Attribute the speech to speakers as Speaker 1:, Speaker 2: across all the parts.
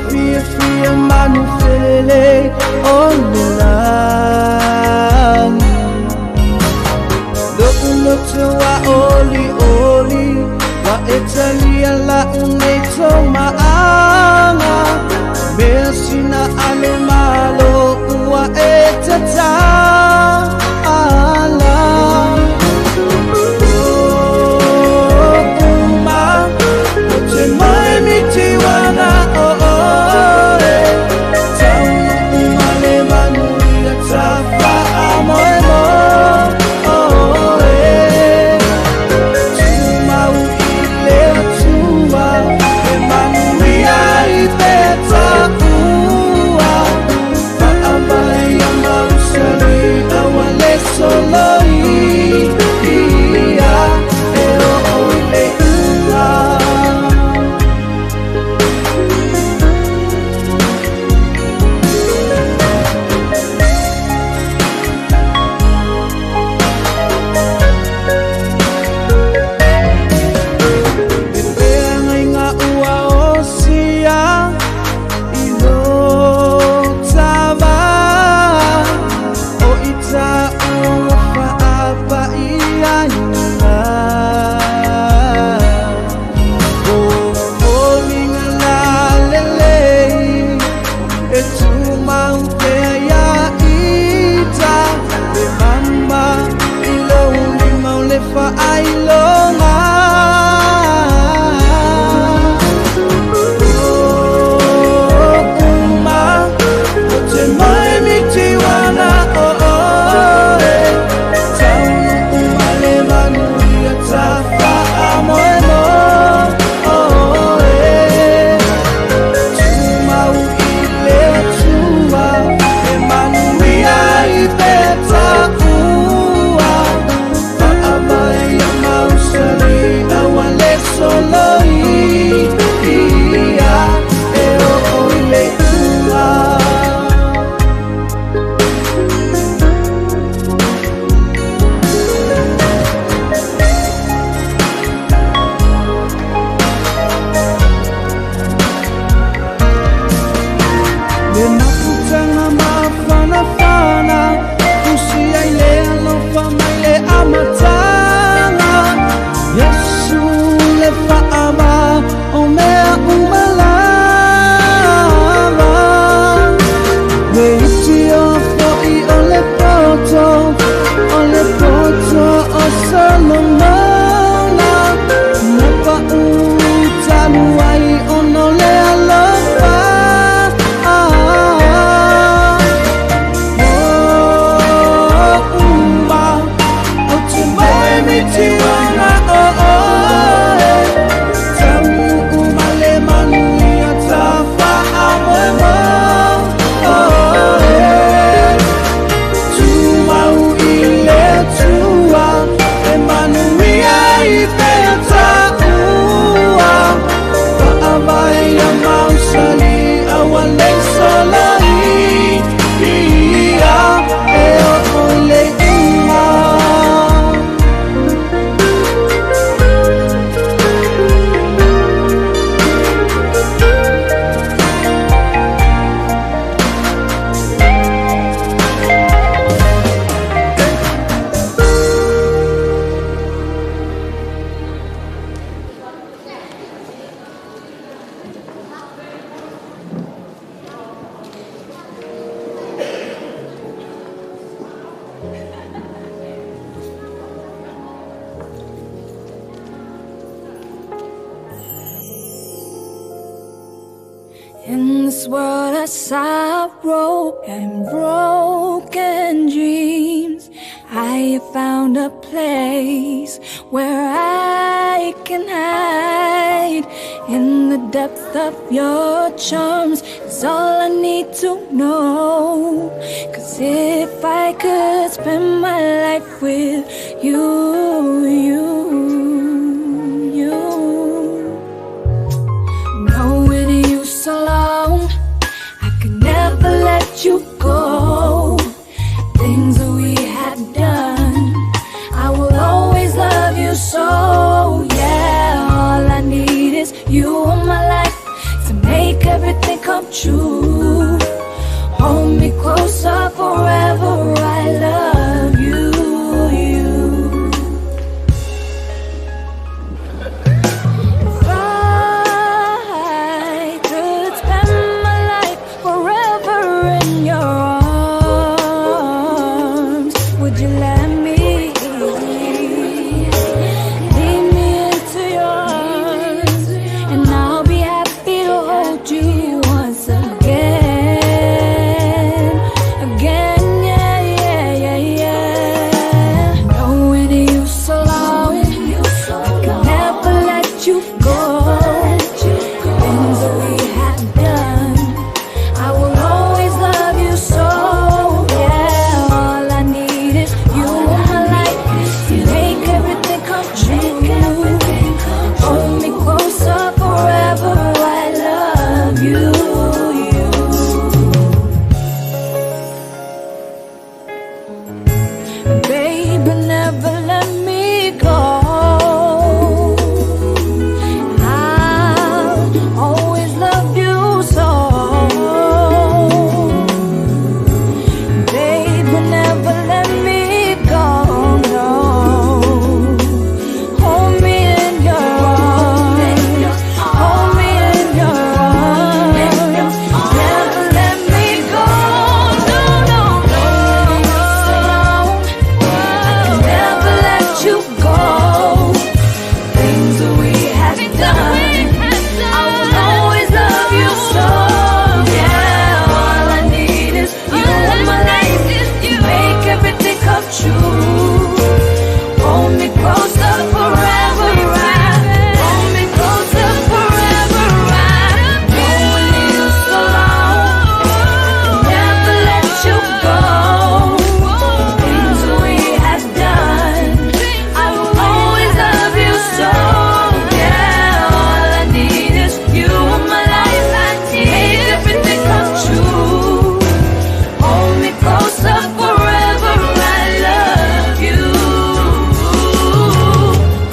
Speaker 1: fia fia manu felele o le lagi. Lo'u loto wa oli oli, wa e talia la'u nei toma'aga. Mea sina ale malo ua e tatala. O uma o te moemiti uaga o oe, taunu'uga le manuia tafa'amoemoe. Tumau i le Atua e manuia i pea ta'ua. Fa'avae ia mausali aua le soloia e o'o i le iuga. Le feagaiga ua osia i lo tava, o i ta'ua fa'apa'iaina. O foliga lalelei e tumau pea iā ita, le mama i lou lima o le fa'ailoga. O uma o te moemiti uaga o oe, taunu'uga le manuia tafa'amoemoe. Tumau i le Atua e manuia i pea ta'ua. Fa'avae ia mausali aua le soloia e o'o i le iuga. Le mafutaga mafanafana fusi ai le alofa mai le amataga. Iesu le fa'ava o mea uma lava. Le iti o fo'i o le poto, o le poto o Solomona, na pa'u talu ai ona o le alofa. O uma o te moemiti uaga o oe, taunu'uga le manuia tafa'amoemoe. Tumau i le Atua e manuia i pea ta'ua. Fa'avae ia mausali aua le soloia e o'o i le iuga.
Speaker 2: In this world of sorrow and broken dreams, I have found a place where I can hide. In the depth of your charms is all I need to know. 'Cause if I could spend my life with you, you, you. Knowing you so long, I could never let you go. Things that we have done, I will always love you so. Yeah, all I need is you in my life to make everything come. true. Hold me closer forever, I love you, you. If I could spend my life forever in your arms, would you let me? Lead me into your arms, and I'll be happy to hold you once again. Again, yeah, yeah, yeah, yeah. Knowing you so long, I could never let you go. Things that we have done, I will always love you so. Yeah, all I need is you in my life to make everything come true. Hold me closer forever, I love you, you. Baby, never let me go. I'll always love you so. Baby, never let me go, no. Hold me in your arms. Hold me in your arms. Never let me go, no, no, no. I can never let you go. Things that we have done, I will always love you so. Yeah, all I need is you in my life to make everything come true. Hold me closer forever, right? Hold me closer forever, right? Knowing you so long, I can never let you go. Things we have done, I will always love you so. Yeah, all I need is you in my life to make everything come true. Hold me closer forever, I love you.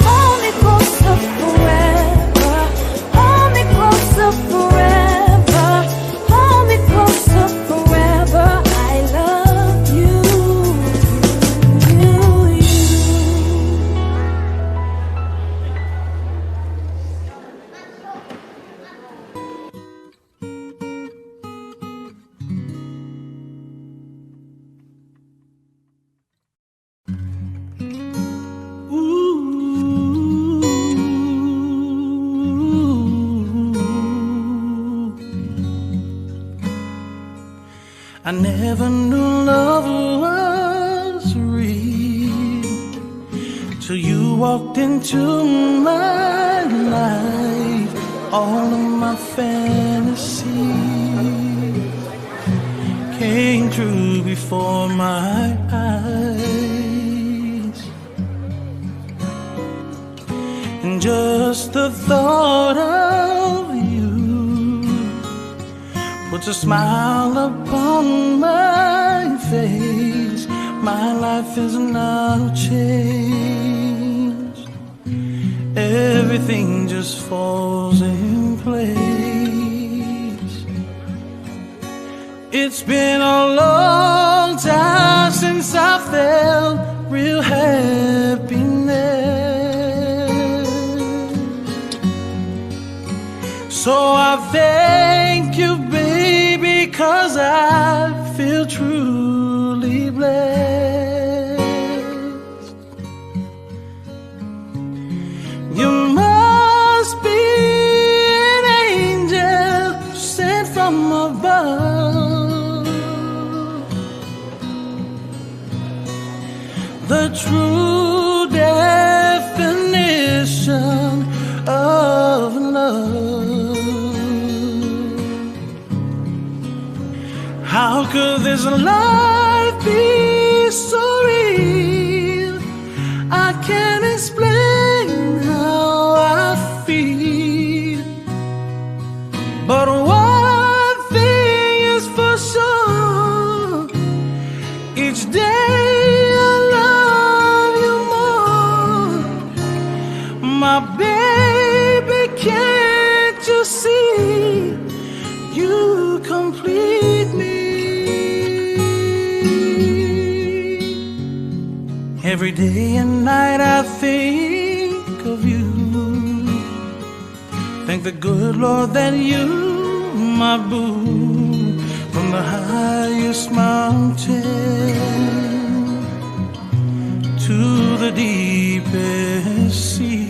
Speaker 2: Hold me closer forever. Hold me closer forever. Hold me closer forever, I love you, you, you.
Speaker 1: Ooh. I never knew love was real till you walked into my life. All of my fantasies came true before my eyes. And just the thought of you puts a smile upon my face. My life is now changed. Everything just falls in place. It's been a long time since I felt real happiness. So I thank you, baby, 'cause I feel truly blessed. You must be an angel sent from above. The true definition of love. How could this life be so real? I can't explain how I feel. But one thing is for sure, each day I love you more. My baby, can't you see? You You complete me. Every day and night I think of you. Thank the good Lord that you, my boo, from the highest mountain to the deepest sea.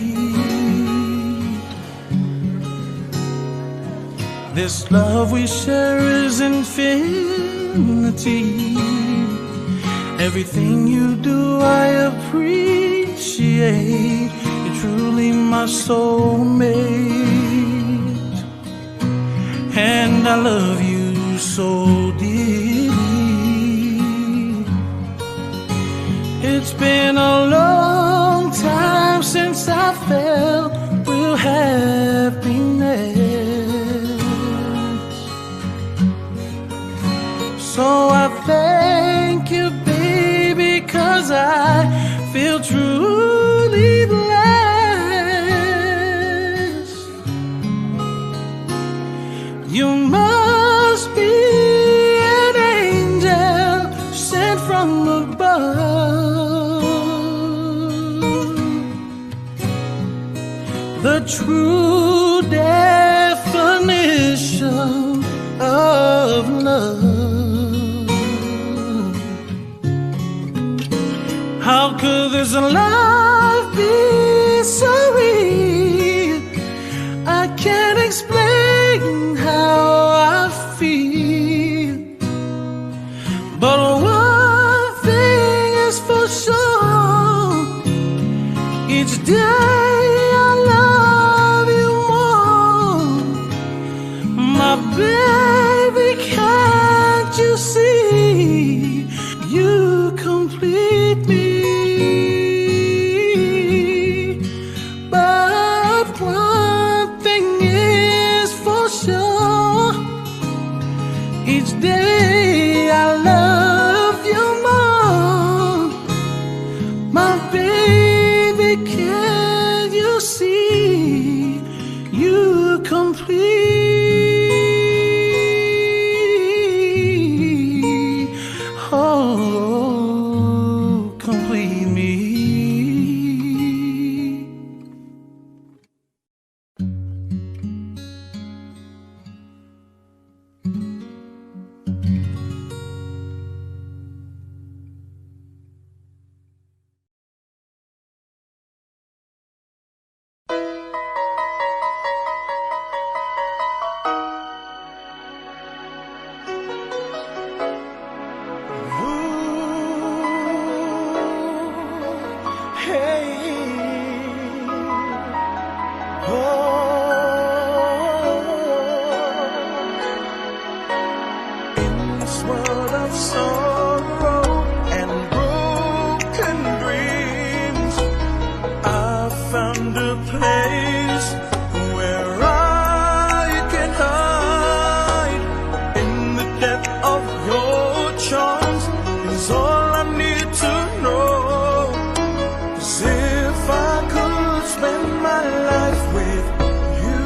Speaker 1: This love we share is infinity. Everything you do, I appreciate. You're truly my soulmate, and I love you so dearly. It's been a long time since I felt real happiness. So I thank you, baby, 'cause I feel truly blessed. You must be an angel sent from above. The true definition of love. How could this love be so real? I can't explain how I feel. But one thing is for sure, each day I love you more. My baby, can't you see? You complete me. But one thing is for sure, each day I love you more. My baby, can you see? You complete. Oh, complete me.
Speaker 3: In this world of sorrow and broken dreams, I found a place where I can hide. In the depth of your charms is all I need to know. 'Cause if I could spend my life with you,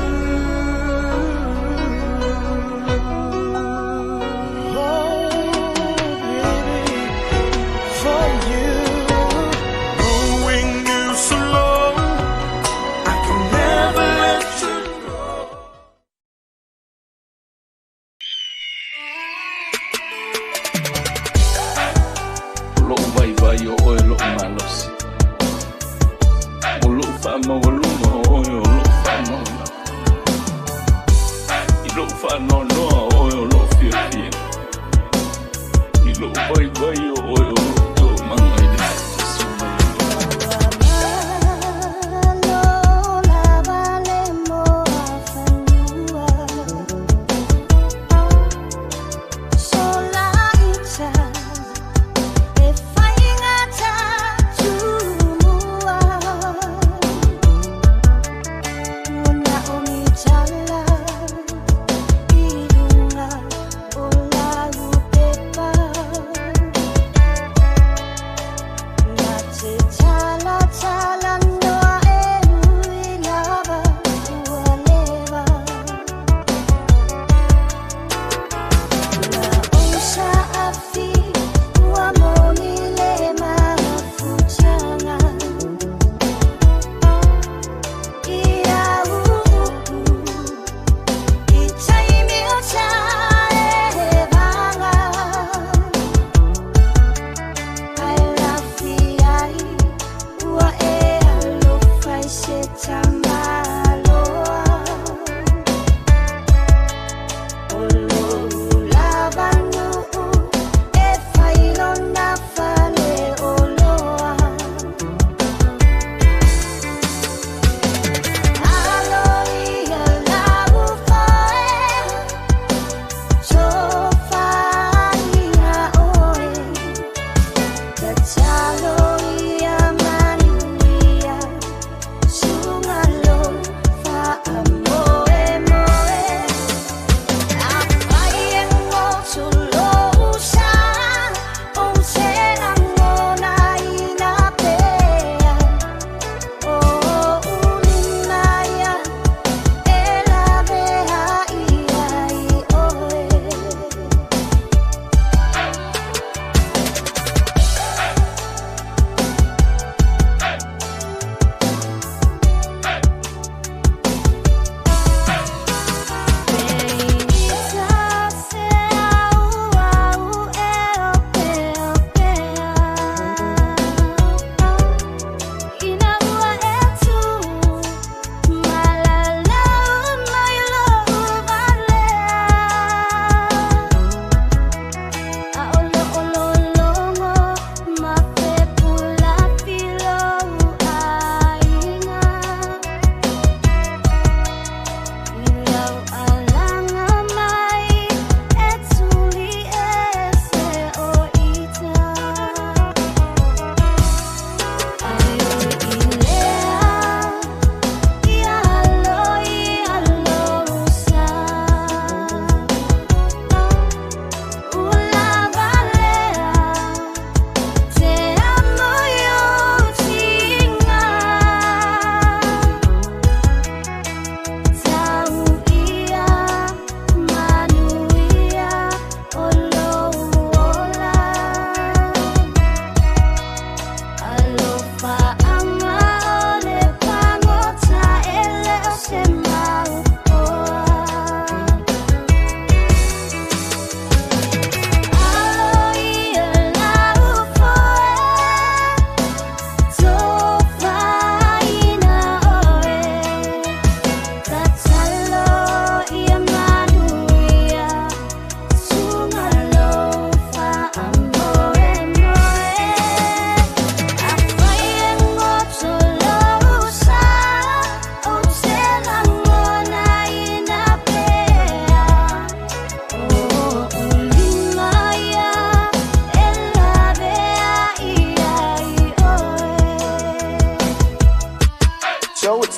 Speaker 3: oh baby, for you, knowing you so long, I can never let you go.
Speaker 4: O lou vaivai o oe loʻu malosi. O loʻu faamaualuga o oe o loʻu faanoanoa. I loʻu faanoanoa o oe o loʻu fiafia. I loʻu vaivai o oe o loʻu toomaga i le faatasi mai
Speaker 2: Bye.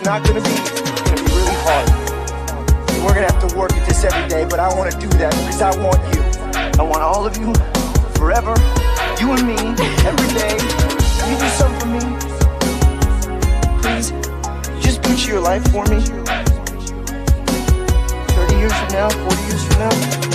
Speaker 5: not gonna be easy. It's gonna be really hard. We're gonna have to work at this every day, but I wanna do that because I want you. I want all of you forever. You and me, every day. Can you do something for me? Please? Just put your life for me? 30 years from now, 40 years from now?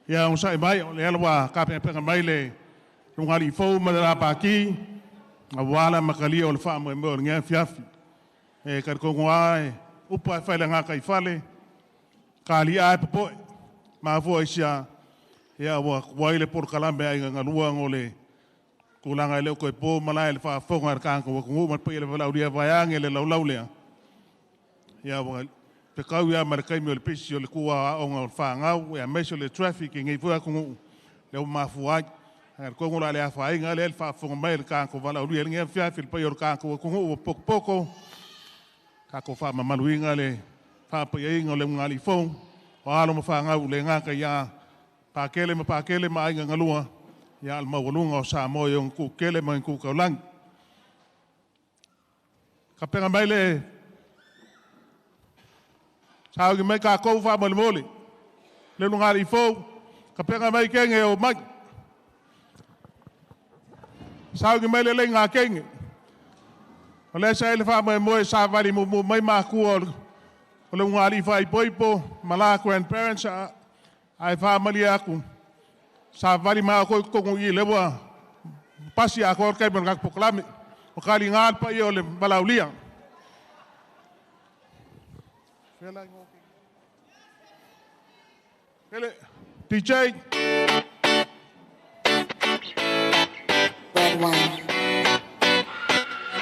Speaker 6: Ia onosai mai o le ala ua tapenapenaina mai le lugalii fou ma le lapaki auā le amatalia o le faamoemoe o lenei afiafi. E talitonu lava e upu lava e fai i le gataifale, kali'a e popo'e. Mafua i se a? Ia ua kuai le polokalame ai galua ngole tulaga e le o toe po malae le faafofoga a le tagata ua atunuu ma le paia o le valaaulia vaeage le laulau lea. Ia ua fetau ia ma le taimi o le pisi o le tua aoga o le fanau, aemaise o le traffic i nei foi atunuu lea ua mafua ai. Ae talitonu o le a le afaina lea le faafofoga mai a le tagata valaaulia i lenei afiafi le paia o le tatou atunuu ua potopoto, tatou faamamaluina le faapaiaina o le ulugalii fou o alo ma fanau le gata ia Pakele ma Pakele ma aiga galua, ia a o le maualuga o Samoa i ona itu tetele ma ona itu taulagi. Tapena mai le sauni mai tatou faamolemole le ulugalii fou, tapena mai kege e omai. Sauni mai le laina a kege. O lea sa i ai le faamoemoe savali mumu mai matua o le ulugalii faaipoipo ma la grandparents, ae faamalie atu, savali mai outou i totonu i i, lea ua pasi atoa le taimi o le tatou polokalame. Ua taliga le paia o le valaaulia. DJ.
Speaker 7: Red wine.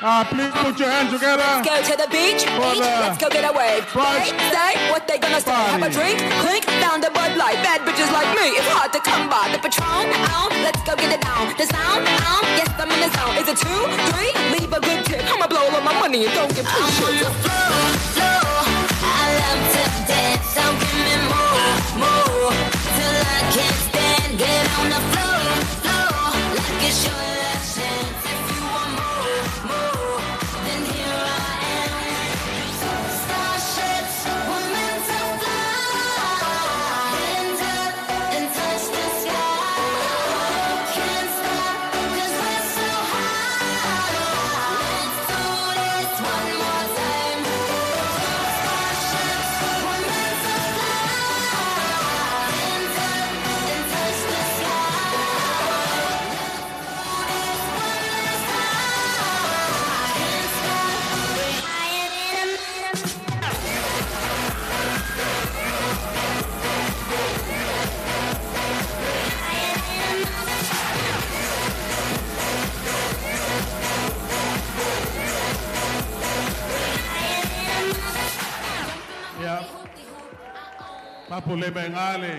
Speaker 6: Please put your hands together.
Speaker 7: Let's go to the beach,
Speaker 6: For
Speaker 7: beach.
Speaker 6: the
Speaker 7: Let's go get a wave.
Speaker 6: brunch
Speaker 7: They say what they gonna say. Have a
Speaker 6: party.
Speaker 7: drink, clink, found a Bud Light. Bad bitches like me, it's hard to come by. The Patron, on, let's go get it down. The sound, on, yes, I'm in the zone. Is it 2, 3? Leave a good tip. I'ma blow all of my money and don't give two
Speaker 8: I'm on
Speaker 7: shits.
Speaker 8: the floor, floor. I love to dance, so give me more, more. Till I can't stand. Get on the floor, floor. Like it's your last chance. If you want more, more, then here I am. Starships were meant to fly. Hands up and touch the sky. Can't stop 'cause we're so high. Let's do this one more time. Starships were meant to fly. Hands up and touch the sky.
Speaker 6: Ia, papo le mai ngā le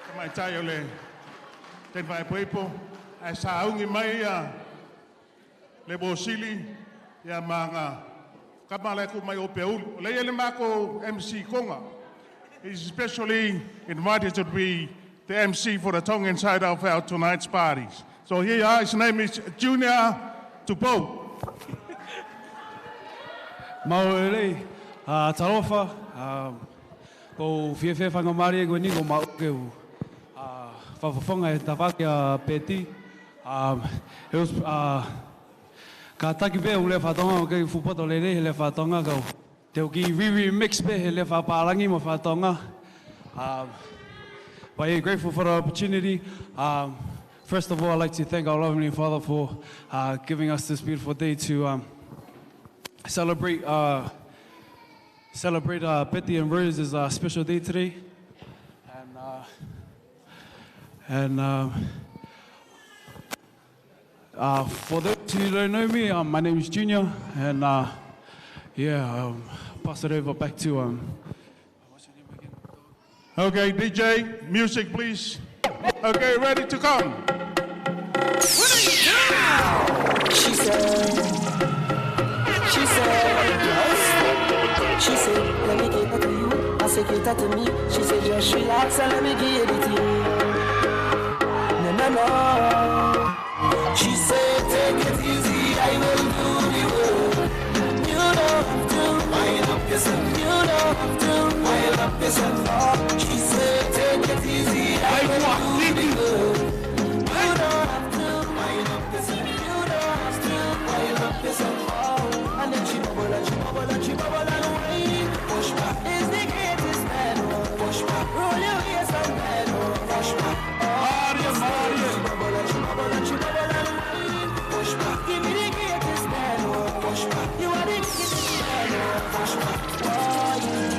Speaker 6: tamaitai o le tane faaipoipo, ae sauni mai ia le mosili ia ma ngā kama le ku mai o Peulu. O lea le mako MC Konga. He's especially invited to be the MC for the Tongan side of our tonight's parties. So here you are, his name is Junior Tupou.
Speaker 9: Mau e talofa, ko fiafia whangamari e koe ni ko mau ke u, whawhawhanga e tawhake a Peti. He os, ka taki pe u le whatonga o ke fupoto le le he le whatonga kau. Te o ki riri mix pe he le whaparangi mo whatonga. But yeah, grateful for the opportunity. First of all, I'd like to thank our lovely Father for giving us this beautiful day to celebrate Peti and Rose's special day today. And for those who don't know me, my name is Junior, and pass it over back to... what's your name again?
Speaker 6: Okay, DJ, music please. Okay, ready to come.
Speaker 8: What are you doing?
Speaker 1: She said, she said, yes. She said, let me get that to you. I said, get that to me. She said, just relax and let me get it to you. No, no, no. She said, take it easy, I will do the work. You don't have to wind up yourself. You don't have to wind up yourself. She said, take it easy, I will do the work. You don't have to wind up yourself. You don't have to wind up yourself. And then she bubble and she bubble and she bubble and wine. Push back is the greatest man. Push back, roll your waist and bend. Push back, she bubble and she bubble and she bubble and wine. Push back, give me the greatest man. Push back, you are the greatest man. Push back,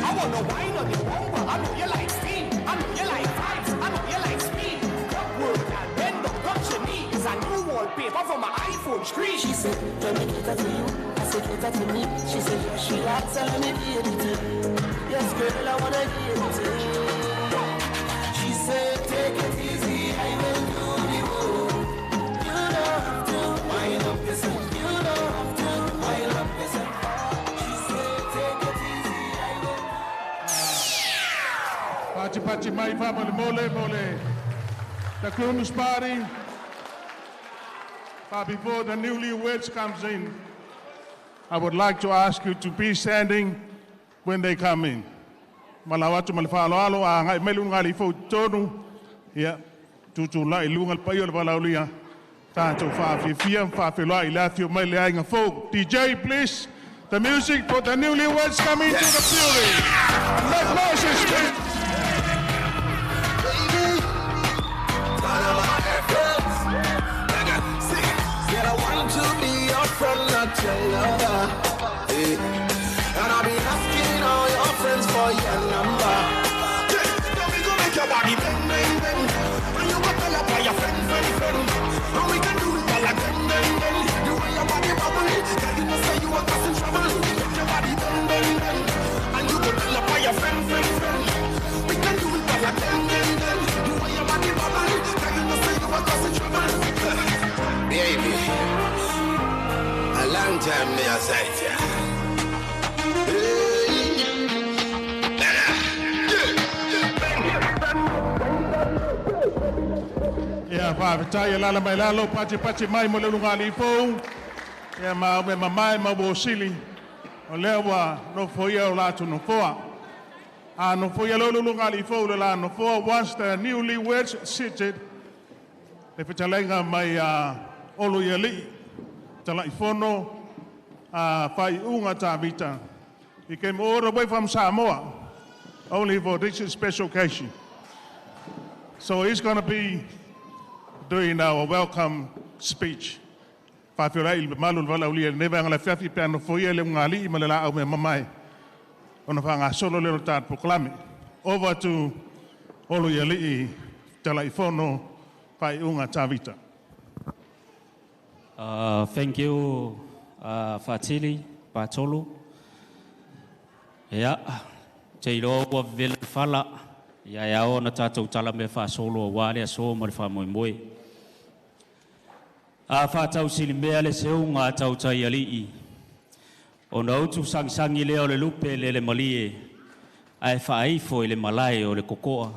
Speaker 10: I wanna wine on your bumper. I know you like steam. I know you like vibes. I know you like speed.
Speaker 1: wallpaper for my iPhone screen. She said, let me cater to you. I said, cater to me. She said, just relax and let me give it to you. Yes, girl, I wanna give it to you. She said, take it easy, I will do the work. You don't have to wind up yourself. You don't have to wind up yourself. She said, take it easy, I will.
Speaker 6: Pachi pachi mai fa mole mole mole. The groom's party. But before the newlyweds comes in, I would like to ask you to be standing when they come in. Malawatu malfalo alo a ngai melu ngali fo tonu. Ia tutu lai lunga le paio le valaulia. Tātou whaafifia, whaafilua i le afio mai le aiga fou. DJ, please, the music for the newlyweds coming to the building. Make noises, please.
Speaker 3: Said I want to be your friend, not your lover. Hey. And I'll be asking all your friends for your number. Yeah. Now we gon' make your body bang, bang, bang. And you gon' tell about your friend, friend, friend. And we can do it all again, then, then. The way your body bubble, girl, you know say you are causing trouble. Make your body bang, bang, bang. And you gon' tell about your friend, friend, friend. We can do it all again, then, then. The way your body bubble, girl, you know say you are causing trouble.
Speaker 10: Baby, a long time me a sight ya. Hey.
Speaker 6: Ia whaafetai e lala mai lalo, pachi pachi mai mo le lunga li fou. Ia ma me mamae ma wo sili. O lea ua nofo ia o lātou nofoa. A nofo ia lo le lunga li fou le la nofoa, once the newlyweds seated, le fetalaiga mai a Olo ia lii, talai fono, a whai unga Tavita. He came all the way from Samoa, only for this special occasion. So he's going to be doing our welcome speech. Whawhiora i le malu le valaulia le neva la fiafi pe ano foia le unga alii ma le la au mea mamae. Ona whaanga solo le tāt poklame. Over to Olo ia lii, talai fono, whai unga Tavita.
Speaker 11: Thank you, Fatili, Patolo. Ia, te iloa ua vevela le fala, ia e ao ona tatou tala mea faasolo auā le aso ma le faamoemoe. A faatausilimea le seuga a tautai alii, ona utu sagisagi lea o le lupe le le malie, ae faaifo i le malae o le kokoa.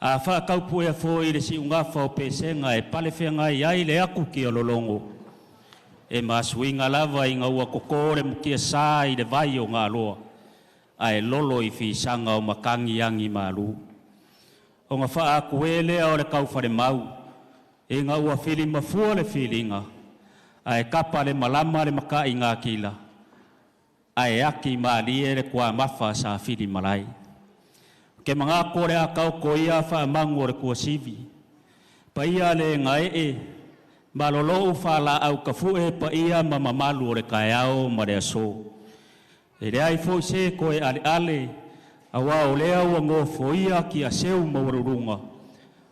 Speaker 11: A whaakaupuea fōi le siugafa o pesega e palewhengai ai le aku ki o lolongo. E masuinga lava i ngā ua koko le mukia sā i le vai o ngā loa. A e lolo i fisanga o makangi angi malu. O ngā whaaku e lea o le kauwhare mau. E ngā ua whili mafua le whilinga. A e kapa le malama le maka i ngā kila. A e aki maalie le kua mawha sa whili malai. Ke mga kore a kau ko ia wha mangu o le kua sivi. Pa ia le ngā e, malolo u whala au ka fue pa ia ma mamalu o le kaeao ma le aso. E le ai fo se koe ale ale, a wā o lea ua ngōfo ia ki a seu mawarurunga.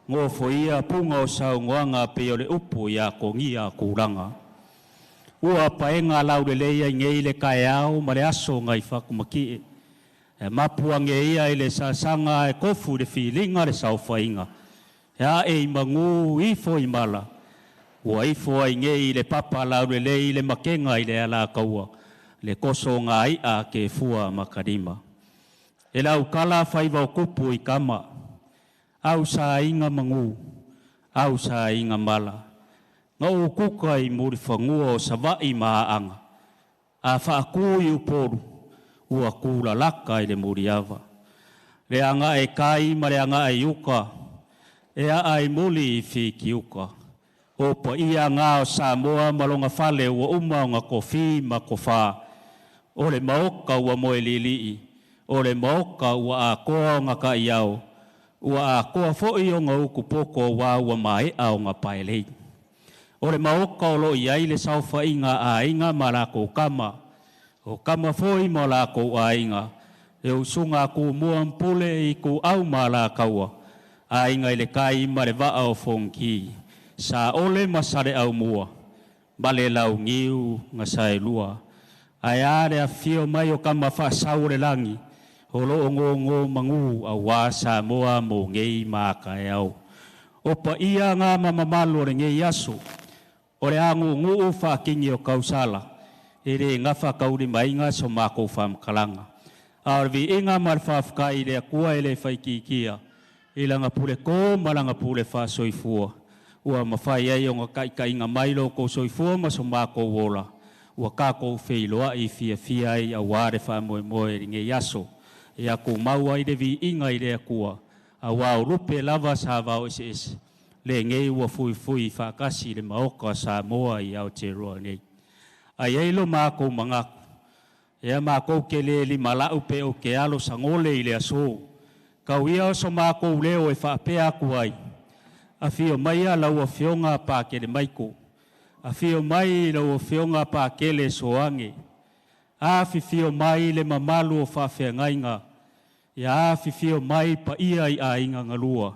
Speaker 11: Ngōfo ia punga o sau ngoanga pe o le upu ia kongia kūranga. Ua paenga lau le leia i ngei le kaeao ma le aso ngai whakumaki e. E mapuange ia i le sasanga e kofu le whilinga le sauwhainga. E a e i mangu ifo i mala. Ua ifo ai ngei le papa lau le lei le makenga i le ala kaua. Le koso ngā ia ke fua makarima. E lau kala whaiwa o kupu i kama. Au sa inga mangu. Au sa inga mala. Ngā ukuka i muri whangua o sawai maanga. A whaaku i uporu. Ua kula laka i le muriava. Le anga e kai ma le anga e uka. E a ai muli i whiki uka. O pa ia ngā o Samoa malonga whale ua uma o ngā kofi ma kowha. O le maoka ua moe lilii. O le maoka ua akoa o ngā ka iao. Ua akoa foi o ngā ukupoko wā ua maea o ngā paelei. O le maoka o lo iai le saufa i ngā ainga ma lākou kama. O kama foi ma lākou ainga. E usunga ku mua mpule i ku au ma lākaua. Ainga i le kai ma le waa o fonki. Saole ma Saleaaumua ma le Launiu na Saelua. Ae a le afifio mai o Tama Faasau o le Lagi, o lo o nonomanu aua Samoa mo nei ma a taeao. O paia na ma mamalu o lenei aso, o le agugu'u faakini o tausala, e lē gafataulimaina so makou faamatalaga. A o le viiga ma le faafetai i le Atua e lē faaitiitia i lana pule tō ma lana pule faasoifua ua mafai ai ona taitaina mai lo outou soifua ma so matou ola ua tatou feiloai fiafia ai auā le faamoemoe i lenei aso. Ia tumau ai le viiga i le Atua auā o lupe lava sa vaoeseese lenei ua fuifui faatasi i le maota o Samoa i Aotearoa nei. Ae ai lo makou manatu, ia makou te le limala'u pe o ke alo sagole i le asō. Tau ia o so makou leo e faapea atu ai, afio maia lau Afioga Pakele Maiko, afio mai lau Afioga Pakele Soage, afifio mai le mamalu o faafeagaiga, ia afifio mai paia i aiga galua,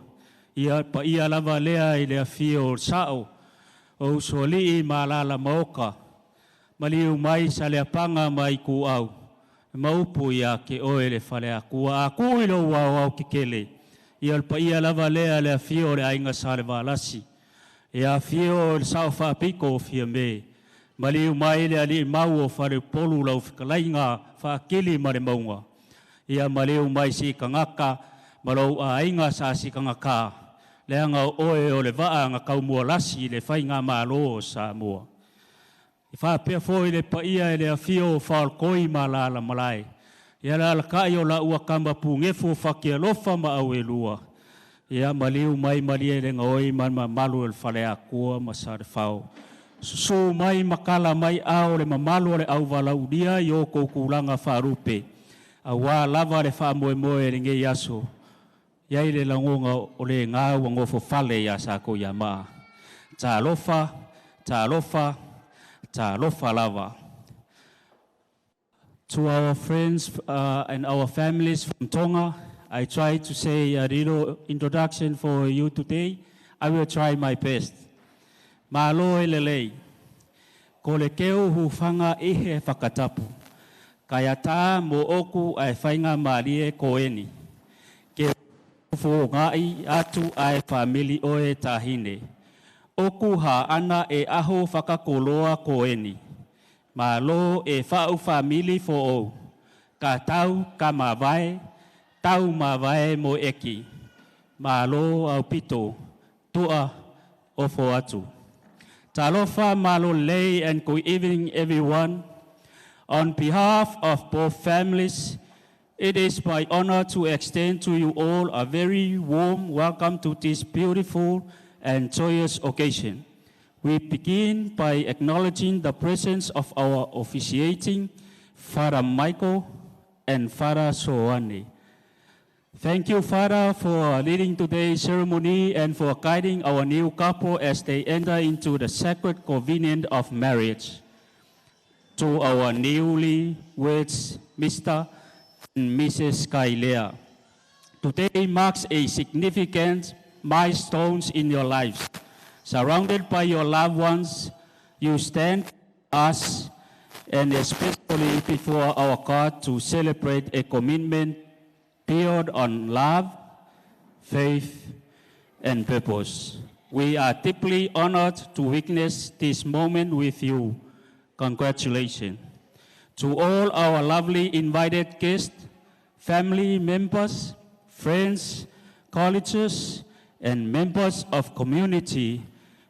Speaker 11: ia paia lava lea i le afio o le Sao o Usoalii ma Alala Maoka, maliu mai Saleapaga ma Ituau, ma upu ia te oe le Faleatua. A tu i lou aoao tetele, ia le paia lava lea le afio o le aiga Salevalasi, ia afio le Sao Faapito o Fiame, maliu mai le alii mau o Faleupolu lau fetalaiga Faakili ma le Mauga, ia maliu mai Sikagata ma lou aiga sa Sikagata, leaga o oe o le vaa na taumualasi i le faigamālō o Samoa. E faapea foi le paia i le afio o Faolokoi ma alaala malae, ia alaalatai o laua tama punefu o Fatialofa ma Auelua, ia maliu mai Malielegaoi ma le mamalu o le Faleatua ma Salefao. Susu mai makala mai ao le mamalu o le auvalaulia i o outou tulaga faalupe, auā lava le faamoemoe i lenei aso. Iai le lagona o le gā ua nofofale iā Sātoiamā. Talofa, talofa, talofa lava. To our friends and our families from Tonga, I try to say a little introduction for you today. I will try my best. Malo e lelei. Ko le keu huwhanga ihe whakatapu. Kaiata mo oku ai whainga marie ko eni. Ke fo ngai atu ai famili oe tahine. Oku ha ana e aho whakakoloa ko eni. Malo e whau famili fo o. Ka tau ka mavae, tau mavae mo eki. Malo au pito, tua o fo atu. Talofa malo lei and good evening everyone. On behalf of both families, it is my honor to extend to you all a very warm welcome to this beautiful and joyous occasion. We begin by acknowledging the presence of our officiating Father Michael and Father Soane. Thank you, Father, for leading today's ceremony and for guiding our new couple as they enter into the sacred covenant of marriage. To our newly weds, Mr. and Mrs. Kailea. Today marks a significant milestone in your lives. Surrounded by your loved ones, you stand us and especially before our God to celebrate a commitment built on love, faith, and purpose. We are deeply honored to witness this moment with you. Congratulations. To all our lovely invited guests, family members, friends, colleagues, and members of community,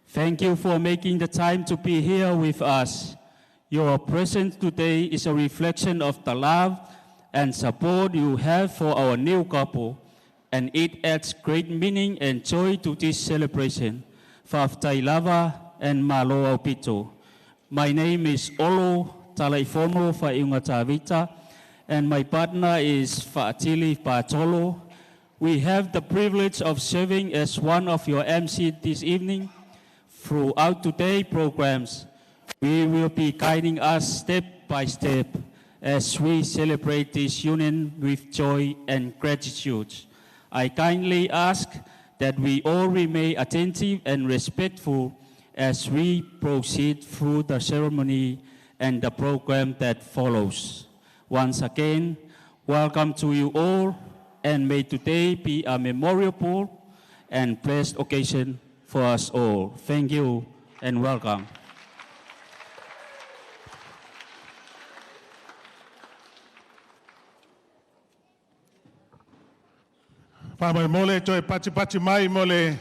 Speaker 11: thank you for making the time to be here with us. Your presence today is a reflection of the love and support you have for our new couple, and it adds great meaning and joy to this celebration. Faafetai lava and malo aupito. My name is Olo Talaifono Faiunga Tavita, and my partner is Faatili Patolo. We have the privilege of serving as one of your MC this evening. Throughout today's programs, we will be guiding us step by step as we celebrate this union with joy and gratitude. I kindly ask that we all remain attentive and respectful as we proceed through the ceremony and the program that follows. Once again, welcome to you all, and may today be a memorable and blessed occasion for us all. Thank you and welcome.
Speaker 6: Faamolemole toe patipati mai mo le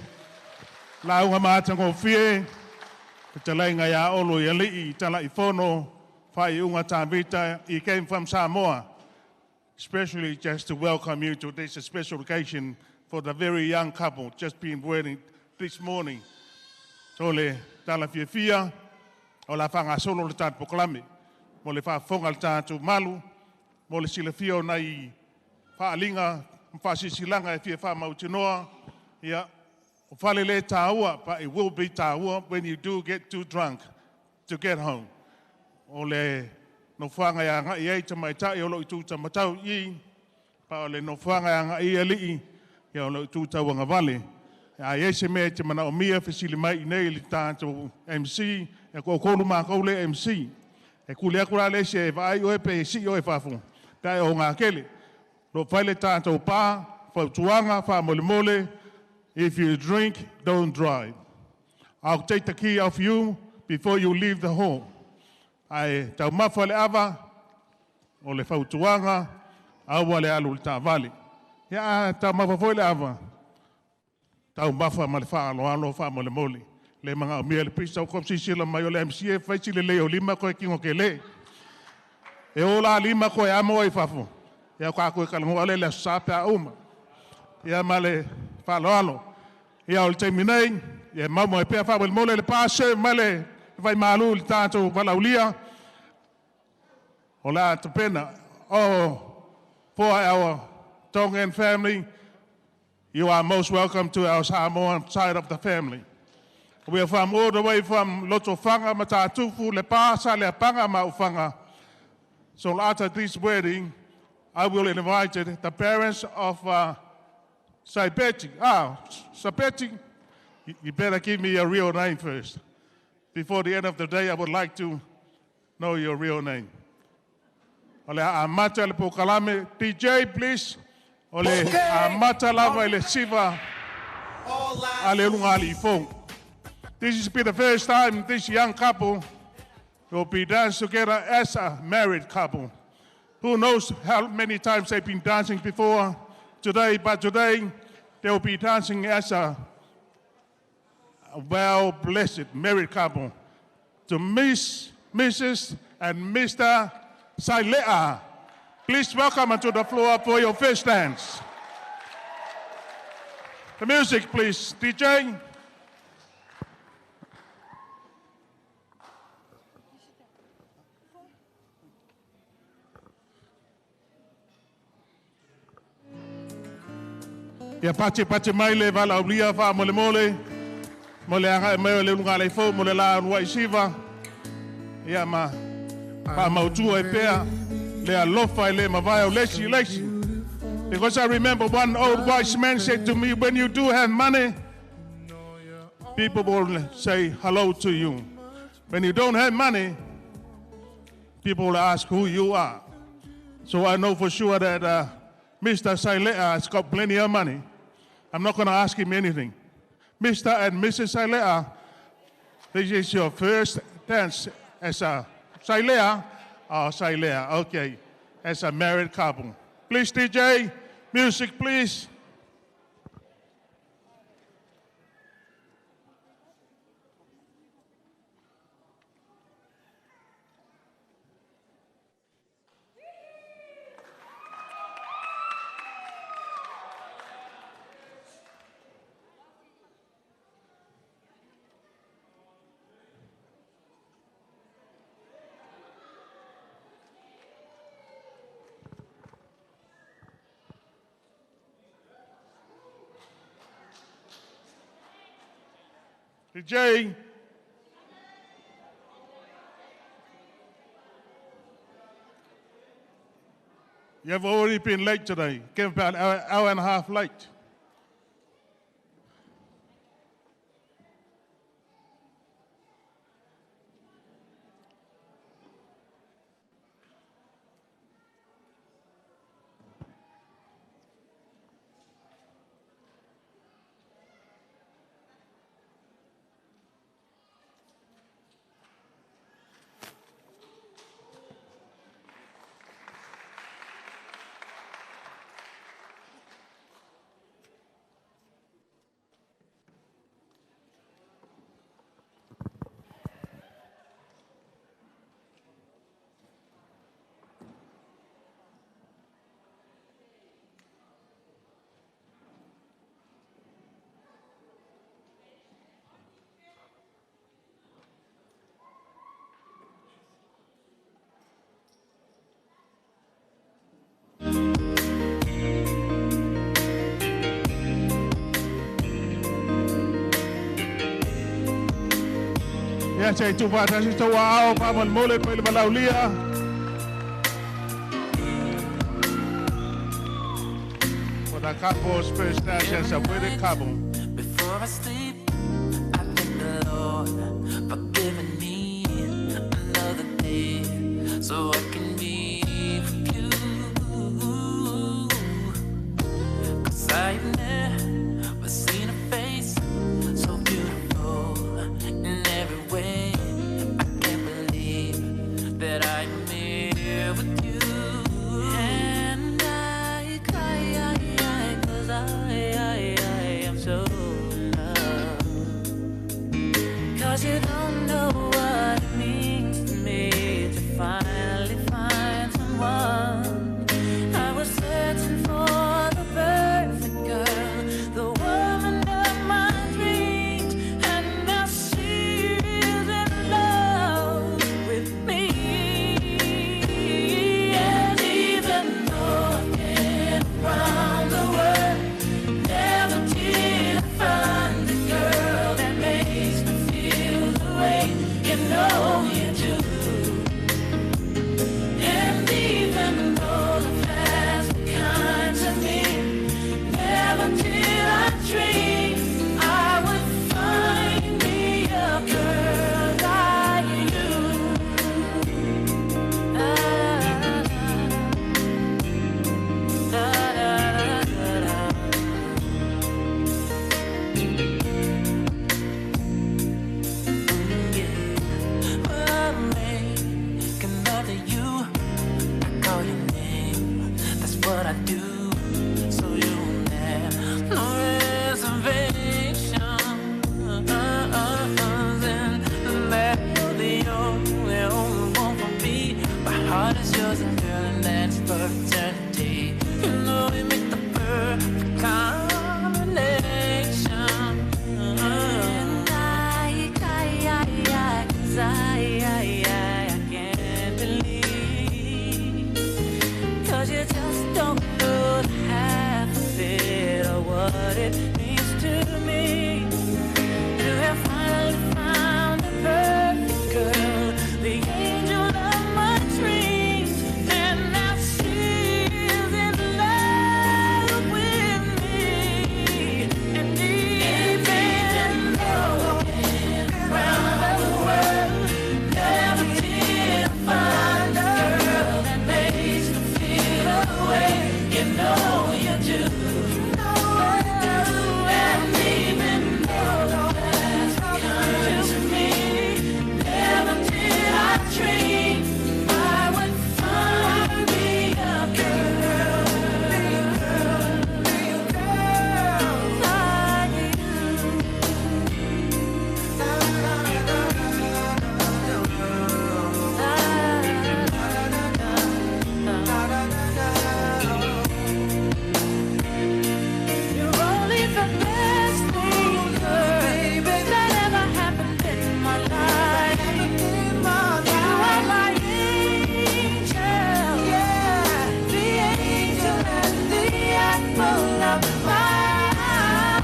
Speaker 6: lauga matagofie, fetalaiga iā Olo i Talaifono, faaiuga Tavita. He came from Samoa, especially just to welcome you to this special occasion for the very young couple just being wedding this morning. So le tala fiafia, o le a faagasolo le tatou polokalame, mo le faafofoga a le tatou malu, mo le silafia o nai faaaliga ma faasilasilaga e fia faamautinoa, ia, o fale le tāua, but it will be tāua when you do get too drunk to get home. O le nofoaga e agai ai tamaitai o lo o i tu taumatau i, pa o le nofoaga e agai ai alii, ia o lo o i tu tauagavale. A i ai se mea e te manaomia, fesili mai i inei i le tatou MC, e toatolu matou lea e MC. E kuli atu la le isi e vaai oe pe sii oe i fafo, pe a e ogatele. Lo o fai le tatou pa, fautuaga, faamolemole, if you drink, don't drive. I'll take the key off you before you leave the hall. Ae taumafa le ava, o le fautuaga, aua le alu i le taavale. Ia a taumafa foi le ava, taumafa ma le faaaloalo faamolemole. Le manaomia le pisa o kou silasila mai o le MC e fai si lelei o lima koe tino tele. E o la lima koe amo ai i fafo. Ia o tatou e talanoa lea i le Aso Sa pe a uma. Ia ma le faaaloalo. Ia o le taimi nei, ia e maumau ai pea faamolemole le pa serve mai le vaimalu i le tatou valaaulia. O le a tapena. Oh, for our Tongan family, you are most welcome to our Samoan side of the family. We are from all the way from Lotofaga, Matatufu, Lepa, Saleapaga, Maufaga. So after this wedding, I will invite the parents of Saibeti. Saibeti, you better give me your real name first. Before the end of the day, I would like to know your real name. O le a amata le polokalame. DJ, please. O le amata lava i le siva a le ulugalii fou. This has been the first time this young couple will be dancing together as a married couple. Who knows how many times they've been dancing before today, but today they will be dancing as a well-blessed married couple. To Miss, Mrs., and Mr. Sailea. Please welcome onto the floor for your first dance. The music, please, DJ. Ia patipati mai le valaaulia faamolemole mo le agai mai o le ulugalai fou mo le la uluai siva. Ia ma faamautu ai pea le alofa e le mavae o le isi i le isi. Because I remember one old wise man said to me, when you do have money, people will say hello to you. When you don't have money, people will ask who you are. So I know for sure that Mr. Sailea has got plenty of money. I'm not going to ask him anything. Mr. and Mrs. Sailea, this is your first dance as a Sailea. Oh, Sailea, okay, as a married couple. Please, DJ, music, please. DJ. You have already been late today. Came about an hour, hour and a half late. Ia se i tuufaatasi tou aao faamalemole le paia le valaaulia. For the couple's first dance as a wedded couple.
Speaker 12: Before I sleep, I thank the Lord for giving me another day so I can be with you. 'Cause I've never seen a face so beautiful in every way. I can't believe that I'm here with you. And I cry, 'cause I am so in love. 'Cause you don't know what it means to me to finally find someone. I was searching for the perfect girl, the woman of my dreams, and now she is in love with me. And even though I've been around the world, never did I find a girl that makes me feel the way you know you do. And even though the past was kind to me, never did I dream I would find me a girl like you. Da, da, da, da, da. Well, I'm making love to you. I call your name. That's what I do. So you have no reservations. And that you're the only, only one for me. My heart is yours, and girl, and that's for eternity. You know we make the perfect combination. And I cry, 'cause I can't believe. 'Cause you just don't know the half of it or what it means to me. To have finally found the perfect girl, the angel of my dreams, and now she is in love with me. And even though I've been around the world, never did I find a girl that makes me feel the way you know you do. And even though the past was kind to me, never did I dream I would find me a girl, like you. You're only the best thing, girl, that ever happened in my life. You are my angel, the angel and the apple of my eye.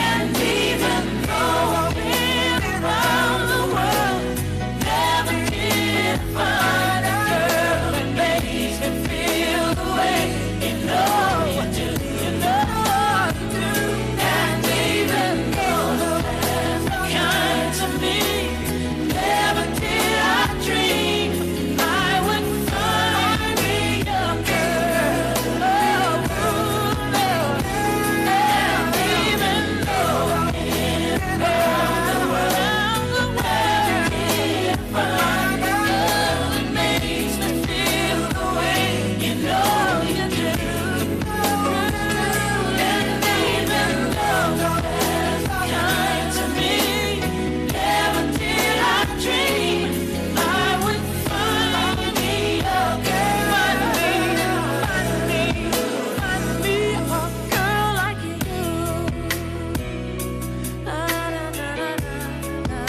Speaker 12: And even though I've been around the world, never did I find a girl that makes me feel the way you know you do. You know you do. And even though the past was kind to me, never did I dream I would find me a girl. And even though I've been around the world, never did I find a girl that makes me feel the way you know you do. And even though the past was kind to me, never did I dream I would find me a girl. Find me, find me, find me a girl like you. Na, na, na, na, na,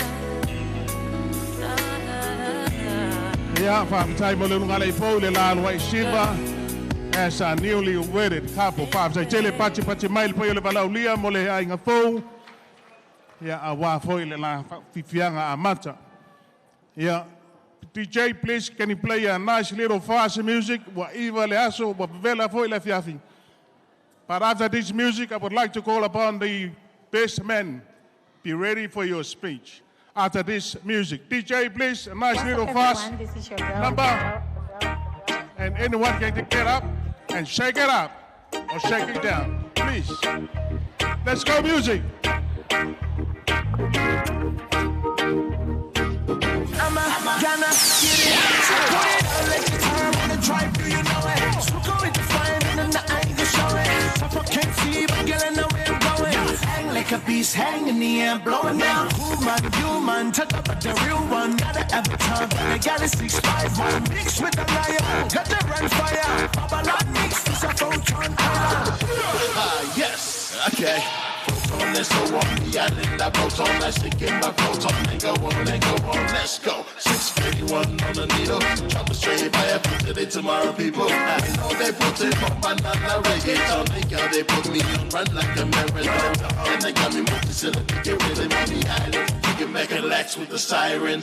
Speaker 12: na, na, na, na.
Speaker 6: Ia, faafetai mo le ulugalai fou le la aloa'i siva as a newly wedded couple. Faafetai tele patipati mai le paia o le valaaulia mo le aiga fou. Ia auā foi le la fiafiaga amata. Ia, DJ, please, can you play a nice little fast music? Ua 9 le aso, ua vevela foi le afiafi. But after this music, I would like to call upon the best man. Be ready for your speech. After this music. DJ, please, a nice
Speaker 13: What's
Speaker 6: little
Speaker 13: up,
Speaker 6: fast
Speaker 13: everyone? This is your girl.
Speaker 6: number. And anyone can get up and shake it up or shake it down. Please. Let's go, music.
Speaker 1: I'm a gonna get it. So put it on like the time on the drive through, you know it. So go with the fire and then I ain't gonna show it. Tough I can't see, but girl, I know where I'm going. Hang like a beast, hang in the air, blowing down. Cool man, you man, talk about the real one. Got an avatar, but I got a 651. Mix with the lion, got the run fire. Babylon mix, this a photon.
Speaker 10: Yes, okay. Photon, let's go on the island. I proton, I stick in my proton. And go on and go on, let's go. 651 on the needle. Chop straight by a put today, tomorrow, people. I know they put it on banana reggaeton. They got they put me on run like a marathon. And they got me moving till I can get rid of me on the island. You can make a lax with the siren.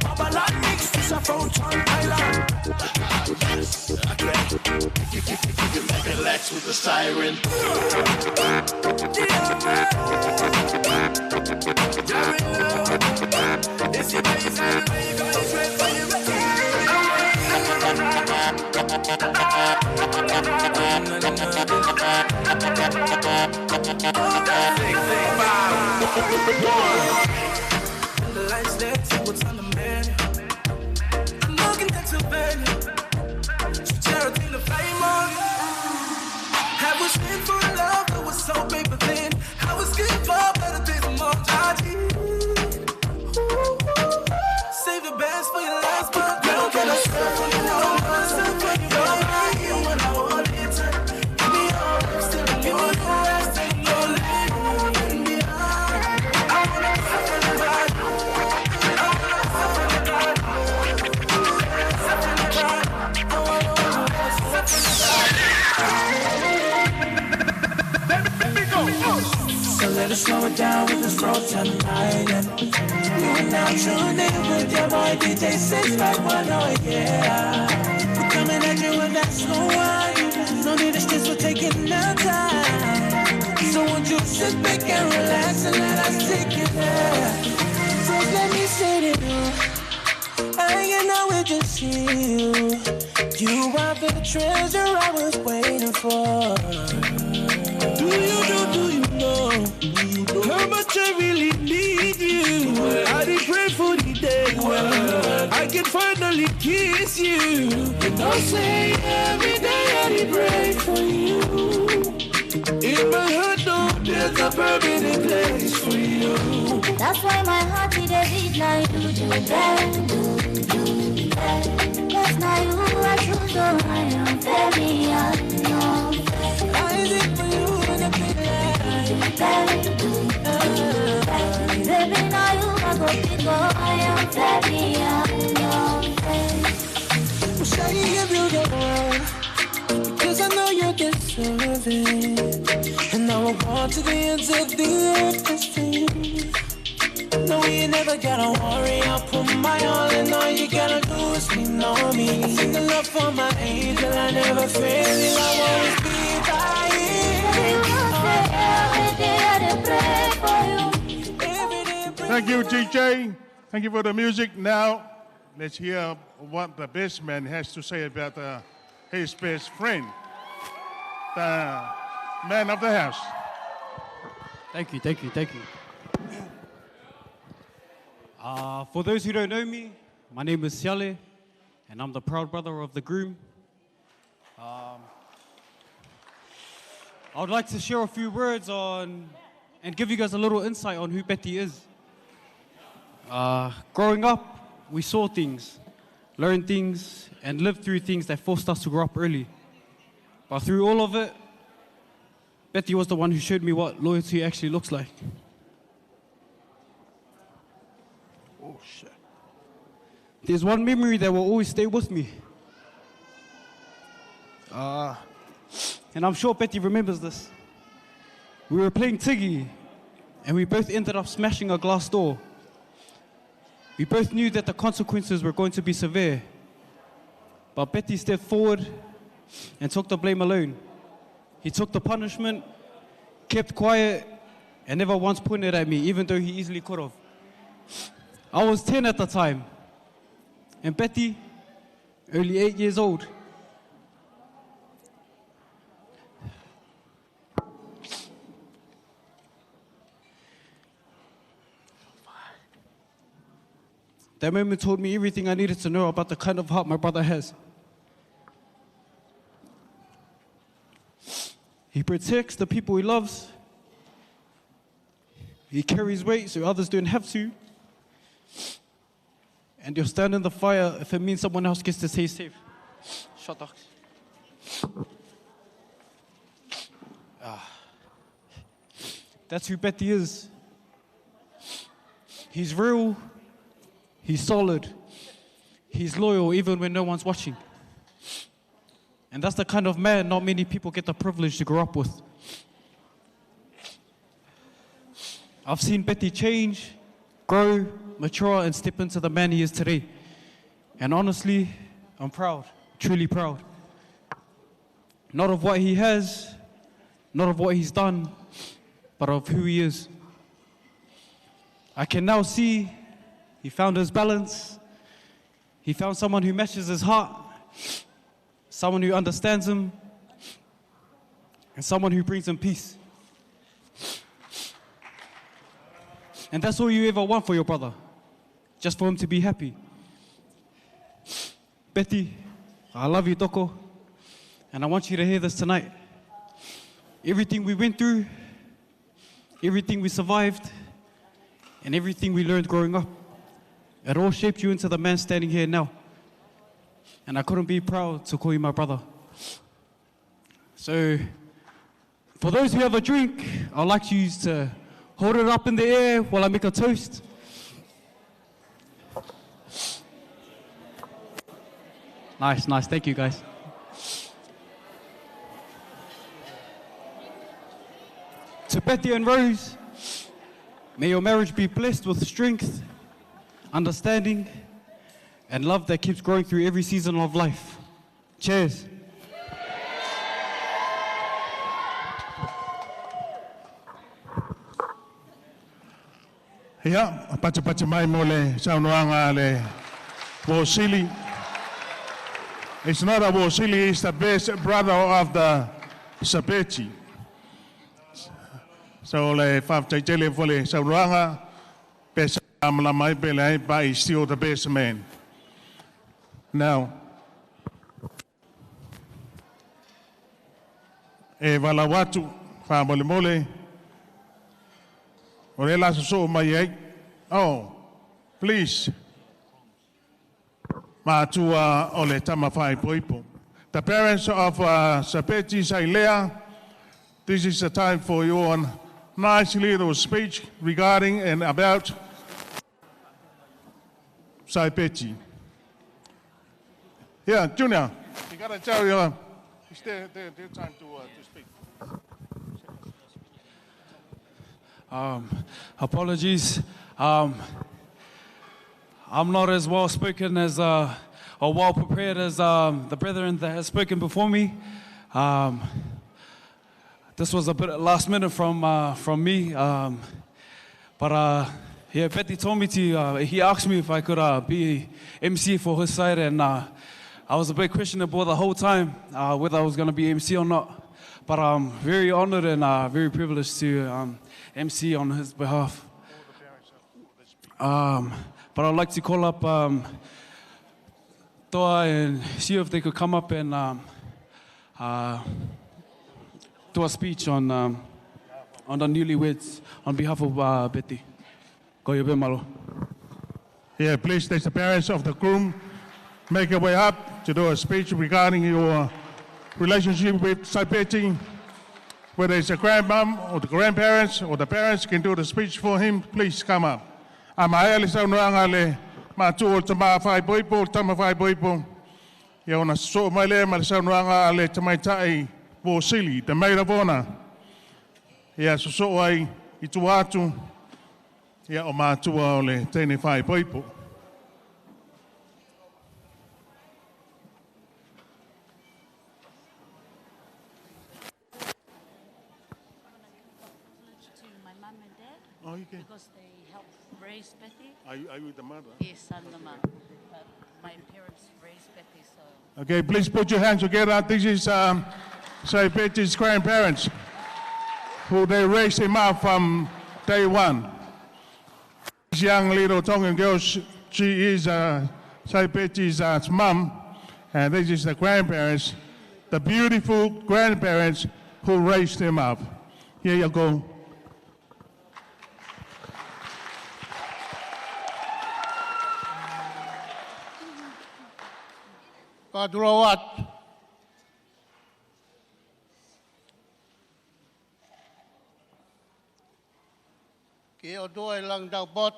Speaker 1: Babylon mix, this a photon island.
Speaker 10: Yes, okay. You can make a lax with the siren.
Speaker 1: The lights there, see what's on the menu. I'm looking at your venue. So Geraldine, the flame on. I was meant for a love that was so paper thin. I was good for better days and more dodgy. Save the best for your last, but girl, can I serve for you? Serve for you, girl. You when I want it. Give me all, still I'm yours. No leaving behind. I wanna suffer the ride. I wanna suffer the ride. Suffer the ride. I wanna suffer the ride.
Speaker 12: So let us slow it down with this road tonight. And you are now tuned in with your boy DJ 651, oh yeah. We're coming at you with that slow wine. No need to stress, we're taking our time. So won't you sit back and relax and let us take you there. First let me say to you, I cannot wait to see you. You are the treasure I was waiting for.
Speaker 1: Do you know how much I really need you? I did pray for the day when I can finally kiss you. You don't say every day I did pray for you. In my heart, no, there's a permanent place for you.
Speaker 8: That's why my heart it a beat like do do that, do do that. 'Cause now you are true, so I am very unknown.
Speaker 12: I did for you in a big life.
Speaker 8: Baby, now you are go pick up. I am very unknown.
Speaker 12: Wish I could give you the world, because I know you deserve it. And I will walk to the ends of the earth just for you. No, you never gotta worry. I'll put my all in. All you gotta do is lean on me. I sing the love for my angel. I never fail you. I'll always be by you.
Speaker 8: Every day I pray for you.
Speaker 6: Thank you, DJ. Thank you for the music. Now, let's hear what the best man has to say about his best friend, the man of the house.
Speaker 9: Thank you, thank you, thank you. For those who don't know me, my name is Siale, and I'm the proud brother of the groom. I would like to share a few words on and give you guys a little insight on who Betty is. Growing up, we saw things, learned things, and lived through things that forced us to grow up early. But through all of it, Betty was the one who showed me what loyalty actually looks like.
Speaker 6: Oh, shit.
Speaker 9: There's one memory that will always stay with me. And I'm sure Betty remembers this. We were playing Tiggy, and we both ended up smashing a glass door. We both knew that the consequences were going to be severe. But Betty stepped forward and took the blame alone. He took the punishment, kept quiet, and never once pointed at me, even though he easily could have. I was 10 at the time, and Betty, only 8 years old. That moment told me everything I needed to know about the kind of heart my brother has. He protects the people he loves. He carries weight so others don't have to. And he'll stand in the fire if it means someone else gets to stay safe. Shut up. Ah. That's who Betty is. He's real. He's solid. He's loyal even when no one's watching. And that's the kind of man not many people get the privilege to grow up with. I've seen Betty change, grow, mature, and step into the man he is today. And honestly, I'm proud, truly proud. Not of what he has, not of what he's done, but of who he is. I can now see he found his balance. He found someone who matches his heart, someone who understands him, and someone who brings him peace. And that's all you ever want for your brother, just for him to be happy. Betty, I love you, Toko, and I want you to hear this tonight. Everything we went through, everything we survived, and everything we learned growing up, it all shaped you into the man standing here now. And I couldn't be proud to call you my brother. So, for those who have a drink, I'd like you to hold it up in the air while I make a toast. Nice, nice. Thank you, guys. To Betty and Rose, may your marriage be blessed with strength, understanding, and love that keeps growing through every season of life. Cheers.
Speaker 6: Ia, pacha mai mo le saunoaga a le Wosili. It's not a Wosili, it's the best brother of the Sapeti. So le whawhataitele fo le saunoaga, pe sa mai pe le ai, but he's still the best man. Now, e wala watu, wha mole mole, o le la so mai ai. Oh, please. Mātua o le tama whaipoipo. The parents of Sapeti Sailea, this is the time for your nice little speech regarding and about Saipeti. Yeah, Junior, you gotta tell your, it's their time to speak.
Speaker 9: Apologies. I'm not as well spoken as or well prepared as the brethren that has spoken before me. This was a bit last minute from me, but yeah, Betty told me to. He asked me if I could be MC for his side, and I was a bit questionable the whole time whether I was going to be MC or not. But I'm very honored and very privileged to MC on his behalf. But I'd like to call up Toa and see if they could come up and do a speech on the newlyweds on behalf of Betty. Go yobe malo.
Speaker 6: Yeah, please, there's the parents of the groom. Make your way up to do a speech regarding your relationship with Saipeti. Whether it's a grandmom or the grandparents or the parents can do the speech for him, please come up. A mai le saunoaga le matua o tama whaipoipo, tama whaipoipo. Ia ona so mai le ma le saunoaga a le tamaitai Wosili, the maid of honor. Ia sosoo ai i tua atu, ia o matua o le teine faaipoipo.
Speaker 13: To my mum and dad.
Speaker 6: Oh, you can.
Speaker 13: Because they helped raise Betty.
Speaker 6: Are you the mother?
Speaker 13: Yes, I'm the mum. But my parents raised Betty, so.
Speaker 6: Okay, please put your hands together. This is Seipeti's grandparents, who they raised him up from day one. This young little Tongan girl, she is Seipeti's mum, and this is the grandparents, the beautiful grandparents who raised him up. Here you go.
Speaker 14: Whāturawat. Ki o tua i lang tau pot,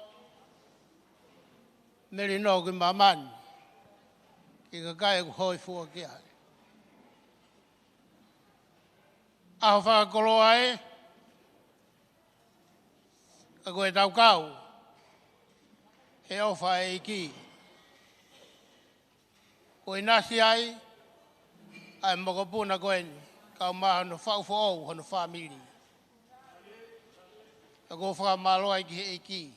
Speaker 14: meri no ki maman, ki ka kai ku hoi fua ki ai. Aho whakakoro ai, ka koe tau kau, he ofa e ki. Koe nasi ai, ai mokopuna koe ni, kau maha no whaufo au, hono whamiri. Ka koe whakamalo ai ki he e ki.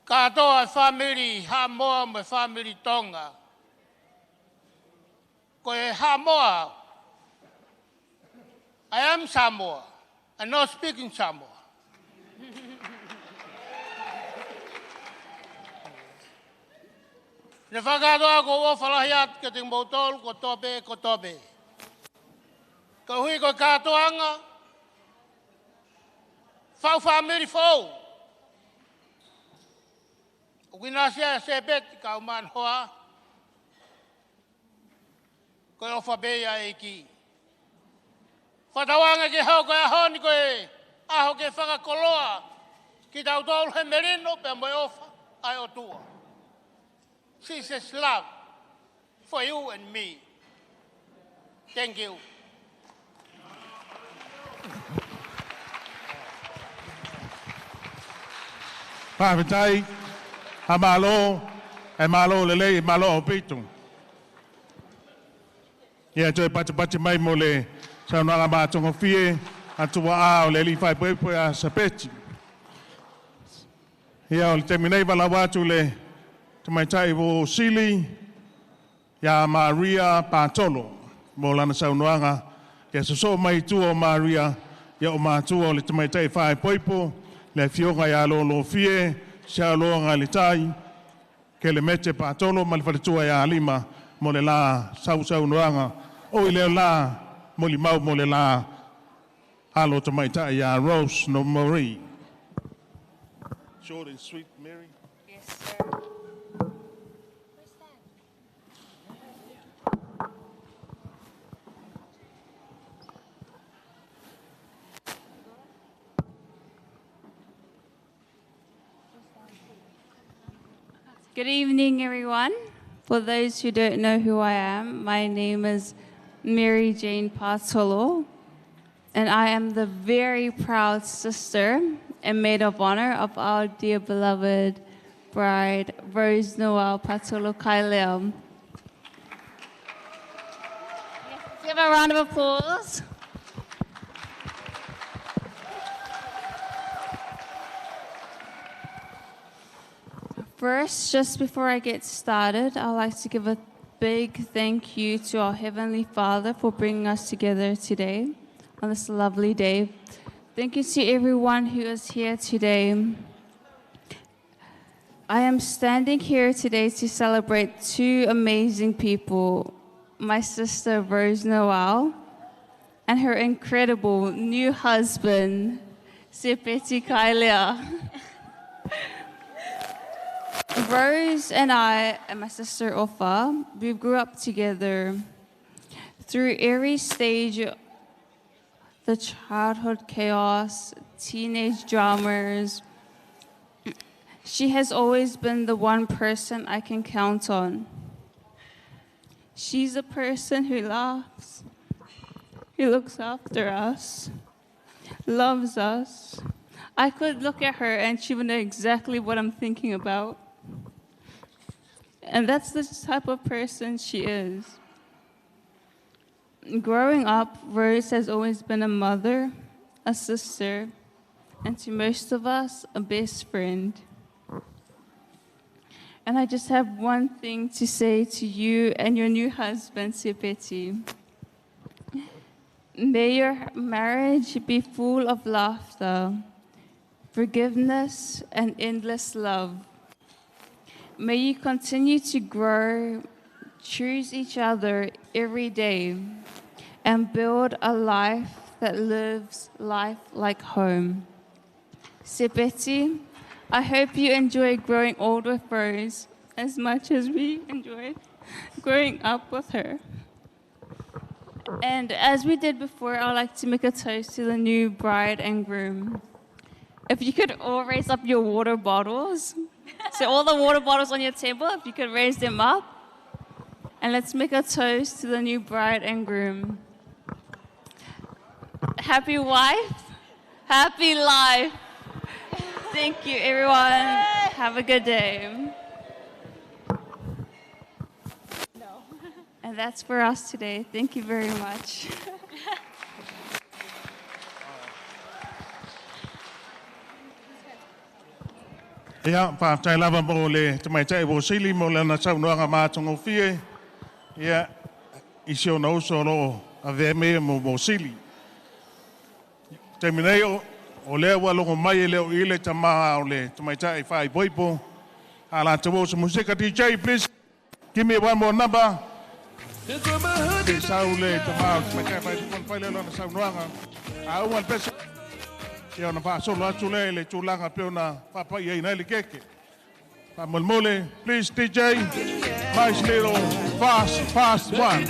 Speaker 14: Katoa whamiri Hamoa me whamiri Tonga. Koe Hamoa, I am Samoa, and not speaking Samoa. Ne whakatoa ko o whalahiat ke te mautolu ko tope, ko tope. Ka hui ko katoanga, whau whamiri fou. O kinasia se peti ka uman hoa, koe ofa beia e ki. Whatawanga ke hau koe ahoni koe aho ke whakakoloa ki tau tolu he merino pe moe ofa ai o tua. Jesus love for you and me. Thank you.
Speaker 6: Whawhetai, ha malo, e malo lelei, e malo o pito. Ia toe pati pati mai mo le saunoaga mātogofie, atua a o le alii faaipoipo ia Sepeti. Ia o le taimi nei valaau atu le tamaitai o Sili ia Maria Patolo mo lana saunoaga ia sosoo mai i tua o Maria ia o matua o le tamaitai faaipoipo le afioga ia Lolofie Sialoaga le Tai Kelemete Patolo ma le faletua ia Alima mo le la sausaunoaga o i lea la molimau mo le la alo tamaitai ia Rose no Marie. Short and sweet, Mary.
Speaker 13: Yes, sir.
Speaker 15: Good evening, everyone. For those who don't know who I am, my name is Mary Jane Patolo, and I am the very proud sister and maid of honor of our dear beloved bride, Rose Noel Patolo Kailea. Yes, let's give a round of applause. First, just before I get started, I'd like to give a big thank you to our Heavenly Father for bringing us together today on this lovely day. Thank you to everyone who is here today. I am standing here today to celebrate two amazing people, my sister Rose Noel and her incredible new husband, Sepeti Kailea. Rose and I and my sister Ofa, we grew up together. Through every stage, the childhood chaos, teenage dramas, she has always been the one person I can count on. She's a person who laughs, who looks after us, loves us. I could look at her and she would know exactly what I'm thinking about. And that's the type of person she is. Growing up, Rose has always been a mother, a sister, and to most of us, a best friend. And I just have one thing to say to you and your new husband, Sipeti. May your marriage be full of laughter, forgiveness, and endless love. May you continue to grow, choose each other every day, and build a life that lives life like home. Sipeti, I hope you enjoy growing old with Rose as much as we enjoyed growing up with her. And as we did before, I'd like to make a toast to the new bride and groom. If you could all raise up your water bottles. So all the water bottles on your table, if you could raise them up. And let's make a toast to the new bride and groom. Happy wife, happy life. Thank you, everyone. Have a good day.
Speaker 13: No.
Speaker 15: And that's for us today. Thank you very much.
Speaker 6: Ia, whātai lava mo le te mai tai o sili mo le na saunoaga mātongofie. Ia, i si ona uso lo a vea mea mo sili. Te minei o lea ua longo mai e leo i le tama o le tamaitai whaipoipo. A la te wo musika DJ, please give me one more number. Te sau le tama o tamaitai whaipoipo whai leo na saunoaga. A uan pesa. Ia ona whaasolo atu le le tūlanga pe ona whapai ai nei le keke. Whamolmole, please DJ, nice little fast one.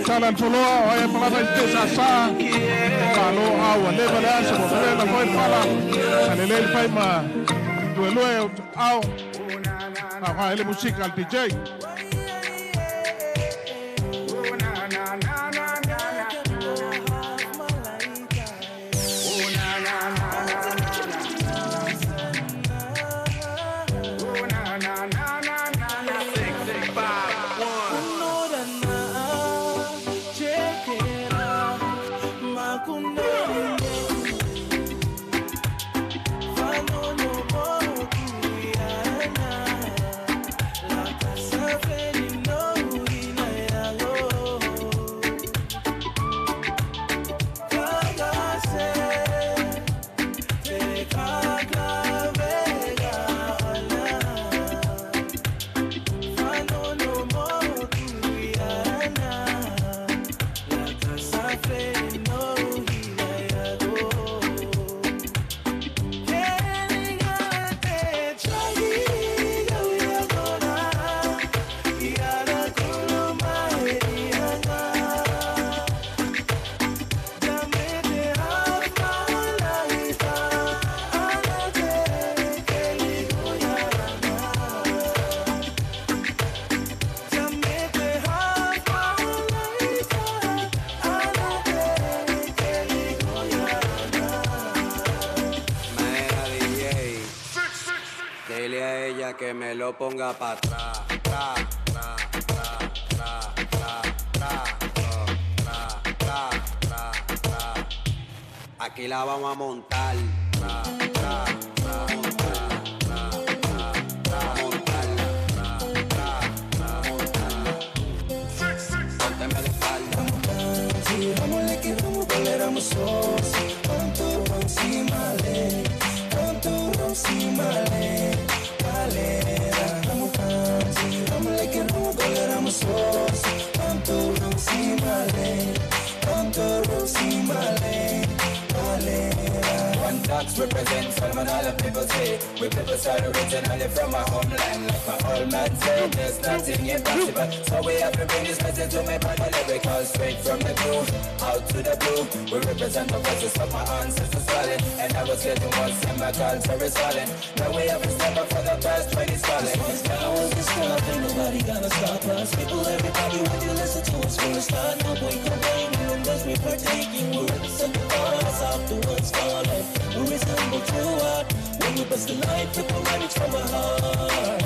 Speaker 6: Talan Poloa, o ia palava i te sa, Whalo au, a lewa le asa, mo le la foi pala, a le lele pai ma tuelue o au, a wha ele musika al DJ.
Speaker 16: Que me lo ponga pa' atrás, tra, tra, tra, tra, tra, tra, tra, tra, tra, tra. Aquí la vamos a montar, tra, tra, tra, tra, tra, tra, montarla, tra, tra, tra, montarla. Pónteme de espalda.
Speaker 1: Vamos que vamos toleramos sos, pon tu encima le, pon tu encima le.
Speaker 17: Fox represent Solomon Island people say. We people start originally from our homeland. Like my old man said, there's nothing impossible. So we have to bring this message to my brother lyrical. Straight from the blue, out to the blue. We represent the voices of my ancestors calling. And I was getting once in my culture is falling. Now we have to step up for the best when it's calling.
Speaker 1: This one's down, this stop, ain't nobody gonna stop us. People, everybody, when you listen to us for a start, no point complaining unless we partaking. We represent the thoughts of the ones falling. We resemble true art. When we bust the light, people run it from our heart.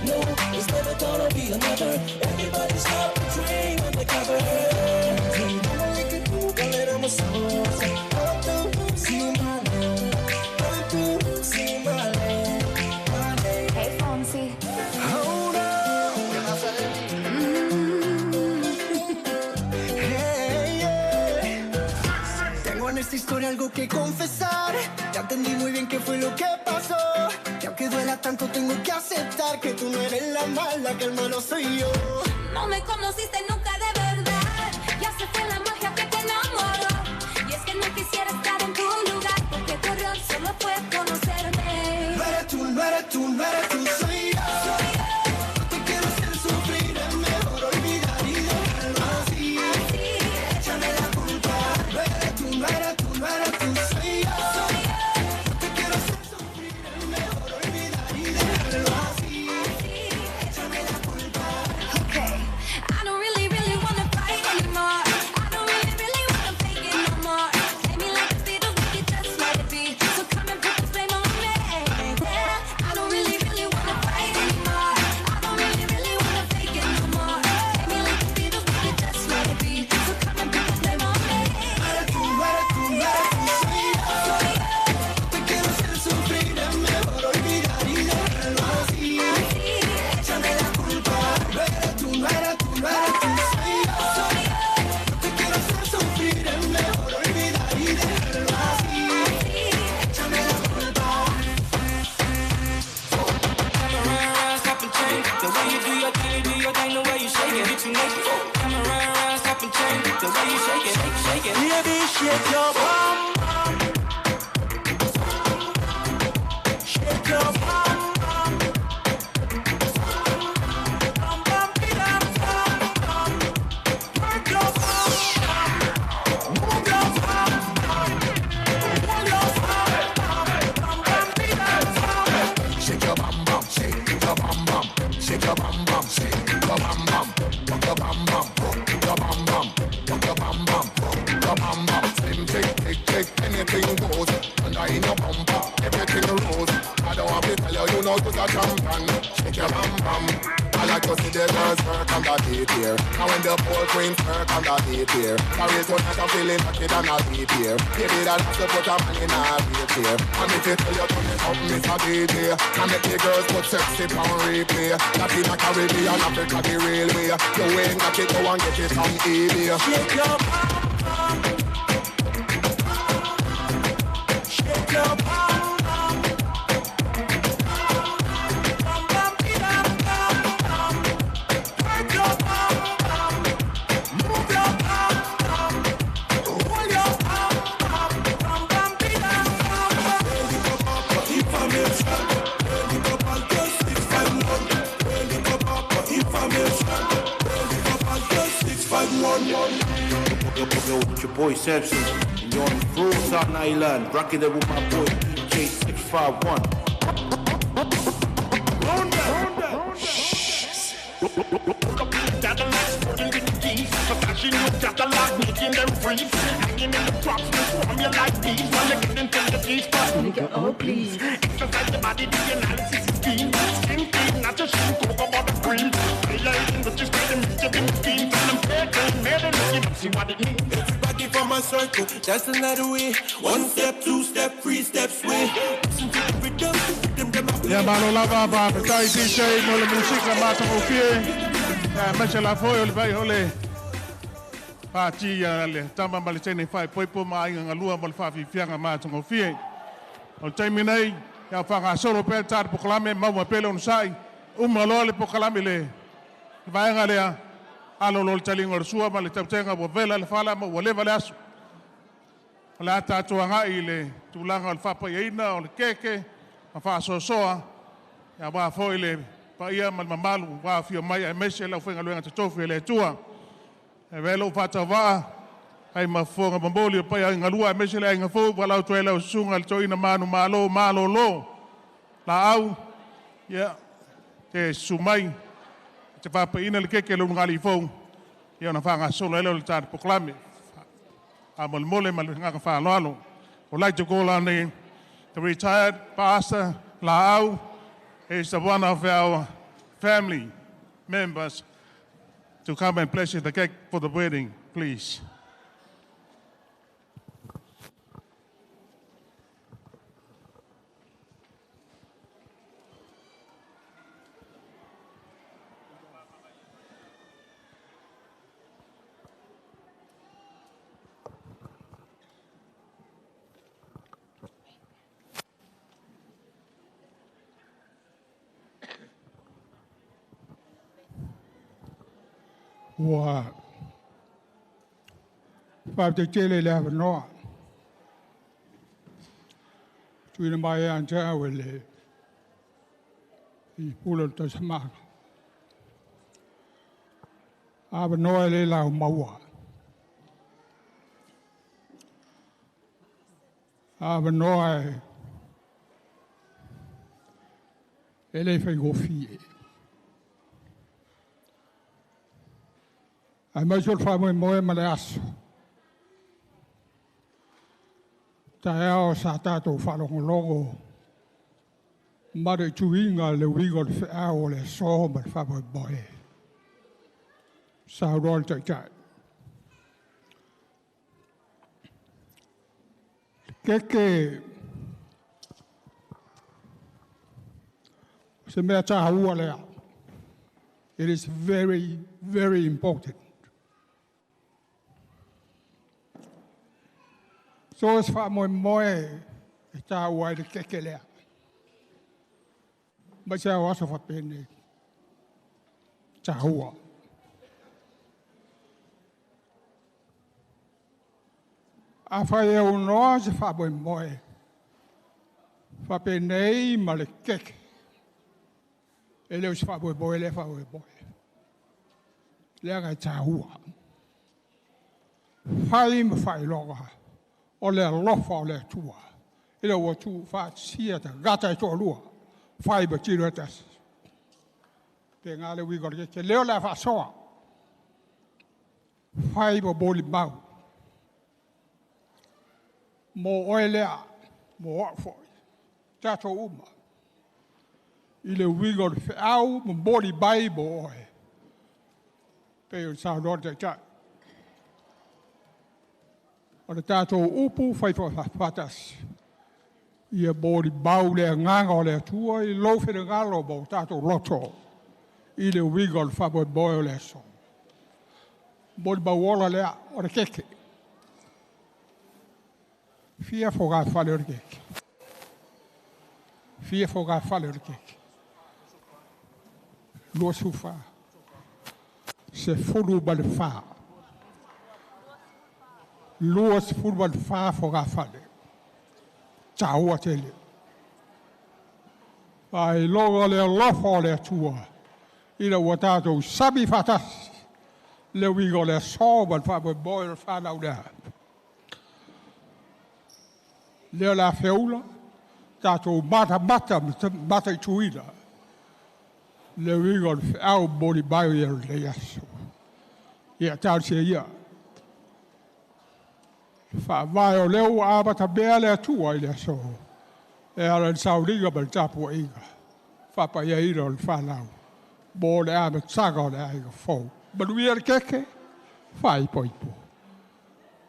Speaker 1: No, there's never gonna be another. Everybody's got the dream on the cover.
Speaker 2: Hey, Fonzie.
Speaker 3: Hold up. Hey, yeah. Tengo en esta historia algo que confesar. Ya entendí muy bien qué fue lo que pasó. Y aunque duela tanto, tengo que aceptar que tú no eres la mala, que el malo soy yo.
Speaker 2: No me conociste nunca de verdad. Ya se fue la magia que te enamoró. Y es que no quisiera estar en tu lugar, porque tu error solo fue conocerme.
Speaker 3: No eres tú, no eres tú, no eres tú, soy yo. No te quiero hacer sufrir, es mejor olvidar y dejarlo así. Échame la culpa. No eres tú, no eres tú, no eres tú, soy yo. No te quiero hacer sufrir, es mejor olvidar y dejarlo así. Échame la culpa.
Speaker 2: Okay, I don't really, really wanna fight anymore. I don't really, really wanna fake it no more. Play me like the Beatles, we could just let it be. So come and put the blame on me. Yeah, I don't really, really wanna fight anymore. I don't really, really wanna fake it no more. Play me like the Beatles, we could just let it be. So come and put the blame on me.
Speaker 3: No eres tú, no eres tú, no eres tú, soy yo. No te quiero hacer sufrir, es mejor olvidar y dejarlo así. Échame la culpa. No eres tú, no eres tú, no eres tú, soy yo. No te quiero hacer sufrir, es mejor olvidar y dejarlo así. Échame la culpa.
Speaker 12: Come around, round, stop and change. The way you do your thing, you do your thing, the way you shake it, get you naked. Come around, round, stop and change. The way you shake it, shake, shake it.
Speaker 1: Baby, shake your bum, bum. Shake your bum, bum. Bum, bum, be-dum, bum, bum. Work your bum, bum. Move your bum, bum. Roll your bum, bum. Bum, bum, be-dum, bum.
Speaker 3: Shake your bum bum, shake your bum bum, shake your bum bum, shake your bum bum, rock your bum bum, rock your bum bum, rock your bum bum, rock your bum bum. Slim chick, tick tick, anything goes. Under in your bumper, everything rolls. I don't have to tell you, you know you're a champion. Shake your bum bum. I like to see the girls work on the beat here. Now when the pole queens work on the beat here. Sorry tonight I'm feeling lucky than a beat here. Baby, that has to put a man in a wheelchair. And if you tell you turn it up, Miss a DJ. And make the girls put sexy on replay. That in a Caribbean, Africa, the real way. You ain't got it, go and get it on eBay.
Speaker 1: Shake your bum, bum. Shake your bum, bum. Bum, bum, be-dum, bum, bum. Work your bum, bum. Move your bum, bum. Roll your bum, bum. Bum, bum, be-dum, bum, bum.
Speaker 18: Yo, yo, it's your boy Samson, and you're on Fruit Island, rocking it with my boy DJ 651.
Speaker 1: Nigga, oh please.
Speaker 10: Exercise the body, the analysis is keen. Skin clean, not just shoe, coke about the green. Realizing that you stay the mystery in the scheme. Tell them fair, turn, made it, look it up, see what it means.
Speaker 19: Everybody from my circle, that's another way. One step, two step, three steps way. Listen to the rhythm, them I
Speaker 6: Ia malo lava pa petai DJ mo le musika matagofie. Ia aemaise lafoe o le vai o le pati ia le tama ma le teine faaipoipo ma aiga galua mo le faafiafiaga matagofie. O le taimi nei ia faagasolo pea le tatou pokalame maua pea le onosai uma loa le pokalame le vaega lea alo lo le taliga o le sua ma le tautega ua vela le fala ma ua leva le aso. O le a tatou agai i le tulaga o le faapaiaina o le keke ma faasoasoa, aua foi le paia ma le mamalu ua afio mai aemaise le aufaigaluega totofi a le Atua. E avea lou faatauvaa ai ma fofoga momoli o paia i galua aemaise le aiga fou valaau atu ai lau susuga i le toeaina manumalo malolo laau, ia, te susu mai te faapaiina le keke o le ulugalii fou, ia ona faagasolo ai lea o le tatou polokalame. Faamolemole ma le agaga faaaloalo. Would like to call on the retired pastor Laau. He's the one of our family members to come and bless the cake for the wedding, please.
Speaker 20: Ua faafetai le avanoa tuuina mai ia te au e le pule o le tausamaga. Avanoa e le laumaua. Avanoa e le faigofie. Aemaise o le faamoemoe ma le aso. Taeao sa tatou faalogologo ma le tuiga le uiga o le feau o le aso ma le faamoemoe. Saunoa le Taitai. Keke se mea tāua lea. It is very, very important. So se faamoemoe e tāua ai le keke lea. Mai se ao aso faapenei. Tāua. Afai e aunoa se faamoemoe faapenei ma le keke. E le o se faamoemoe lea faamoemoe. Leaga e tāua. Fai ma faailoga o le alofa o le Atua. Ina ua tuufaatasia tagata e toalua, fai ma tino e tasi. Pe ngā le uiga o le keke, leo le a faasoa. Fai ma molimau. Mo oe lea, mo au foi, tatou uma. I le uiga o le feau ma moli mai mo oe. Pei o le saunoa le Taitai. O le tatou upu fai faatasi. Ia molimau le agaga o le Atua i lou finagalo ma o tatou loto i le uiga o le faamoemoe o le aso. Molimau ola lea o le keke. Fia fogafale o le keke. Fia fogafale o le keke. 24. 14. 24 fogafale. Tāua tele. Faailoga le alofa o le Atua ina ua tatou sami faatasi le uiga o le aso ma le faamoemoe o le fanau lea. Lea o le a feula, tatou matamata ma mataituina le uiga o le feau moli mai o lenei aso. Ia talosia ia. Faavae o lea ua amatamea le Atua i le aso. E ala i le sauliga ma le tapuaiga. Faapaiaina o le fanau. Mo le amataga o le aiga fou. Manuia le keke, faaipoipo.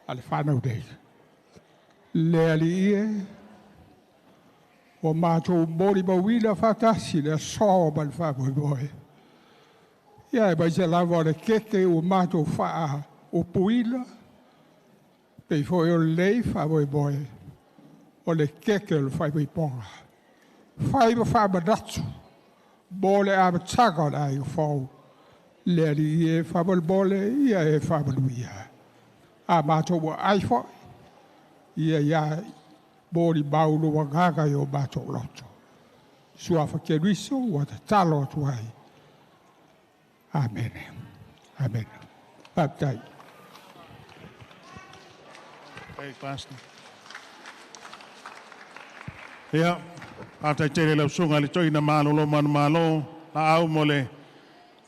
Speaker 20: A le fanau nei. Le Alii e, ua matou molimauina faatasi le aso ma le faamoemoe. Ia aemaise lava o le keke ua matou faaupuina, pei foi o lenei faamoemoe, o le keke o le faaipoipoga. Fai ma faamanatu mo le amataga o le aiga fou. Le Alii e faamolemole, ia e faamanuia. A matou ua ai foi, Ia ia moli mau lo agaga i o matou loto. Suafa Keriso ua tatalo atu ai. Amene. Amene. Faafetai.
Speaker 6: Hey, Pastor. Ia, faafetai tele lau susuga i le toeaina malolo manumalo, laau mo le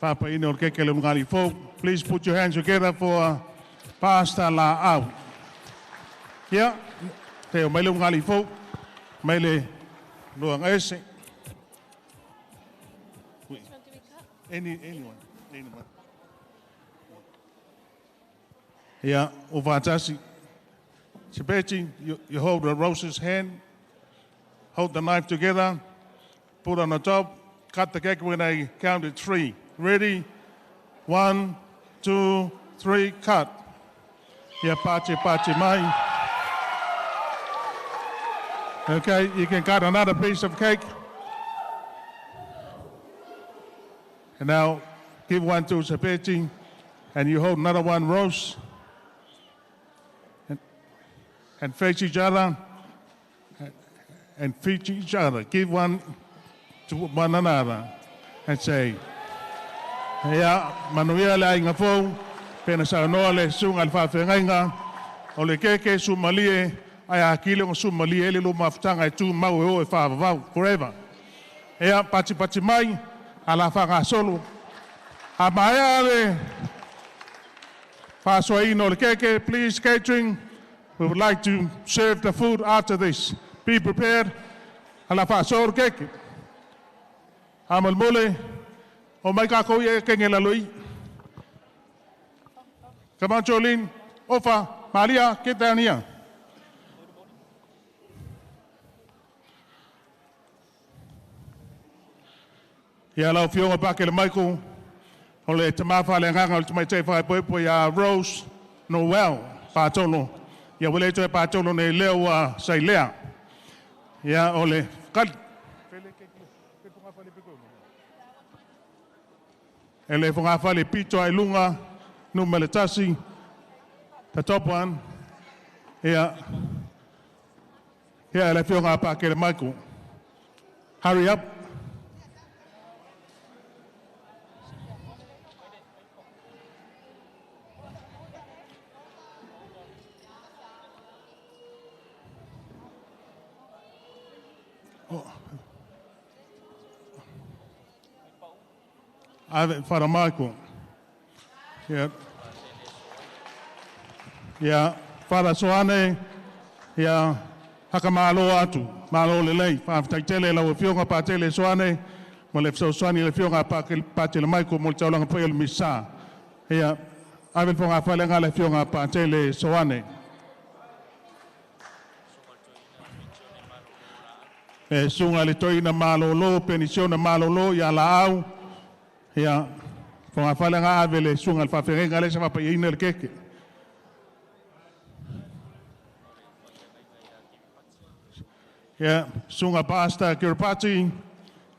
Speaker 6: faapaina o le keke le ulugalii fou. Please put your hands together for Pastor Laau. Ia, te o mai le ulugalii fou, mai le luaga ese. Anyone, anyone. Ia, o faatasi. Sipeti, you hold the Rose's hand, hold the knife together, put on the top, cut the cake when I count to 3. Ready? 1, 2, 3, cut. Ia, pache, pache, mai. Okay, you can cut another piece of cake. And now, give one to Sipeti, and you hold another one, Rose. And face each other, and feed each other. Give one to one another, and say, Ia, manuia le aiga fou, pena saunoa le susuga i le faafeagaiga, o le keke sumalie, ae akili ona sumalie e le lua mafutaga e tumau e o e faavavau, forever. Ia, patipati mai, a la faagasolo. A maea le faasoaina o le keke, please, catering, we would like to serve the food after this. Be prepared. A la faasolo keke. A molemole, o mai kākou ia e kenge lalo i. Come on, Jolene. Ofa, Maria, get down here. Ia lau Afioga Pakele Michael, o le tamā faaleagaga o le tamaitai faepoepoe ia Rose Noel Patolo. Ia ua le toe Patolo nei lea ua sailea. Ia o le kali. E le fogafale pito ai luga, numera 1, the top one. Ia, ia le Afioga a Pakele Michael. Hurry up. Ave Father Michael. Yeah. Yeah, Father Soane, yeah, haka malo atu, malo lelei, faafetai tele lau Afioga Patele Soane, ma le fesoasoani le Afioga Patele Michael mo le taulaga paia o le Misa. Ia, ave le fogafale le Afioga Patele Soane. E suga le toeaina malolo, penisiona malolo ia laau. Ia, fogafale ave le suga le faafeagaiga le sa faapaiaina le keke. Ia, suga Pastor Kiripati,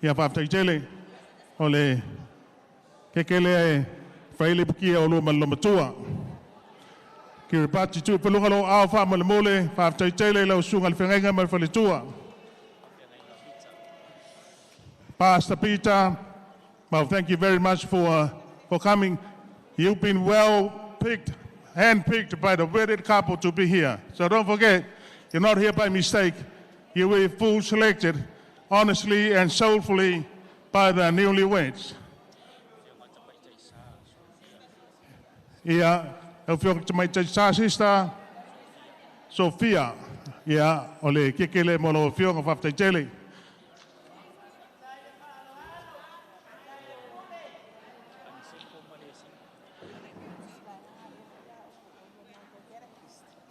Speaker 6: ia faafetai tele o le keke lea e fai le pukia o lua ma le lomatua. Kiripati tu peluga lo ao faamolemole, faafetai tele lau suga le feagaiga ma le faletua. Pastor Peter, well, thank you very much for coming. You've been well picked, hand-picked by the wedded couple to be here. So don't forget, you're not here by mistake. You were full selected, honestly and soulfully, by the newlyweds. Ia, lau Afioga Tamaitai Sa Sister Sophia. Ia, o le kekele mo lau Afioga faafetai tele.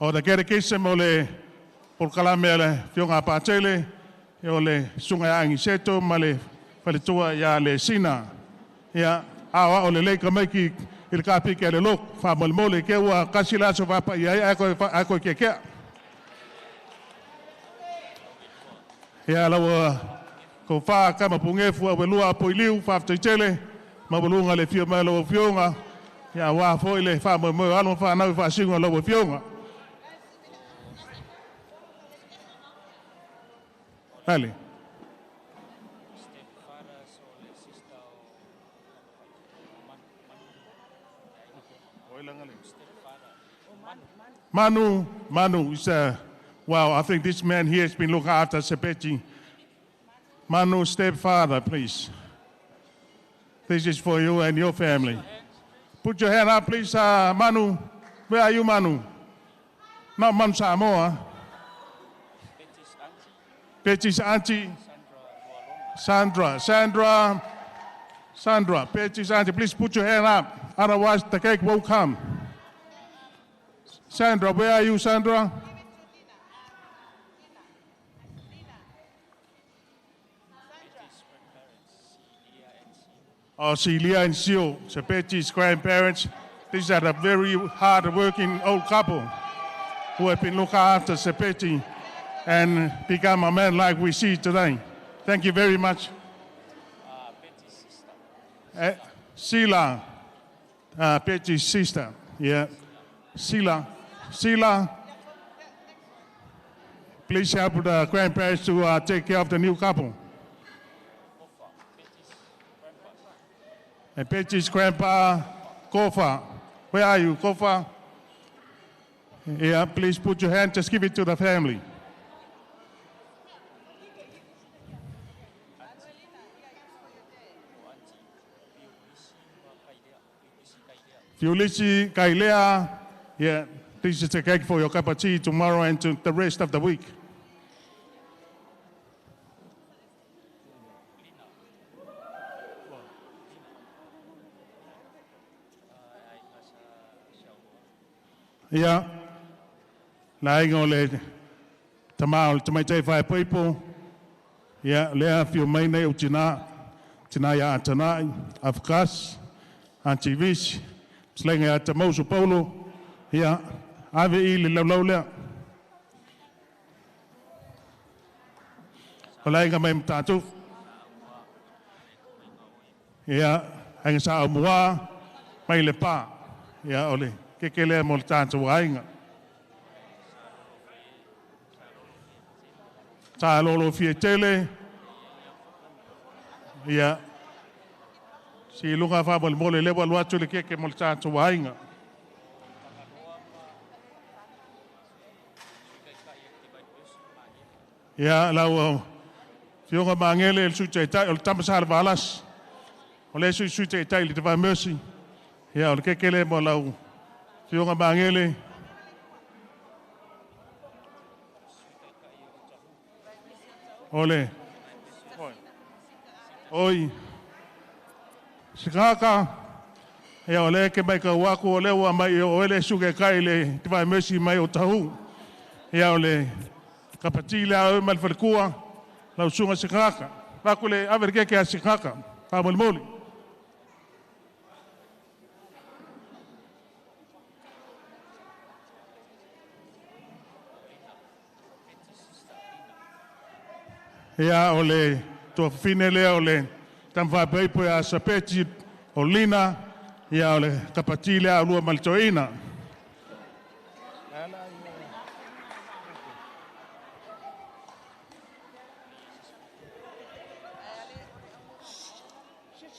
Speaker 6: O le catechism o le polokalame a le Afioga a Patele, o le susuga ia Agiseto ma le faletua ia le Sina. Ia, ao o le lei kamaiki i le kapike a le loku, faamolemole ke ua kasi le aso faapai ai, ae koe kekea. Ia, lau kou wha kama pungefu au elua apo i liu, faafetai tele, maualuga le fia mai lau Afioga, ia wā foi le wha moe moe alo whanau whaasiga lau Afioga. Lale. Manu is wow, I think this man here has been looking after Sepeti. Manu, stepfather, please. This is for you and your family. Put your hand up, please, Manu. Where are you, Manu? Not Manu Samoa. Betty's auntie. Sandra. Sandra, Betty's auntie. Please put your hand up. Otherwise, the cake won't come. Sandra, where are you, Sandra? Oh, Celia and Sio, so Betty's grandparents. These are a very hard-working old couple who have been looking after Sepeti and become a man like we see today. Thank you very much.
Speaker 11: Betty's sister.
Speaker 6: Sila, Betty's sister, yeah. Sila, please help the grandparents to take care of the new couple. And Betty's grandpa, Kofa. Where are you, Kofa? Yeah, please put your hand, just give it to the family. Fiulisi Kailea, yeah, this is the cake for your cup of tea tomorrow and to the rest of the week. Yeah, lainga o le tamā o le tamaitai faepoipo, yeah, lea whio mai nei o tina, tina ia atanai, Afkas, Auntie Visi, Slenga ia Tamausu Paulo, yeah, ave i le laulau lea. O lainga mai mtātu. Yeah, ainga sa au mua, mai le pā, yeah, o le ke lea mo le tātou aiga. Tā lolo fia tele. Ia. Si lunga wha mo le mole lewa luatu le keke mo le tātou aiga. Ia, lau fionga maangele le sui taitai o le tamasa le valas. O le sui sui taitai le Divine Mercy. Ia, o le keke le mo lau fionga maangele. Ole. Oi. Sikaka. Ia o le ke mai ka waku o le ua mai o ele suke kai le Divine Mercy mai o tahu. Ia o le kapati le au mai le falekua. Lau sunga sikaka. Waku le ave le keke a sikaka. Wha Ia o le tuafafine lea o le tamawhapeipo ia Sapeti o Lina, ia o le kapati lea o lua malitoina.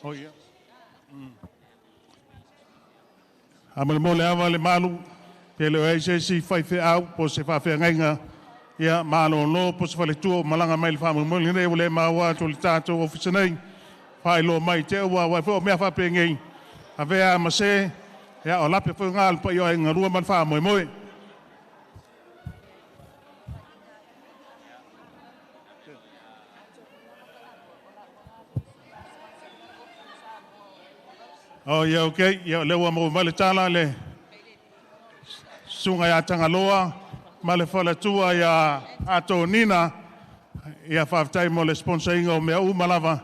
Speaker 6: Oh, ia. A mo le mole awa le malu, pe leo ai se si whaiwhe au, po se whawheangaiga. Ia, malo no, po se whaletua, malanga mai le whamumuli nei, o le maua atu le tātou ofisa nei, whailo mai te ua, wai fo mea whape ngei, a vea mase, ia, o lape fo ngā le pai o ai ngarua man wha moe moe. Oh, ia, okay, ia, le ua mau mai le tala le sunga ia Tangaloa, ma le faletua ia Atonina, ia whaftai mo le sponsor inga o mea uma lava,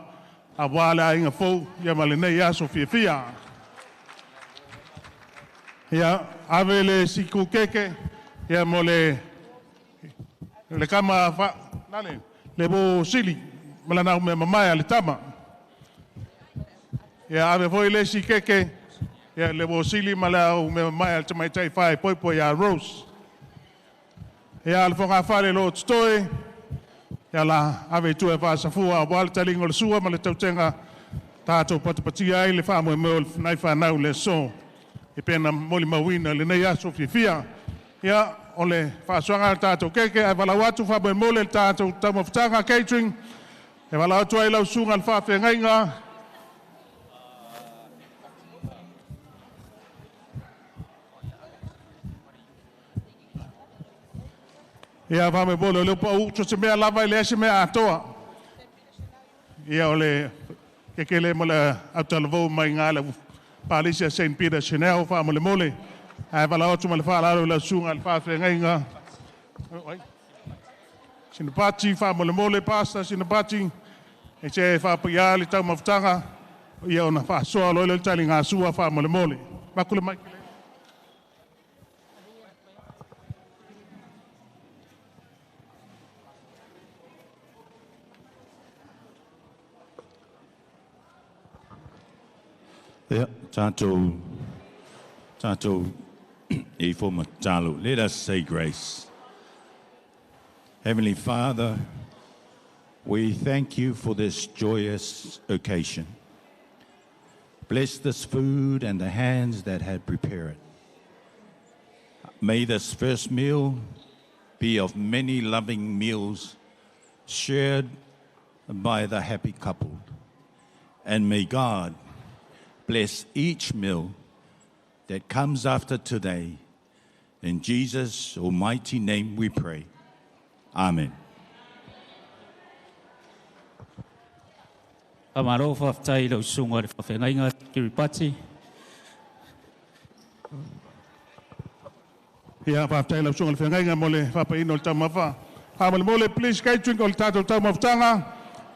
Speaker 6: a wā le ainga fou, ia ma le nei aso fia fia. Ia, ave le siku keke, ia mo le kama wha, nale, le bo sili, malana mea mamae a le tama. Ia, ave foi le si keke, ia le bo sili mala au mea mamae a le tamaitai whai poipo ia Rose. Ia, le whanga whare lo tutoe, Ia la ave i tua e faasafua auā le taliga o le sua ma le tautega tatou patapatia ai le faamoemoe o lenai fanau i le aso e pei ona molimauina i lenei aso fiafia. Ia, o le faasoaga a le tatou keke, ae valaau atu faamolemole le tatou taumafataga catering, e valaau atu ai lau susuga i le faafeagaiga, Ia, faamolemole o lea ua pau so o se mea lava e leai se mea atoa. Ia, o le keke lea ma le autalavou mai gā le Palisi a St. Peter Chanel faamolemole. Ae valaau atu ma le faaaloalo i lau susuga i le faafeagaiga. Sinapati faamolemole, Pastor Sinapati, e te faapaia le taumafataga, ia ona faasoa loa lea o le taligasua faamolemole. Avatu le mic.
Speaker 21: Ia, tatou, tatou ifo ma tatalo. Let us say grace. Heavenly Father, we thank you for this joyous occasion. Bless this food and the hands that have prepared it. May this first meal be of many loving meals shared by the happy couple. And may God bless each meal that comes after today. In Jesus' almighty name we pray. Amen.
Speaker 11: Faamalo faafetai i lau susuga i le faafeagaiga Kiripati.
Speaker 6: Ia, faafetai i lau susuga i le feagaiga mo le faapaina o le taumafa. Faamolemole, please catering o le tatou taumafataga,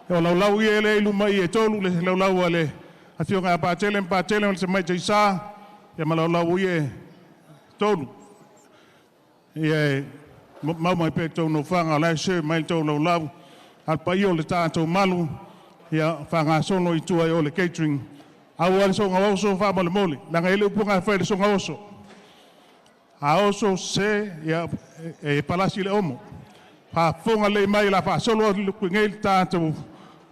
Speaker 6: o laulau ia lea i luma i e tolu, le laulau a le Afioga ia Patele ma Patele ma le Tamaitai Sa, ia ma laulau ia e tolu. Ia e mau mai pea i tou nofoaga o la e serve mai le tou laulau. A o le paia o le tatou malu, ia faagasolo i tua i o le catering. Aua le soga oso faamolemole, leaga e i ai le upu e fai i le soga oso. A oso se, ia, e palasi le omo. Faafofoga lelei mai o le a faasolo atu nei le tatou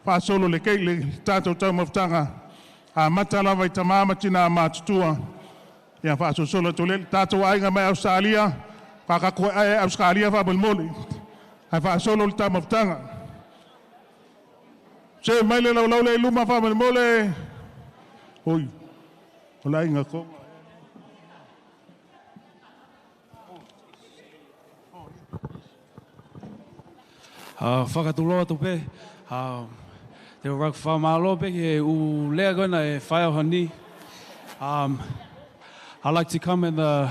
Speaker 6: faasolo le le tatou taumafataga. Amata lava i tama ma tina matutua. Ia faasolosolo atu lea le tatou aiga mai Ausetalia, faakatoe Ausetalia faamolemole. Ae faasolo le taumafataga. Se mai le laulau lea i luma faamolemole. Oi, o le aiga Tonga.
Speaker 9: Whakatuloa atu pe, te o raku whamalo pe ke u lea koina e whai hani. I'd like to come and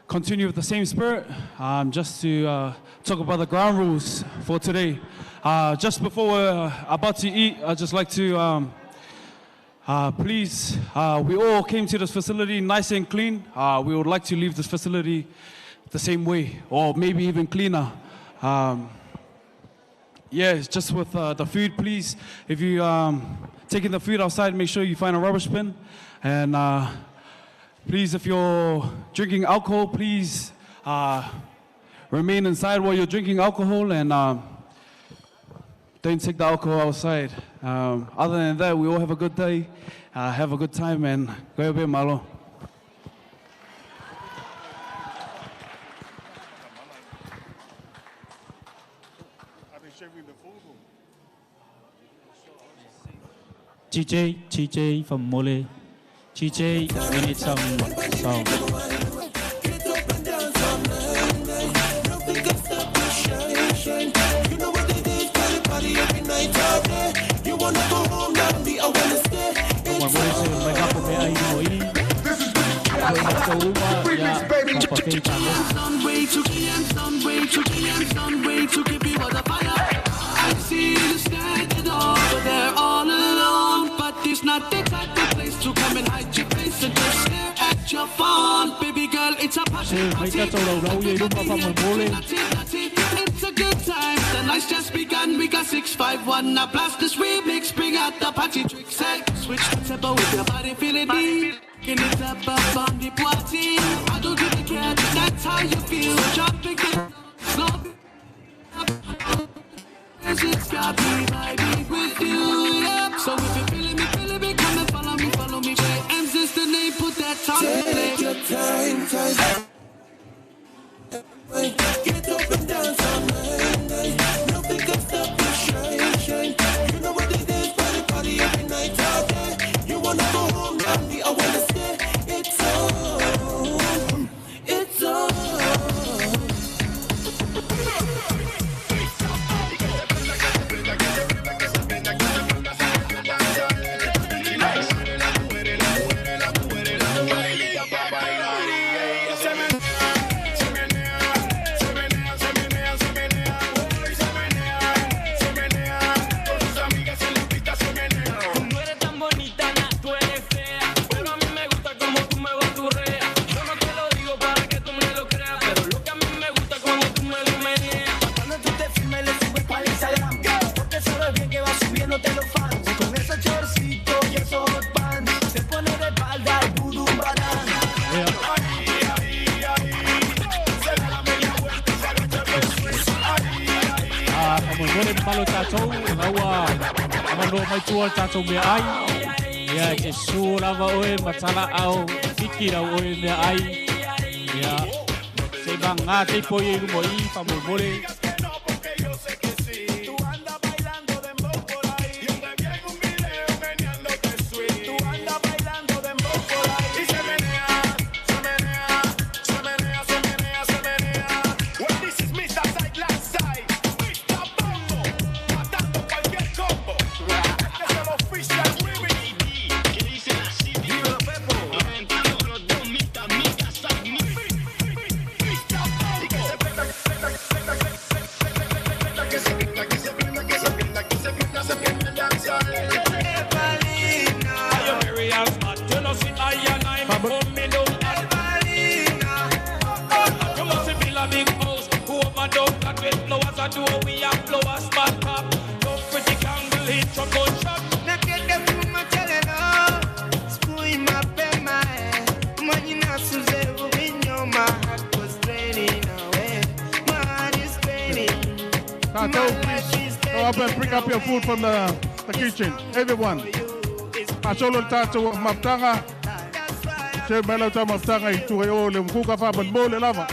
Speaker 9: continue with the same spirit, just to talk about the ground rules for today. Just before we're about to eat, I'd just like to please, we all came to this facility nice and clean. We would like to leave this facility the same way, or maybe even cleaner. Yeah, it's just with the food, please. If you taking the food outside, make sure you find a rubbish bin. And please, if you're drinking alcohol, please remain inside while you're drinking alcohol and don't take the alcohol outside. Other than that, we all have a good day, have a good time, and go be malo.
Speaker 6: Are they serving the food?
Speaker 11: TJ, TJ from Mole. TJ, we need some sound.
Speaker 22: I see you standing over there all alone, but it's not the type of place to come and hide your face and just stare at your phone. Baby girl, it's a passion. It's a good time. The night's just begun. We got 651. Now blast this remix. Bring out the party tricks. Hey, switch the tempo with your body, feel it deep. Can it up on the party? I don't really care. That's how you feel. Jump and get slow. I be vibing with you, yeah. So if you're feeling me, come and follow me, follow me. JM's is the name, put that time.
Speaker 19: Take your time, time. Get up and dance all night, night. Nothing can stop you, shine, shine. You know what it is, party, party every night, all day. You wanna go home, not me, I wanna stay. It's on, it's on.
Speaker 4: Tú no eres tan bonita, na, tú eres fea. Pero a mí me gusta como tú me baturreas. Yo no te lo digo para que tú me lo creas, pero lo que a mí me gusta es cuando tú me lo meneas.
Speaker 1: Cuando tú te filmes, le subes pa'l Instagram. Porque sabes bien que vas subiéndote los fans. Con esos chorcitos y esos hot pants. Se pone de espalda el vudú badán.
Speaker 11: Faamoemole malo tatou ina ua avanoa mai tua le tatou meaai. Ia e te suo lava oe ma talaao fiki lau oe meaai. Ia se vagā teipo ia i luma i faamoemole.
Speaker 3: Y se menea, se menea, se menea, se menea, se menea. Well, this is Mr. Sideline Side, Mr. Bongo, matando cualquier combo. Este es el official remix. Que dicen así, dímelo Pepo. Reventando los dos, Mr. Mr. Side, Mr. Bongo. Y que se prenda, prenda, prenda, prenda, que se prenda, que se prenda, que se prenda, que se prenda, se prenda, danza.
Speaker 6: Tato, please go up and bring up your food from the kitchen. Everyone. Asolo tato maptanga. Se mela ta maptanga i tuhe o le mkuka fa mo le lava.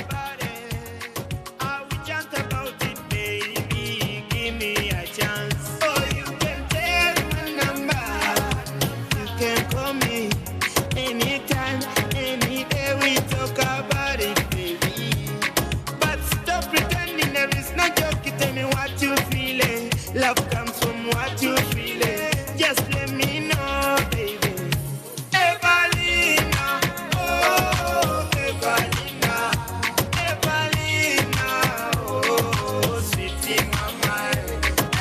Speaker 1: Give me a chance. Oh, you can take my number. You can call me anytime, any day. We talk about it, baby. But stop pretending there is no joke. You tell me what you feeling. Love comes from what you feeling. Just let me know, baby. Evelina, oh, Evelina, Evelina, oh, sweetie mama.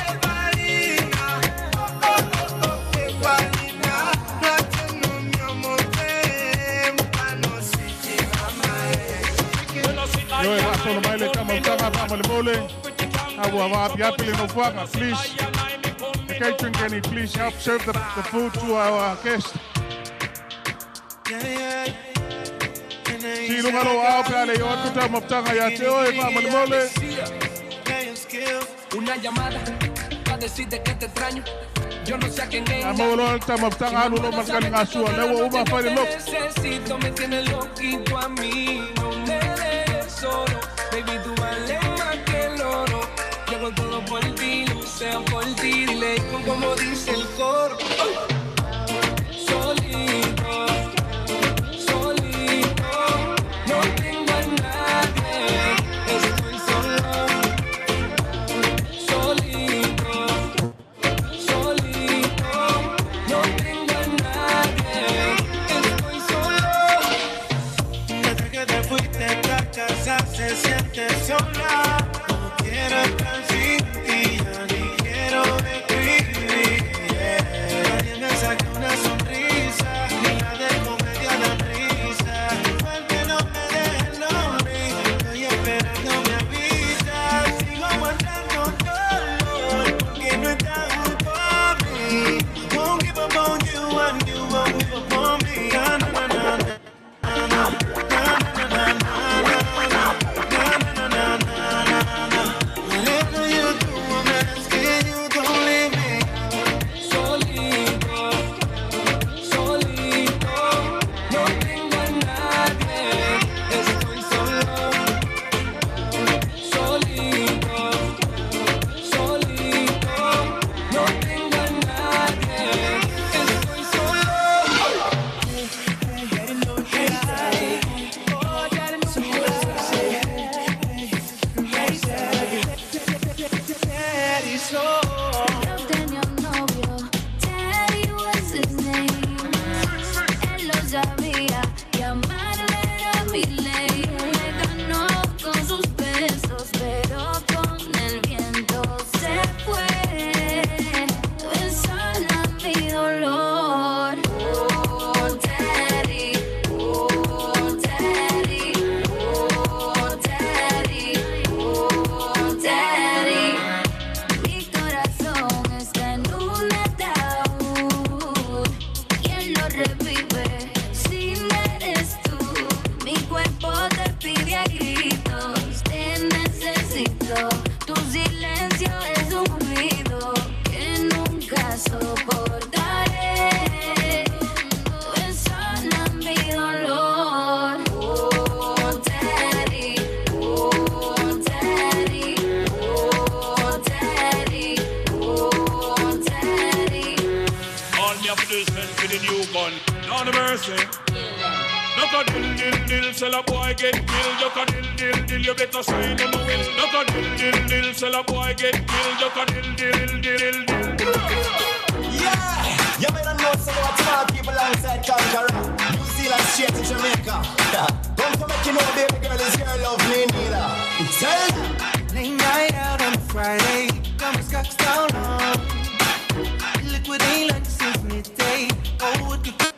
Speaker 1: Evelina, oh, oh, oh, Evelina,
Speaker 6: Yo e asolo mai le tama maptanga fa mo le mole. Awa wa api api le no fuanga, please. The catering, can you please help serve the food to our guest? Si lunga lo ao pe ale yo atu tau maptanga ia te oe fa mo le mole.
Speaker 4: Una llamada para decirte que te extraño. Yo no sé a quién
Speaker 6: A mo lo tama maptanga alu lo maskali ngā sua. Lewa uma fai le lok.
Speaker 4: Necesito, me tienes loquito a mí. No me dejes solo. Baby, tú vales más que el oro. Yo hago todo por ti, lo que sea por ti. Dile como dice el coro. Solito, solito. No tengo a nadie. Estoy solo. Solito, solito. No tengo a nadie. Estoy solo.
Speaker 19: Desde que te fuiste a casa se siente sola. No quiero estar sin ti, ya ni quiero escribir. Yeah. Nadie me saca una sonrisa, ni la de comedia da risa. Igual que no me dejes lonely, estoy esperando mi avisa. Sigo aguantando dolor, porque no estás junto a mí. Won't give up on you and you won't give up on me. Na, na, na, na, na. Na, na, na, na, na, na, na, na, na, na, na, na, na.
Speaker 2: pide a gritos. Te necesito. Tu silencio es un ruido que nunca soportaré. Tú eres sana mi dolor. Oh, daddy. Oh, daddy. Oh, daddy. Oh, daddy.
Speaker 5: All me have to do is send for the new gun. Down the mercy. Knock a dill dill dill, sell a boy get killed. Knock a dill dill dill, you better sign on the will. Knock a dill dill dill, sell a boy get killed. Knock a dill dill dill dill dill.
Speaker 7: Yeah, you better know some what smart people alongside Conqueror. New Zealand straight to Jamaica. Don't for make you know, baby girl, is your love me neither. Tell them.
Speaker 19: Late night out on Friday, numbers got down on. Liquid ain't lunch since midday. Oh, it could.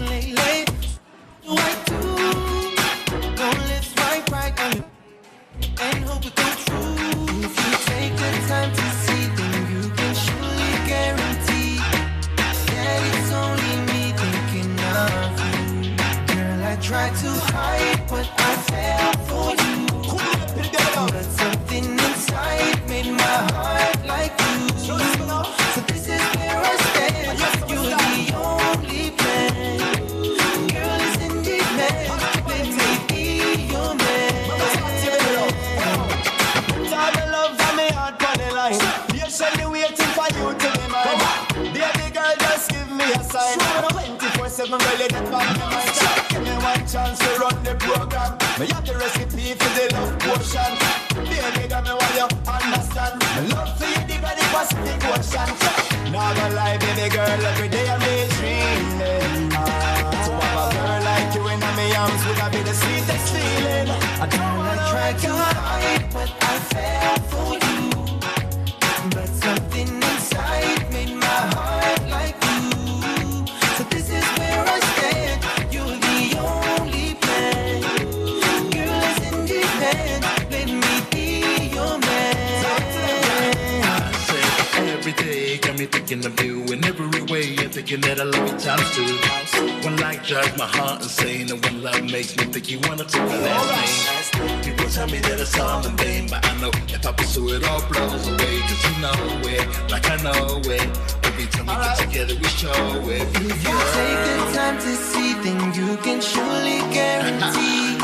Speaker 19: Lately, do I do? Don't live right, right on you and hope it goes true. If you take the time to see, then you can surely guarantee that it's only me thinking of you. Girl, I tried to hide what I felt for you, but something inside made my heart like you. So this is where I stand. You're the only plan. Girl is in demand. Let me be your man.
Speaker 7: Put all the love and me heart on the line. Patiently waiting for you to be mine. Baby girl, just give me a sign. 24/7, girl, you get back my mind. Give me one chance to run the program. Me have the recipe for the love potion. Baby girl, me want you understand. My love for you deeper than the Pacific Ocean. Not gonna lie, baby girl, every day I'm daydreaming. To have a girl like you in my arms would be the sweetest feeling. I don't
Speaker 19: wanna try to hide what I felt for you, but something inside made my heart like you. So this is where I stand. You're the only plan. Girl is in demand. Let me be your man.
Speaker 10: I say every day got me thinking of you in every way, and thinking that I love you times two. One like drives my heart insane, and one love makes me think you wanna take my last name. People tell me that it's all in vain, but I know if I pursue it, all blows away. 'Cause you know it, like I know it. Every time we get together, we show it.
Speaker 19: If you take the time to see, then you can surely guarantee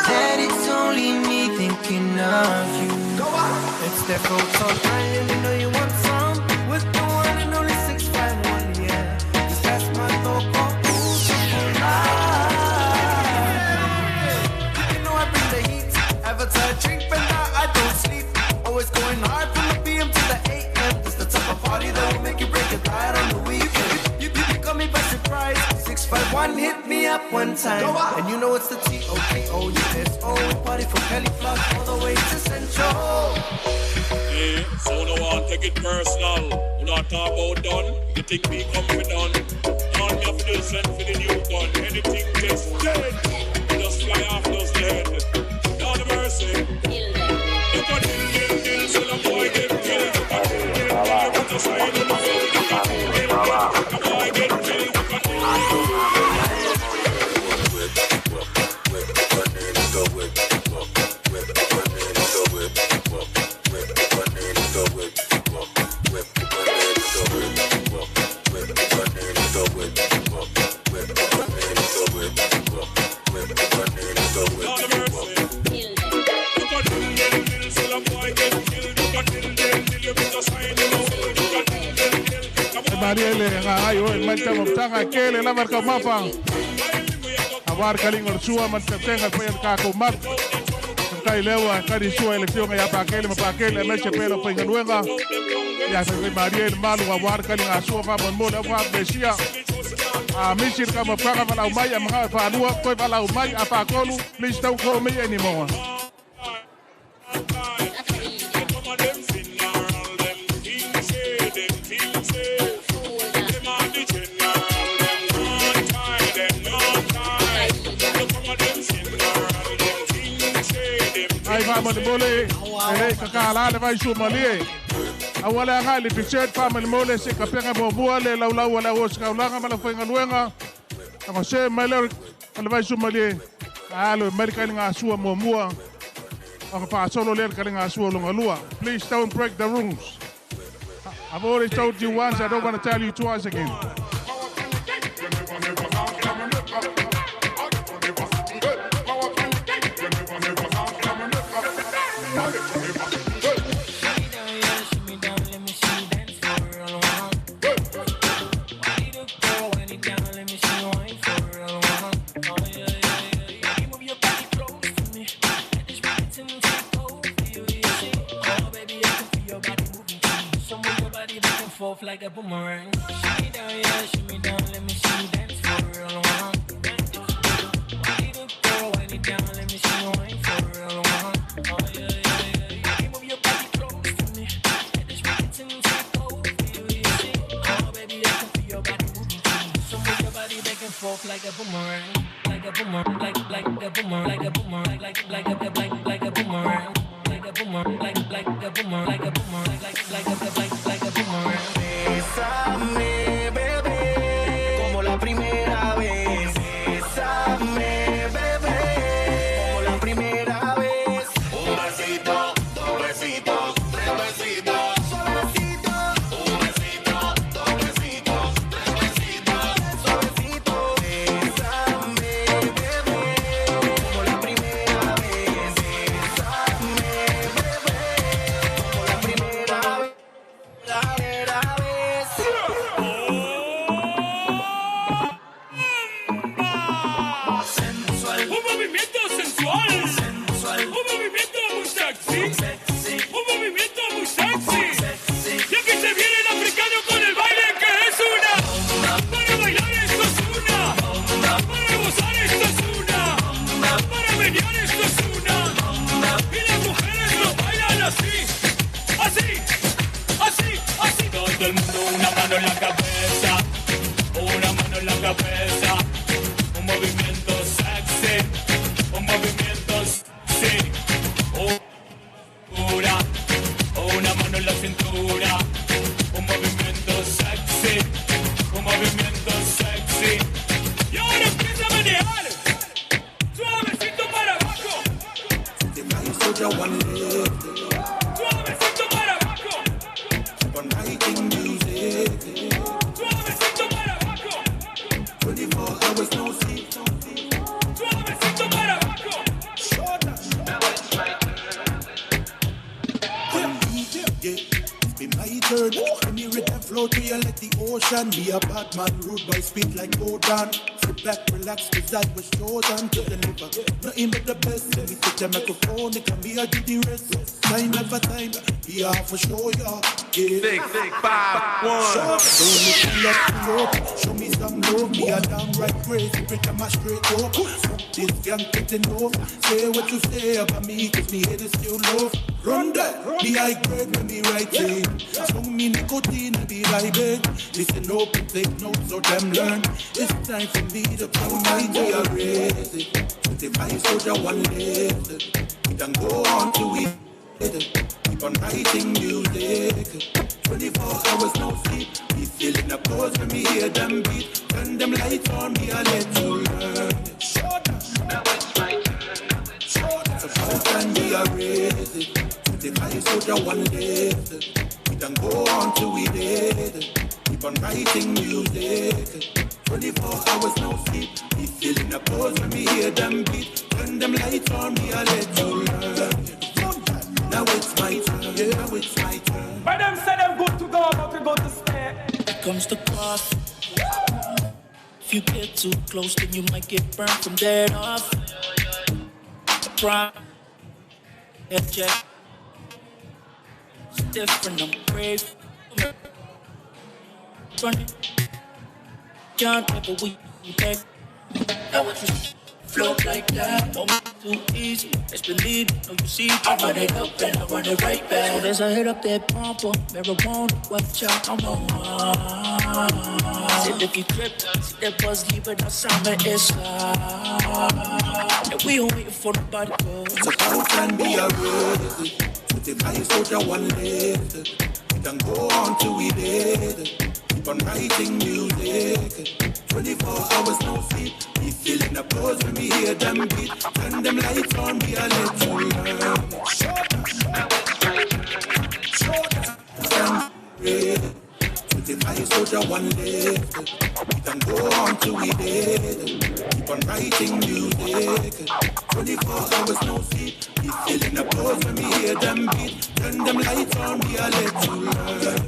Speaker 19: that it's only me thinking of you.
Speaker 1: It's the Photon Island, you know you want some. With the one and only 651, yeah. 'Cause that's my local. You know I bring the heat. Avatar drink, but now I don't sleep. Always going hard from the PM to the AM. It's the type of party that will make you break your diet on the weekend. You caught me by surprise. 651 hit me up one time. And you know it's the T-O-K-O-U-S-O. Party from Cali Flop all the way to Central.
Speaker 5: Yeah, so no one take it personal. We not talk about done. You think we come for done? All me have to do is send for the new gun. Anything just dead. Just fly off those head. Down the mercy. Look at dill dill dill, sell a boy get killed. Look at dill dill dill, you better sign on the will. Look at dill dill dill, a boy get killed. Look at dill dill dill.
Speaker 6: Kele la marka mafa awar kaling or sua man tenga pe ka ko mat kai lewa kari sua election ya pa kele ma kele me che pelo pe ngaluenga ya se Mariel malu awar kaling a sua fa mon mo la fa besia a misir kama paka vala umai ma fa lua ko vala umai a fa kolu please don't call me anymore. Mole, e kakala le vai su malie. Awala nga li pichet pa mole se kapenga mo bua le laulau wala o skaulanga mala fenga luenga. Ako se mele O le vaisumalie, alo e mai le kaligasua muamua, ona faasolo lea le kaligasua logalua. Please don't break the rules. I've already told you once, I don't want to tell you twice again.
Speaker 4: Like a boomerang. Shimmy down, yeah, shimmy down, let me see you dance for real one. Wind it girl, wind it down, let me see you wine for real one. Oh yeah, yeah, yeah. You move your body close to me. Let this rhythm take over you, you see. Oh baby, I can feel your body moving to me. So move your body back and forth like a boomerang, like a boomerang, like a boomerang, like a boomerang, like a boomerang, like a boomerang, like a boomerang, like a boomerang, like a boomerang.
Speaker 8: Bésame, bebé, como la primera vez. Bésame, bebé, como la primera vez.
Speaker 10: Un besito, dos besitos, tres besitos.
Speaker 8: Suavecito.
Speaker 10: Un besito, dos besitos, tres besitos.
Speaker 8: Suavecito. Bésame, bebé, como la primera vez. Bésame, bebé, como la primera vez. La primera vez.
Speaker 4: Sensual. Un movimiento sensual. Sensual. Un movimiento muy sexy. Sexy. Un movimiento muy sexy. Sexy. Y aquí se viene el africano con el baile que es una bomba. Para bailar esto es una bomba. Para gozar esto es una bomba. Para menear esto es una bomba. Y las mujeres lo bailan así. Así. Así. Así. Todo el mundo una mano en la cabeza. Una mano en la cabeza. Un movimiento sexy, un movimiento sexy. Una mano en la cintura. Un movimiento sexy, un movimiento sexy. Y ahora empieza a menear. Suavecito para abajo. Suavecito para abajo. Suavecito para abajo.
Speaker 8: 24 hours no sleep.
Speaker 4: Suavecito para abajo.
Speaker 8: Yeah, it's been my turn. Let me rhythm flow to you like the ocean. Me a bad man, rude boy, speed like Odin. Sit back, relax, cause I was chosen to deliver. Nothing but the best. Let me take the microphone, it can be I do the rest. Time after time, be here for sure, yeah. Yeah.
Speaker 18: 6, 5, 1.
Speaker 8: Don't make me up, pull up. Show me some love, me a downright crazy. Break my straight up. Fuck this gang getting off. Say what you say about me, cause me haters still love. Run that, me high grade when me writing. Smoke me nicotine and be vibing. Listen up and take notes so them learn. It's time for me to come my G a raise it. 25 soldier one left. We can go on till we keep on writing music. 24 hours no sleep. Me feeling the pause when me hear them beat. Turn them lights on me, I let you learn. Now it's my turn. It's about time we are raise it. 25 soldier one left. We can go on till we dead. Keep on writing music. 24 hours no sleep. Me feeling the pause when me hear them beat. Turn them lights on me, I let you learn. Now it's my turn. Yeah, now it's my turn.
Speaker 4: But them say them good to go, but we go to stay.
Speaker 14: Here comes the cough. If you get too close, then you might get burned from that off. Prime. Yeah, Jack. It's different, I'm brave. Running. John, never we back. Now it's just float like that. Don't make it too easy. Best believe it, no you see. I run it up and I run it right back. So as I hit up that pumper, marijuana, watch out, I'm on one. Said if you trip, see that buzz leave it outside my inside. And we ain't waiting for nobody to go.
Speaker 8: It's about time we are ready. 25 soldier one left. We can go on till we dead. Keep on writing music. 24 hours no sleep. Me Feeling the buzz when we hear them beat. Turn them lights on, we a let you learn. Shoulder, 25 soldier, one left. We can go on till we dead. Keep on writing music. 24 hours, no sleep. We feeling the buzz when we hear them beat. Turn them lights on, we a let you learn.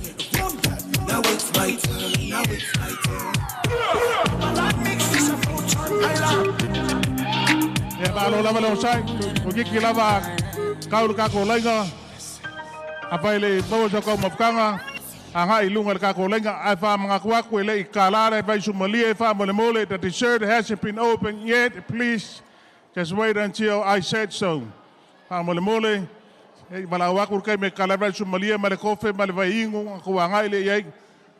Speaker 8: Now it's my turn, now it's my turn.
Speaker 6: Ia malo lava le osai, o kiki lava kaulu kako lainga, a le maua sa kau mafukanga, a ngai lunga le kako lainga, ai wha mga kuaku e le i kalara e vai sumalia e wha mole mole, the dessert hasn't been opened yet, please just wait until I said so. Wha mole mole, e wala waku kai me kalara sumalia ma le kofe ma le vai ingu, ko ngai le iai,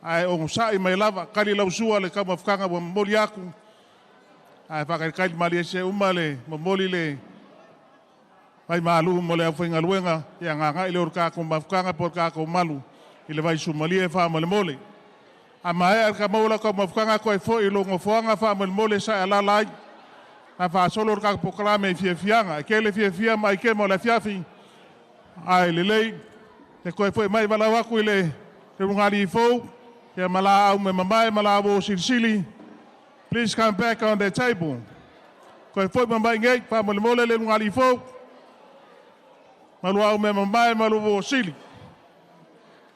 Speaker 6: ai o sai mai lava, kali lau sua le kau mafukanga wa moli aku, ai whakaikai mali se uma le momoli le vai malu mo le awhainga luenga ia ngā ngai le ora kako mafukanga po kako malu i le vai sumalia e wha mole mole. A mae al ka maula ka mafukanga koe fo i longo foanga wha mole mole sa alala ai. A wha solo ora kako pokalame i fia fianga. Ke le fia fia mai ke mo le fiafi. Ai le lei te koe fo i mai walau aku i le rungali i fou. Ia mala au me mamae mala au o silisili. Please come back on the table. Koe foi mamai ngei, wha mole mole le lungali fou. Malu au me mamae, malu o sili.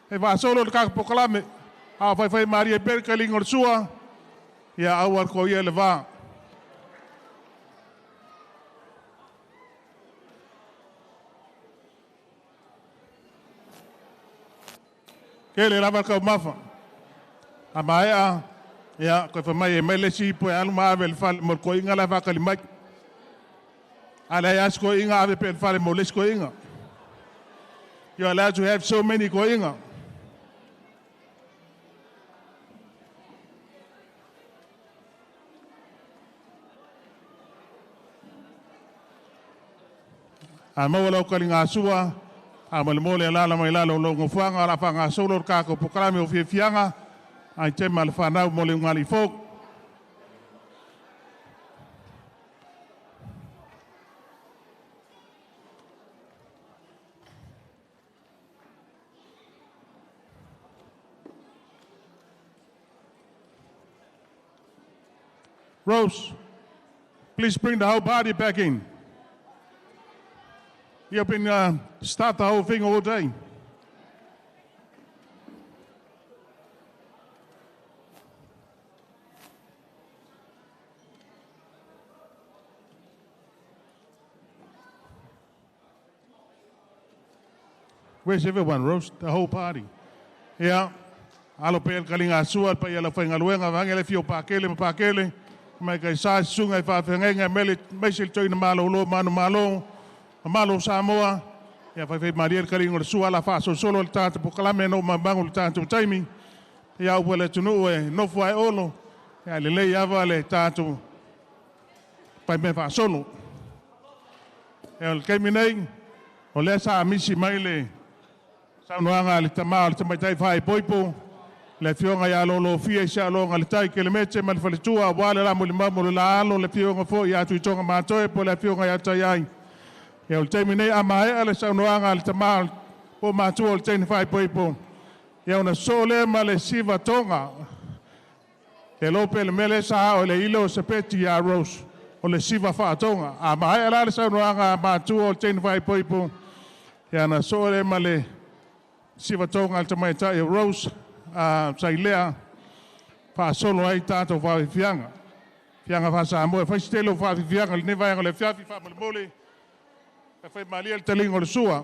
Speaker 6: E wha solo le kaka pokalame. A whai whai maria perka lingo le sua. Ia au al ko ia le vā. Ke le lava kau mafa. A maea, ia, koe wha mai e mai le si po e alu ma ave le whale mo le koinga la whakali mai. A le as koinga ave pe le whale mo les koinga. You're allowed to have so many koinga. A maua lau kali ngā sua, a mole mole a lala mai lalo lo ngofuanga, la wha ngā solo kako pokalame o fiafianga, ai te ma le whanau mo le ungali folk. Rose, please bring the whole party back in. You've been start the whole thing all day. Where's everyone, Rose? The whole party. Yeah. Alo pe el kalinga sua, pa ia la whainga luenga, vange le fio pākele ma pākele. Mai kai sa sunga i whawhengenga, mele meisi le toina malo lo manu malo, malo Samoa. Ia whai whai maria le kalinga le sua, la wha solo le tātu pokalame no mamangu le tātu taimi. Ia uwe le tunu e nofu ai olo. Ia le lei awa le tātu pai me wha solo. Ia o le keimi nei, o lea sa amisi mai le saunoaga le tamā o le tamaitai faaipoipo le afioga iā lōlōfia i se aloga le tai kelemete ma le faletua auā le lamolimamo le laalo le afioga fo'i iā tuitoga matoe po le afioga iā taiai. Ia o le taimi nei a maea le saunoaga le tamā po matua o le teine faaipoipo. Ia ona soo lea ma le siva toga. Te lope le mele sa o le ilo o sepeti iā Rose o le siva faatoga. A maea la le saunoaga a matua o le teine faaipoipo. Ia na soo lea ma le siva toga le tamaitai o Rose sailea faasolo ai tatou faafiafiaga. Fiaga faasamoa e faisi tele o faafiafiaga lenei vaega o le afiafi faamolemole. E fai malia le taliga o le sua.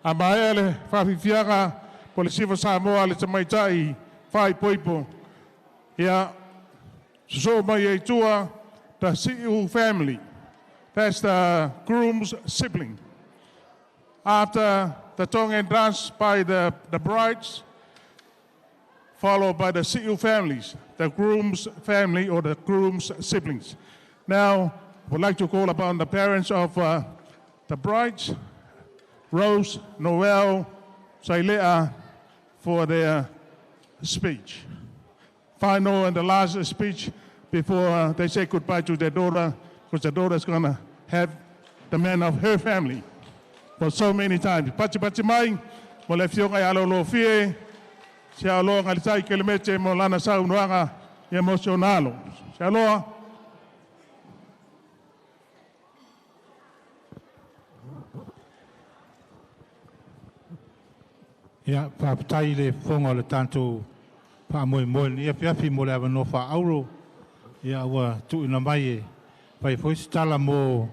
Speaker 6: A maea le faafiafiaga po le siva Samoa le tamaitai faaipoipo. Ia sosoo mai ai tua the Si'u family. That's the groom's sibling. After the Tongan dance by the brides, followed by the Si'u families, the groom's family or the groom's siblings. Now, I would like to call upon the parents of the brides, Rose, Noel, Sailea, for their speech. Final and the last speech before they say goodbye to their daughter, because the daughter's going to have the man of her family for so many times. Pati pati mai, mo le fioga ia lo fie, se aloa ngalisai kelemete mo lana saunoaga emosionalo. Se aloa.
Speaker 13: Ia, faafetai i le fofoga o le tatou faamoemoe i lenei afiafi mo le avanoa faaauro ia ua tuuina mai e fai foi se tala mo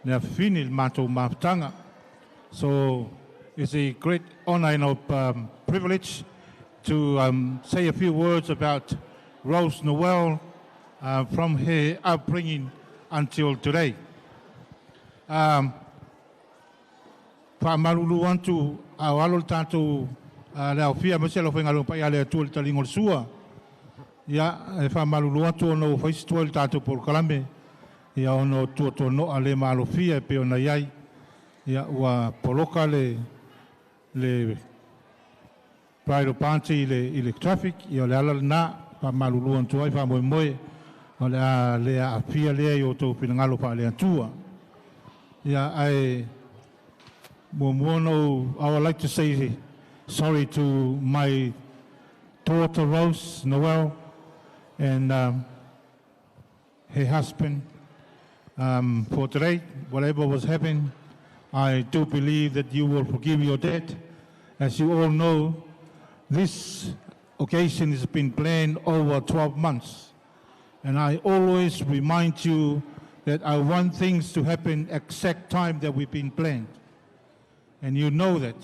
Speaker 13: le afifini i le matou mafutaga. So it's a great honor and a privilege to say a few words about Rose Noel from her upbringing until today. Faamalulu atu a o alo le tatou le aofia aemaise le aufaigaluega paia a le Atua i le taliga o le sua. Ia, e faamalulu atu ona ua fai si tuai le tatou polokalame, ia ona o tuatuano'a le malofia e pei ona i ai. Ia, ua poloka le le bridal party i le i le traffic, ia o le ala lena, faamalulu atu ai, faamoemoe o le a le aafia lea i outou finagalo faale-Atua. Ia, ae muamua ona ou, I would like to say sorry to my daughter Rose Noel and her husband for today, whatever was happening. I do believe that you will forgive your debt. As you all know, this occasion has been planned over 12 months. And I always remind you that I want things to happen exact time that we've been planned. And you know that.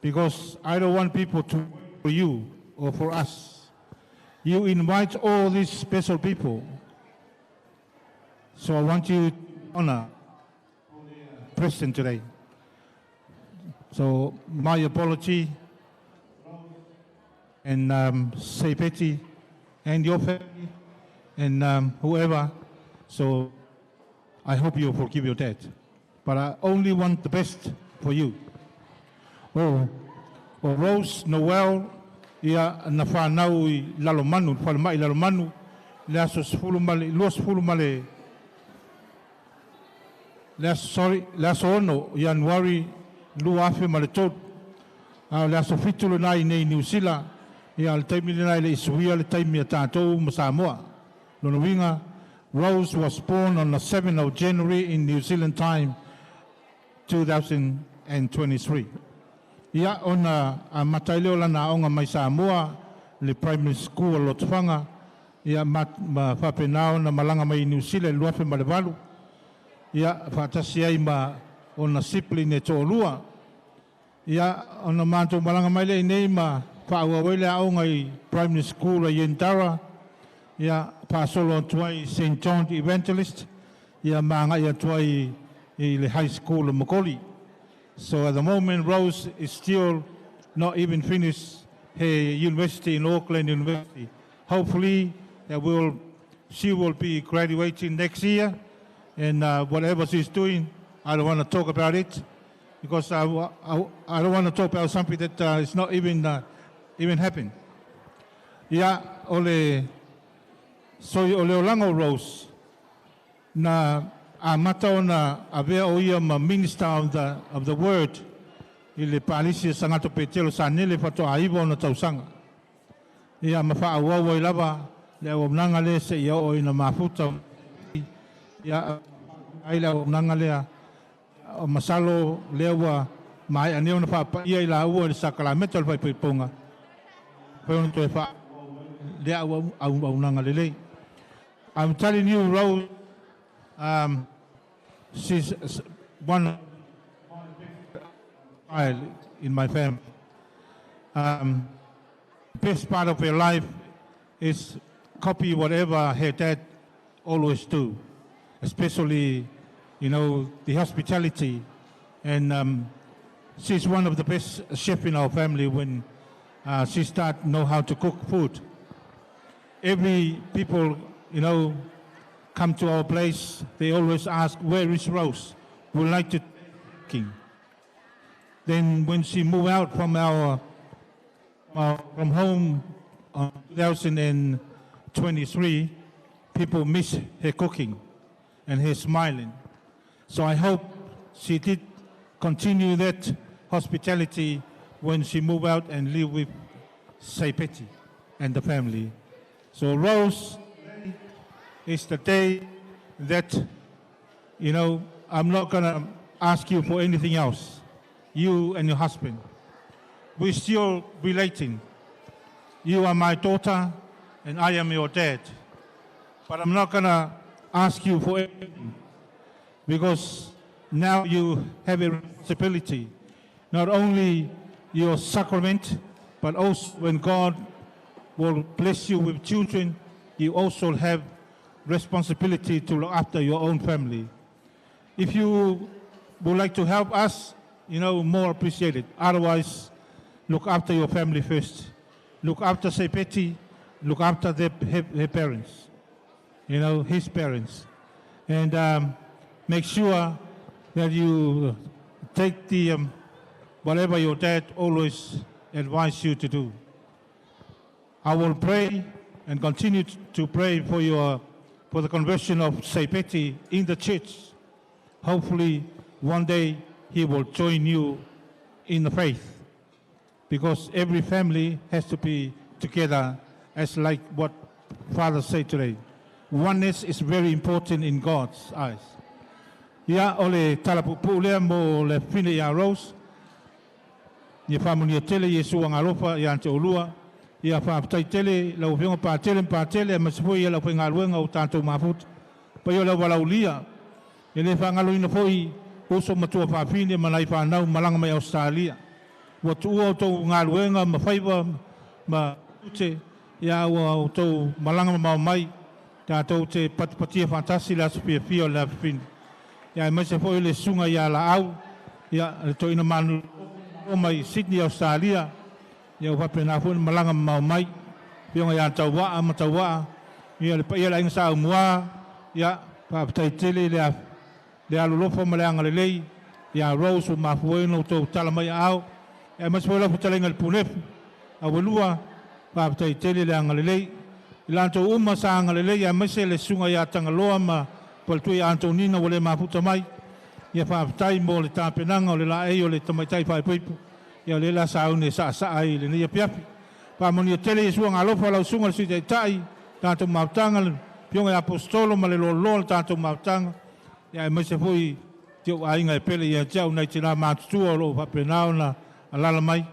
Speaker 13: Because I don't want people to wait for you or for us. You invite all these special people. So I want you to honor present today. So my apology and Seipeti and your family and whoever. So I hope you forgive your dad. But I only want the best for you. O, o Rose Noel, ia na whanau i Lalomanu, whalemai i Lalomanu, le aso sefulu ma le, 20 ma le, le aso, sorry, le aso 6 Ianuari 2003. A o le aso 7 lena i nei Niu Sila, ia o le taimi lena e le i suia le taimi a tatou ma Samoa. Lona uiga, Rose was born on the 7th of January in New Zealand time 2023. Ia, ona amata ai lea o lana aoga mai Samoa, le Primary School a Lotofaga, ia, ma, ma faapena ona malaga mai i Niu Sila i le 2008, ia, faatasi ai ma ona sibling e toalua. Ia, ona matou malaga mai lea i inei ma faaauau ai le aoga i Primary School a Yendara, ia, faasolo atu ai i Saint John the Evangelist, ia, ma agai atu ai i le High School o Makoli. So at the moment, Rose is still not even finished her university in Auckland University. Hopefully, that will, she will be graduating next year, and whatever she's doing, I don't want to talk about it because I, I, I don't want to talk about something that is not even, even happened. Ia, o le, soi o le olaga o Rose, na amata ona avea o ia ma Minister of the, of the Word i le Palisi e Sagato Petelo Sanele faatoa 9 ona tausaga. Ia ma faaauau ai lava le auaunaga lea seia oo ina mafuta ia ai le auaunaga lea o masalo lea ua maea nei ona faapaia i laua i le sakalameta o le faaipoipoga mafai ona toe faa lea auaunaga lelei. I'm telling you, Rose, she's one child in my family. Best part of her life is copy whatever her dad always do, especially, you know, the hospitality. And she's one of the best chef in our family when she start know how to cook food. Every people, you know, come to our place, they always ask, where is Rose? We like to cooking. Then when she moved out from our from home 2022, 23, people miss her cooking and her smiling. So I hope she did continue that hospitality when she moved out and lived with Seipeti and the family. So Rose is the day that, you know, I'm not going to ask you for anything else, you and your husband. We're still relating. You are my daughter and I am your dad. But I'm not going to ask you for anything because now you have a responsibility, not only your sacrament, but also when God will bless you with children, you also have responsibility to look after your own family. If you would like to help us, you know, more appreciated. Otherwise, look after your family first. Look after Seipeti, look after their parents, you know, his parents. And make sure that you take the whatever your dad always advised you to do. I will pray and continue to pray for the conversion of Seipeti in the church. Hopefully, one day he will join you in the faith, because every family has to be together, as like what Father said today. Oneness is very important in God's eyes. Ia o le talapupu lea mo le fine ia Rose. Ia whamunia tele Iesu angalofa ia ante olua. Ia whaaptai tele lau whionga pātele pātele a masifoi ia lau whaingaluenga o tātou mafuta. Pai o lau walaulia. E le whangaloina foi uso matua whawhine ma lai whanau malanga mai Australia. Ua tuua o tau ngaluenga ma whaiwa ma ute ia ua o tau malanga ma mai tātou te patipatia whantasi le aso fia fia o le awhine. Ia e maise foi le sunga ia la au, ia le toina manu o mai Sydney, Australia, ia o whapena foi malanga ma mai, pionga ia tau waa ma tau waa, ia le paia la inga sa au mua, ia whaapatai tele le alolofa ma le angalelei, ia Rose o mafueno tau tala mai au, ia maise foi la futalenga le punefu, a welua whaapatai tele le angalelei, i lantou uma sa angalelei, ia maise le sunga ia tangaloa ma Paltui Antonina o le mafuta mai, ia whaapatai mo le tāpenanga o le laei o le tamaitai whaipuipu, ia le la saune sa sa ai le nia piapi. Whamonia tele Iesu ngalofa lau sunga le sui taitai, tātou mautanga, le pionga apostolo ma le loloa le tātou mautanga, ia e maise foi te o ainga e pele ia tiau nei te la mātutua o loo whapenao na alala mai,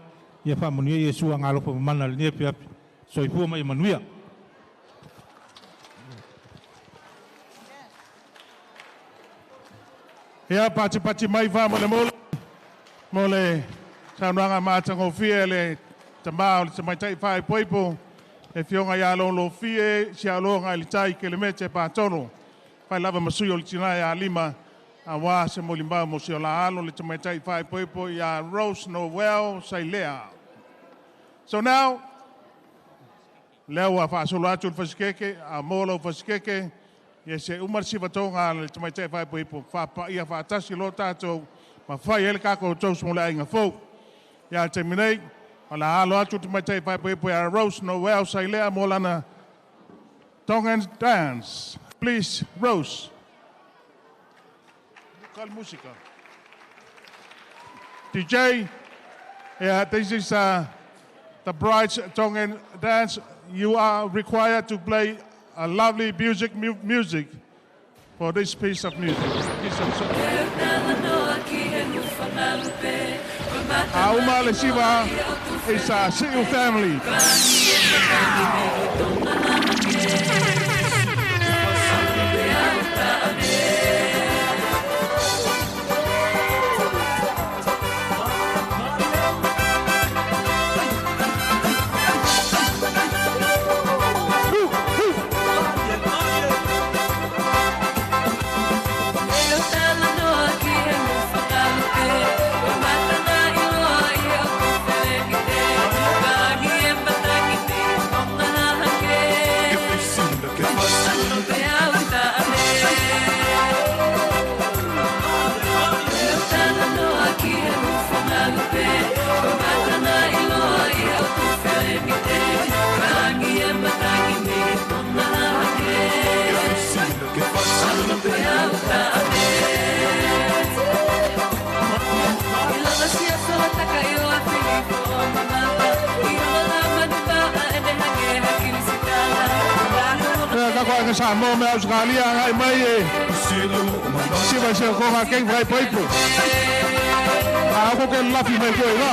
Speaker 13: ia whamonia Iesu ngalofa mamana le nia piapi. Soifua mai manuia.
Speaker 6: Ia pati pati mai wha mo le mole, mo le saunoaga maatagofie le tamā o le tamaitai faaipoipo, e fioga iā lolofie sialoga i le tai kelemete patolo, fai lava ma sui o le tinā iā lima, auā se molimau mo si o la alo le tamaitai faaipoipo iā Rose Noel Sailea. So now, lea ua faasolo atu le fasikeke, a mo lau fasikeke, ia se uma le sivatonga le tamaitai faaipoipo, faapaia faatasi lo tātou, ma fai ai le kākou toast mo le aiga fou. Ia te minei, o la alo atu te tamaitai faaipoipo ia Rose Noel Sailea mo lana Tongan Dance. Please, Rose. Kal musika. DJ, yeah, this is the bride's Tongan dance. You are required to play a lovely music for this piece of music. Piece of song. Auma le Siva is a single family.
Speaker 15: If you see
Speaker 6: Samoa me Australia ngai mai e. Siva se ko nga keng vai paipo. A ko ke lafi mai koe la.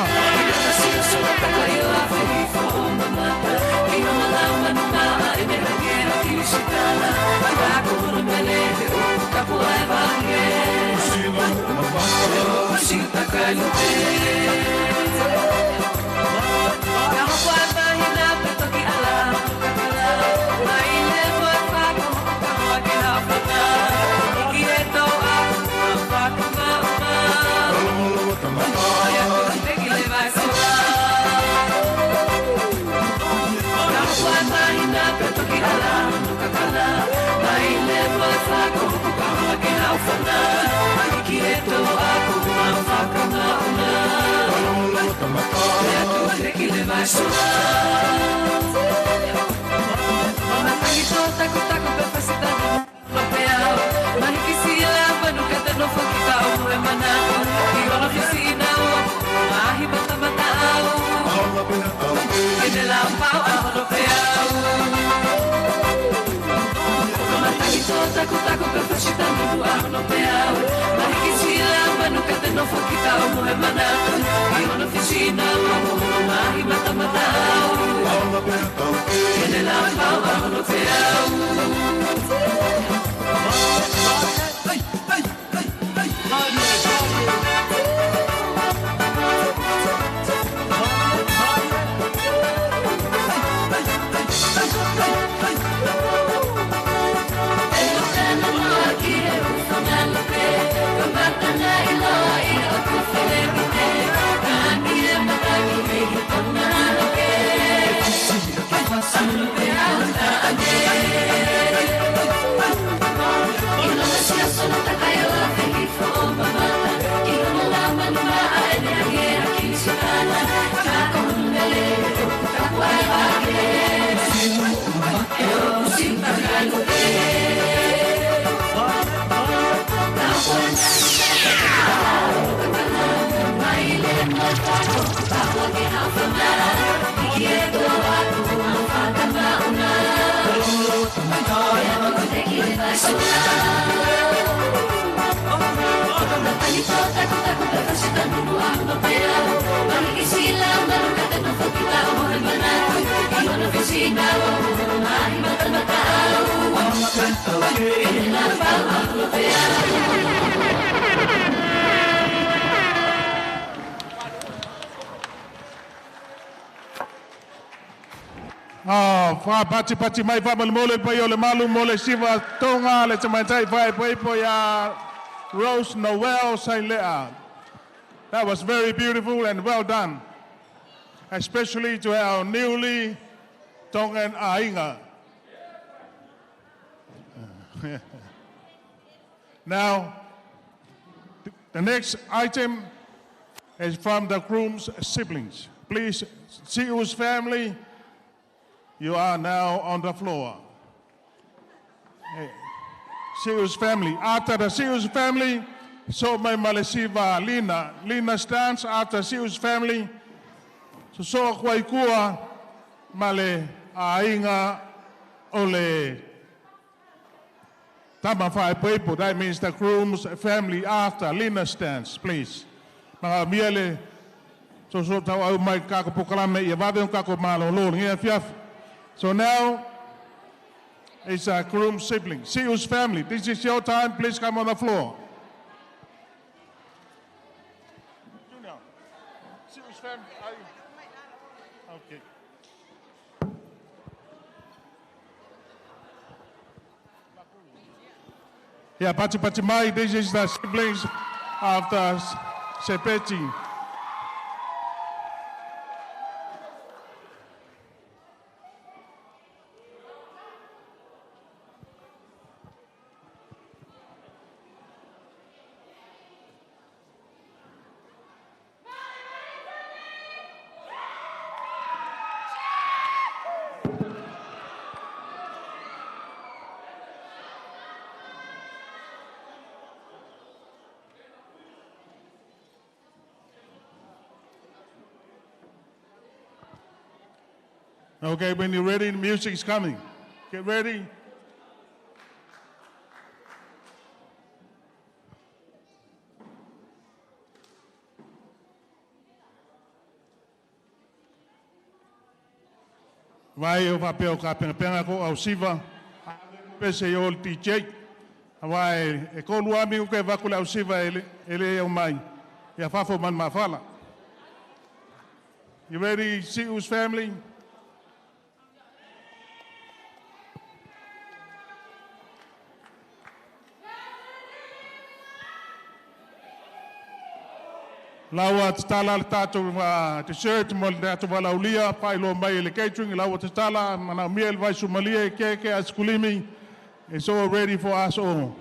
Speaker 6: Pati pati mai fa mole pa yo le malu mole siva tonga le tamaitai fa pa ya Rose Noel Sailea. That was very beautiful and well done, especially to our newly Tongan Ainga. Now, the next item is from the groom's siblings. Please, Siu's family, you are now on the floor. Hey. Siu's family. After the Siu's family, so my Malesiva Lina. Lina stands after Siu's family. So so kwaikua male ainga ole tama people. That means the groom's family after Lina stands, please. Mga miele so so tau au mai kako pokalame ia vave kako malo lo ngia fiaf. So now it's a groom sibling, Siu's family. This is your time. Please come on the floor. Junior, Siu's family. Are you? Okay. Yeah, Pati Pati Mai, this is the siblings of the Sepeti. Okay, when you're ready, the music's coming. Get ready. Vai o whapea o ka pengapenga ko au siva. Pese i o le DJ. Hawaii e kolu ami uke vaku le au siva e le au mai. Ia fafo man mafala. You ready, Siu's family? Laua tatala le tātou dessert mo le tātou valaulia, whailoa mai e le catering, laua tatala, mana mia le vaisumalia e keke a skulimi. It's all ready for us all.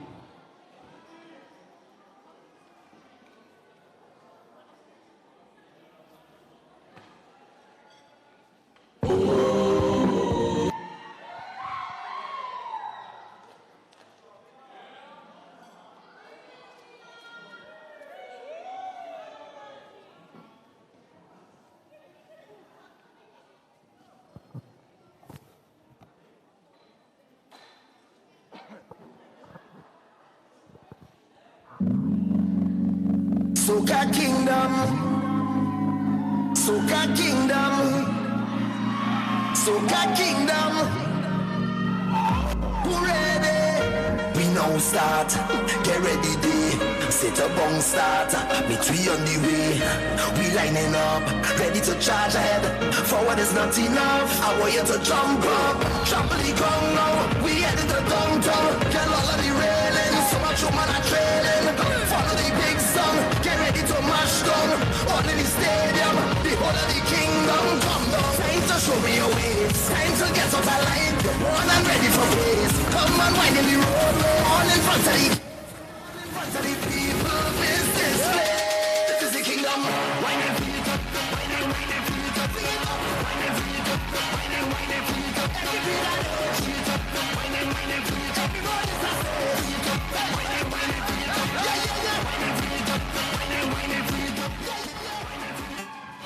Speaker 3: Soca Kingdom, Soca Kingdom, Soca Kingdom. Who ready? We now start. Get ready, day. Set up on start. Meet we on the way. We lining up, ready to charge ahead. Forward is not enough. I want you to jump up, trample the ground now. We headed to downtown. Get all of the railings, so much woman are trailing. Follow the big song. Get ready to mash down. All in the stadium, the whole of the kingdom. Come down. Time to show me your ways. Time to get out of line. You're born and ready for pace. Come and wind in the roadway. All in front of the people. Business place. This is the kingdom. Wine and feel it up. Wine and wine and feel it up. Sing it up. Wine and feel it up. Wine and wine and feel it up. Every beat I know. Feel it up. Wine and wine and feel it up. Everybody is a say. Feel it up. Wine and wine and feel it up. Yeah, yeah, yeah. Wine and feel it up. Wine and wine and feel it up. Yeah, yeah, yeah.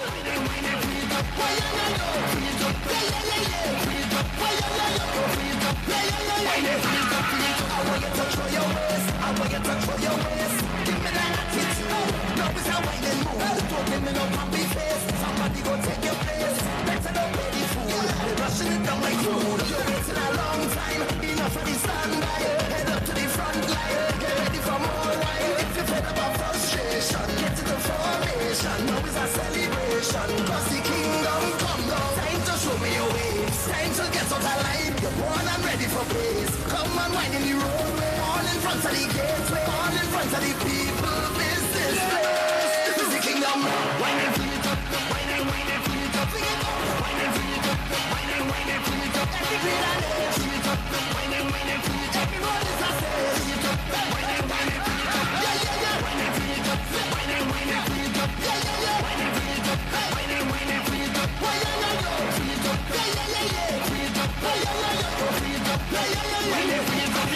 Speaker 3: Wine and wine and feel it up. Why yeah, yeah, yeah. Feel it up. Yeah, yeah, yeah, yeah. Feel it up. Why yeah, yeah, yeah. Feel it up. Yeah, yeah, yeah, yeah. Wine and feel it up. Feel it up. I want you to throw your waist. I want you to throw your waist. Give me that attitude. Now it's a whining mood. Don't give me no puppy face. Somebody go take your place. Better don't play the fool. They're rushing it down like food. You're waiting a long time. Enough of the standby. Head up to the front line. Get ready for more wine. If you're fed up of frustration, get to the formation. Now is a celebration. 'Cause the kingdom come down. Time to show me your waves. Time to get out of line. You're born and ready for pace. Come and wine in the roadway. All in front of the gateway. All in front of the people. Business place. This is the kingdom. Wine and feel it up. Wine and wine and feel it up. Sing it up. Wine and feel it up. Wine and wine and feel it up. Every beat I know. Feel it up. Wine and wine and feel it up. Everyone is a say. Feel it up. Wine and wine and feel it up. Yeah, yeah, yeah. Wine and feel it up. Wine and wine and feel it up. Yeah, yeah, yeah. Wine and feel it up. Wine and wine and feel it up. Why yeah, yeah, yeah. Feel it up. Yeah, yeah, yeah, yeah. Feel it up. Yeah, yeah, yeah, yeah. Feel it up. Yeah, yeah, yeah, yeah. Wine and feel it up.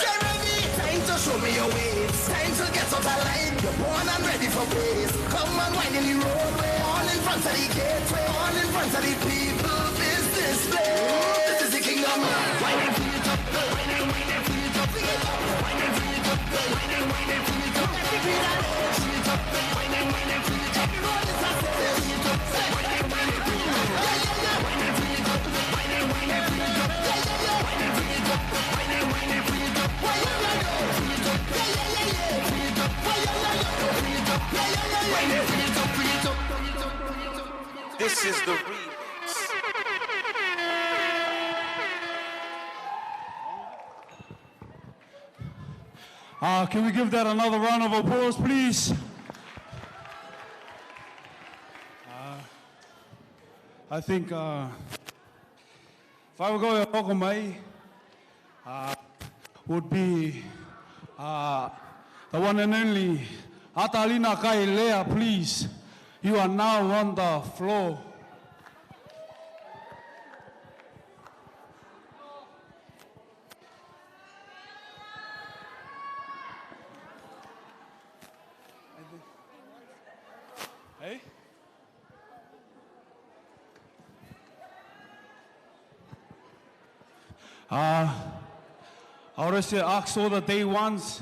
Speaker 3: Get ready, time to show me your waves. Time to get out of line. You're born and ready for pace. Come and wine in the roadway. All in front of the gateway. All in front of the people. Business place. This is the kingdom. Wine and feel it up. Wine and wine and feel it up. Sing it up. Wine and feel it up. Wine and wine and feel it up. Every beat I know. Feel it up. Wine and wine and feel it up. Everyone is a say. Feel it up. Wine and wine and feel it up. Yeah, yeah, yeah. Wine and feel it up. Wine and wine and feel it up. Yeah, yeah, yeah. Wine and feel it up. Wine and wine and feel it up. Why yeah, yeah, yeah. Feel it up. Yeah, yeah, yeah, yeah. Feel it up. Why yeah, yeah, yeah. Feel it up. Yeah, yeah, yeah, yeah. Wine and feel it up. Feel it up.
Speaker 15: This is the remix.
Speaker 9: Can we give that another round of applause, please? I think if I were going to mai would be the one and only Atalina Kailea, please. You are now on the floor. I would also ask all the day ones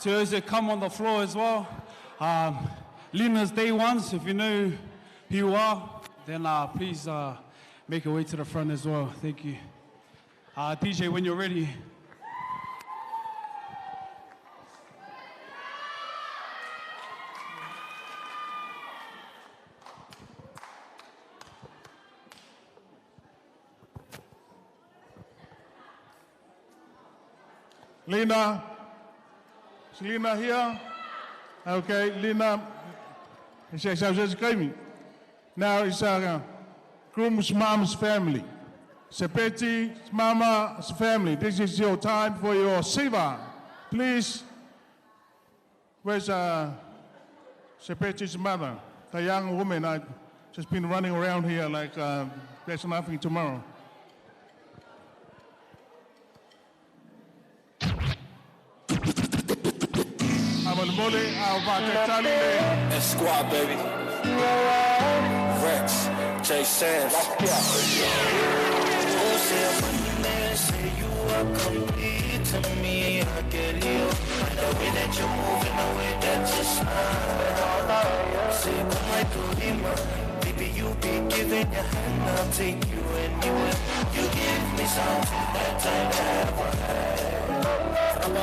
Speaker 9: to also come on the floor as well. Lina's day ones, if you know who you are, then please make your way to the front as well. Thank you. DJ, when you're ready.
Speaker 6: Lina, is Lina here? Okay, Lina, now it's groom's mom's family. Sepeti's mama's family. This is your time for your siva. Please, where's Sepeti's mother? The young woman I just been running around here like there's nothing tomorrow.
Speaker 16: S Squad, baby. Rex, J Samms.
Speaker 14: Oh, say I'm money man, say you are complete to me. I get you. The way that you're moving, the way that you smile. Say, come right through me, baby, you be giving your hand, I'll take you anywhere. You give me something that I never had.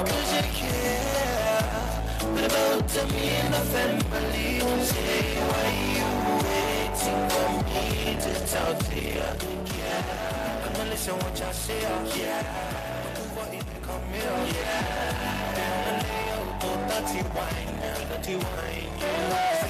Speaker 14: Cause you care about to me and the family. Say, why you waiting for me to talk to you? Yeah, I'ma listen what y'all say. Yeah, come here. Yeah, dirty wine, dirty wine. Yeah,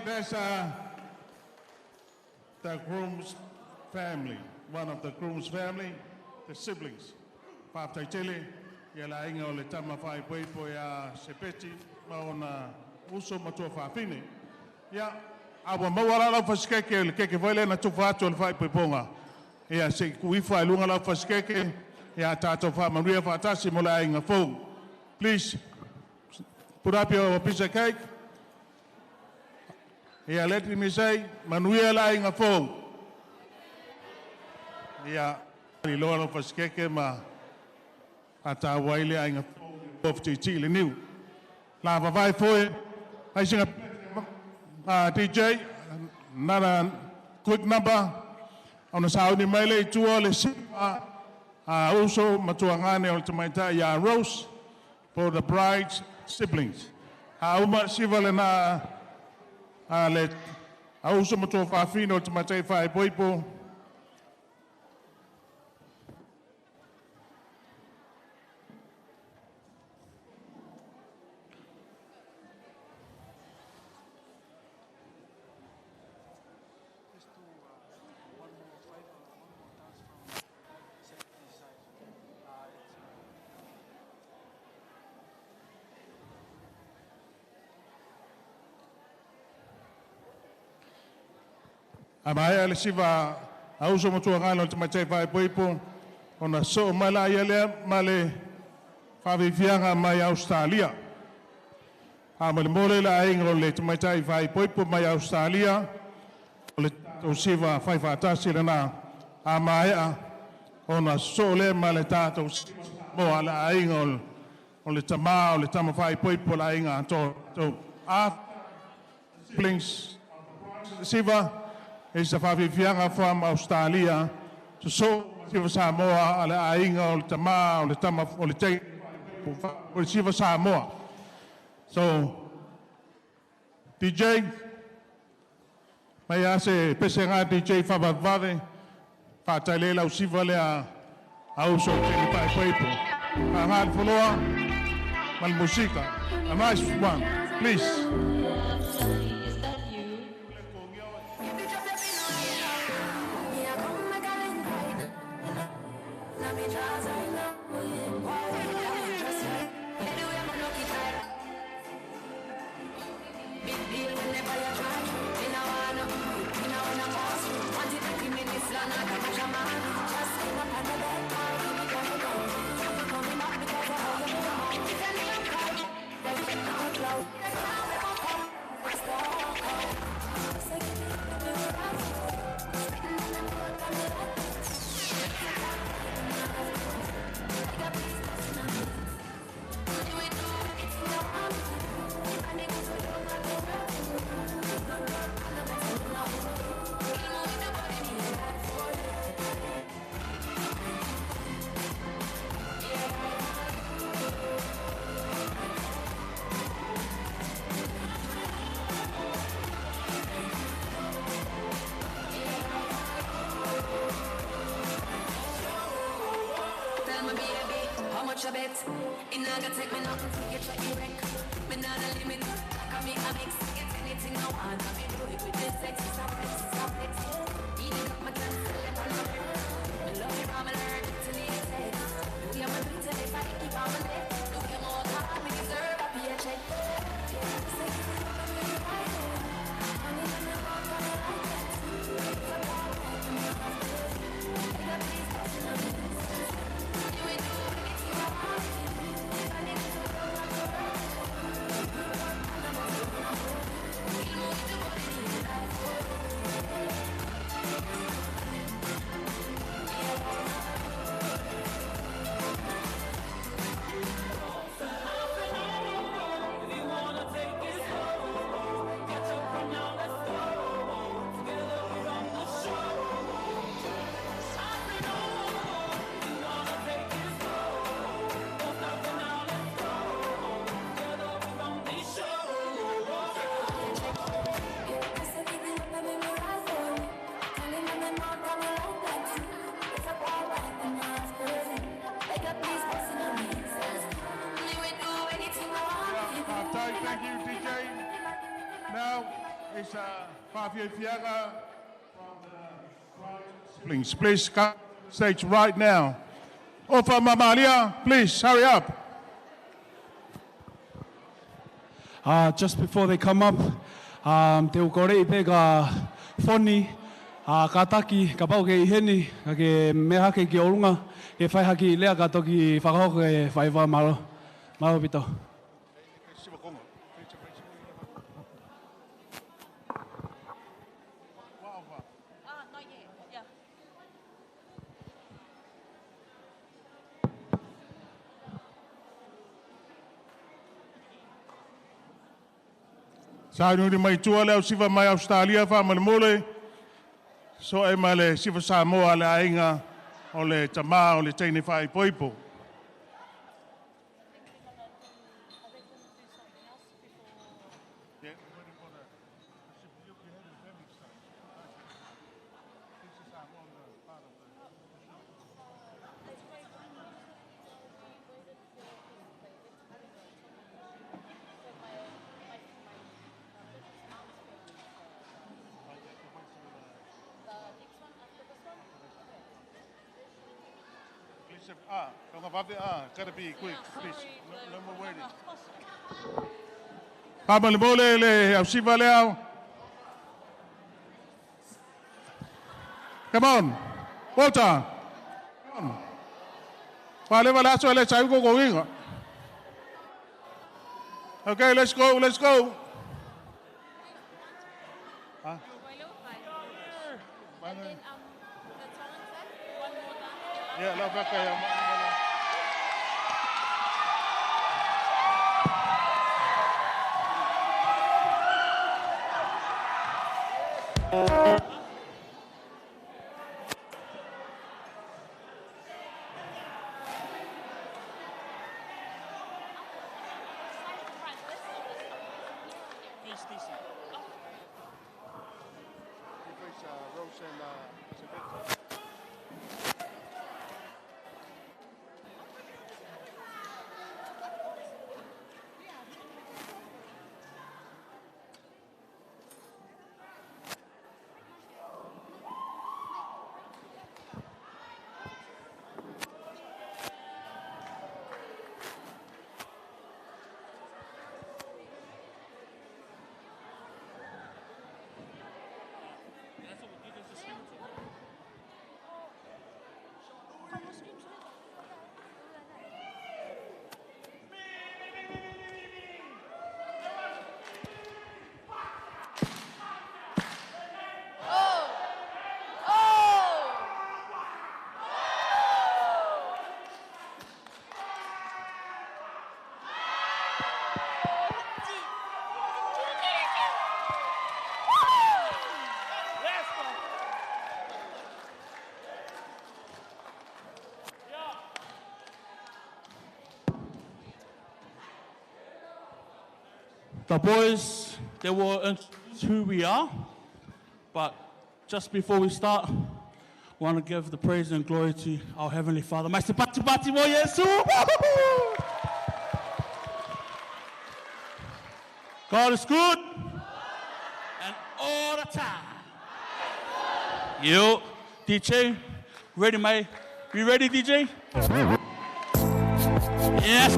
Speaker 6: There's the groom's family, one of the groom's family, the siblings. Whātaitele, ia la inga o le tama whaipoipo ia Sepeti, ma ona uso matua whawhine. Ia, awa maua la lau whasikeke, le keke whaile na tufa atu o le whaipoiponga. Ia, se kuifa e lunga lau whasikeke, ia tātou whaamanuia whaatasi mo la inga fou. Please, Put up your piece of cake. Ia, let me say, manuia le aiga fou. Ia, iloa lau fasikeke ma faataua ai le aiga fou fetiitii le niu. La vavae foe, ai singa DJ, another quick number, ona sauni mai le i tua le siva a uso matuagane o le tamaitai ia Rose for the bride's siblings. A uma siva le na a le a uso matua fafine o le tamaitai faaipoipo. A maea le siva a uso matuagane o le tamaitai faaipoipo, ona soo mai la ia lea ma le faafiafiaga mai Australia. A mo le mole le aiga o le tamaitai faaipoipo mai Australia, o le tatou siva fai faatasi lena. A maea, ona soo lea ma le tatou siva mo a le aiga o le tamā o le tama faaipoipo le aiga atoa. So, after siblings, siva, e sa faafiafiaga from Australia, so siva Samoa a le aiga o le tamā o le tama o le te o le siva Samoa. So, DJ, mai a se pese ngā DJ whavavave, whaataile lau siva lea a uso te ni paepoepo. Ka ngā le whaloa, ma le musika. A nice one, please. Please, please come stage right now. Ofa Mamalia, please hurry up.
Speaker 9: Just before they come up, te ukore i peka foni, ka taki, ka pau ke i heni, ka ke mea hake ki orunga, ke whai haki lea ka toki whakahoko ke whaiwa malo. Malo pito.
Speaker 6: Sauniuni mai tua le au siva mai Australia faamalemole. So e ma le siva Samoa le aiga o le tamā o le teine faaipoipo. Gotta be quick, please. No, no more waiting. Faamalemole le au siva le au. Come on. Walter. Come on. Faaleva le aso e le sau kokoiga. Okay, let's go, let's go. Huh? Yeah, lau kaka ia.
Speaker 12: The boys, they will introduce who we are, but just before we start, want to give the praise and glory to our Heavenly Father. Master Pati Pati mo Yesu! God is good, and all the time. Yo, DJ, ready, mate? You ready, DJ? Yes,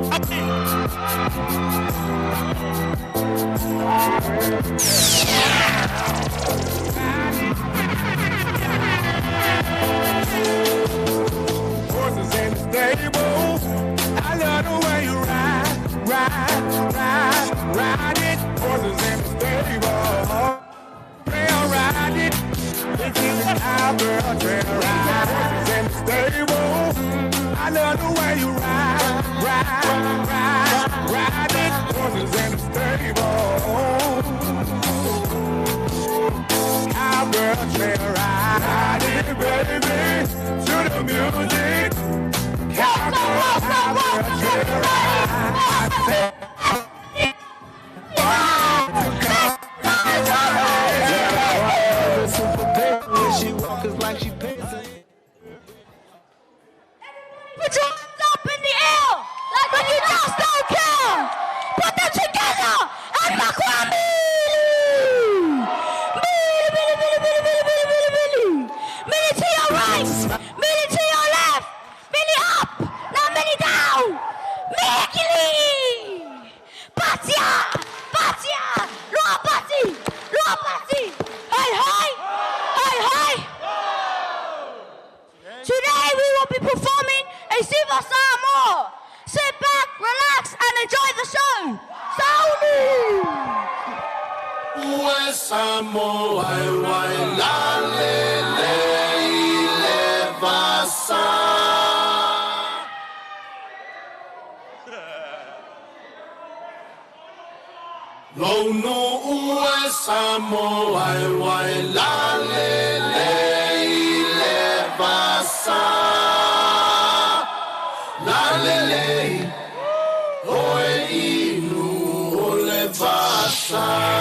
Speaker 3: Horses in the stable. I love the way you ride, ride, ride, ride it. Horses in the stable. Trail ride it. This is the cowgirl trail ride. Horses in the stable. I love the way you ride, ride, ride, ride it. Horses in the stable. Cowgirl trail ride. Ride it, baby, to the music. Cowgirl, cowgirl trail ride.
Speaker 1: She walk is like she pacing.
Speaker 2: Put your hands up in the air like when you just don't care. Put them together and Makwami! Mili, mili, mili, mili, mili, mili, mili, mili. Mili to your right, mili to your left, mili up, now mili down. Mikili! Batia! Batia! Lua Bati! Lua Bati! Hey, hey! Hey, hey! Today we will be performing a Siva Samoa. Sit back, relax, and enjoy the show. Sauni!
Speaker 10: Samoa, wai, la, le, le, le, va, sa. Lono ue Samoa e wai la le le le vasa. La le le oe inu o le vasa.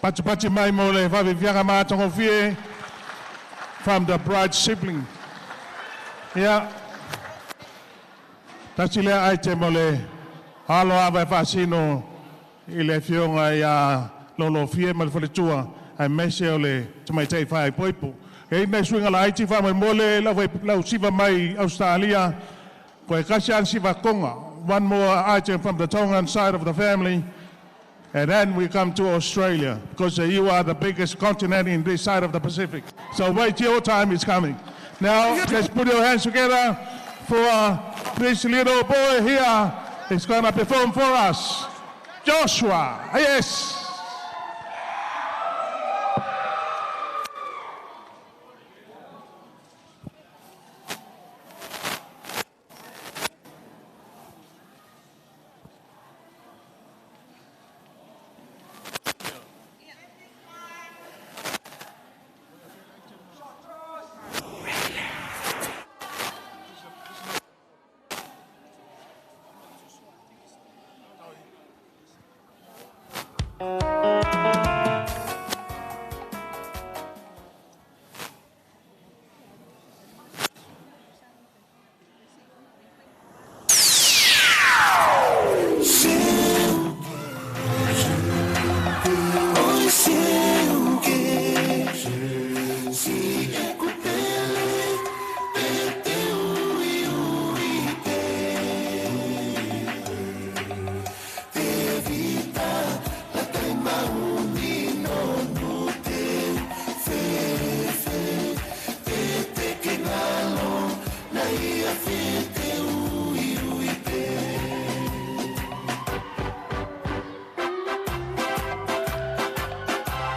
Speaker 6: Patipati mai mo le faafiafiaga matagofie from the bride sibling. Ia, tasi lea item o le alo ava e faasino i le afioga ia Lolofie ma le faletua aemaise o le tamaitai faaipoipo. E i nai suiga laiti faamolemole lau lau siva mai Australia koe kasi ana siva Tonga. One more item from the Tongan side of the family. And then we come to Australia, because you are the biggest continent in this side of the Pacific. So wait, your time is coming. Now, let's put your hands together for this little boy here. He's going to perform for us. Joshua, yes.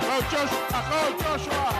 Speaker 6: Go Joshua, go Joshua.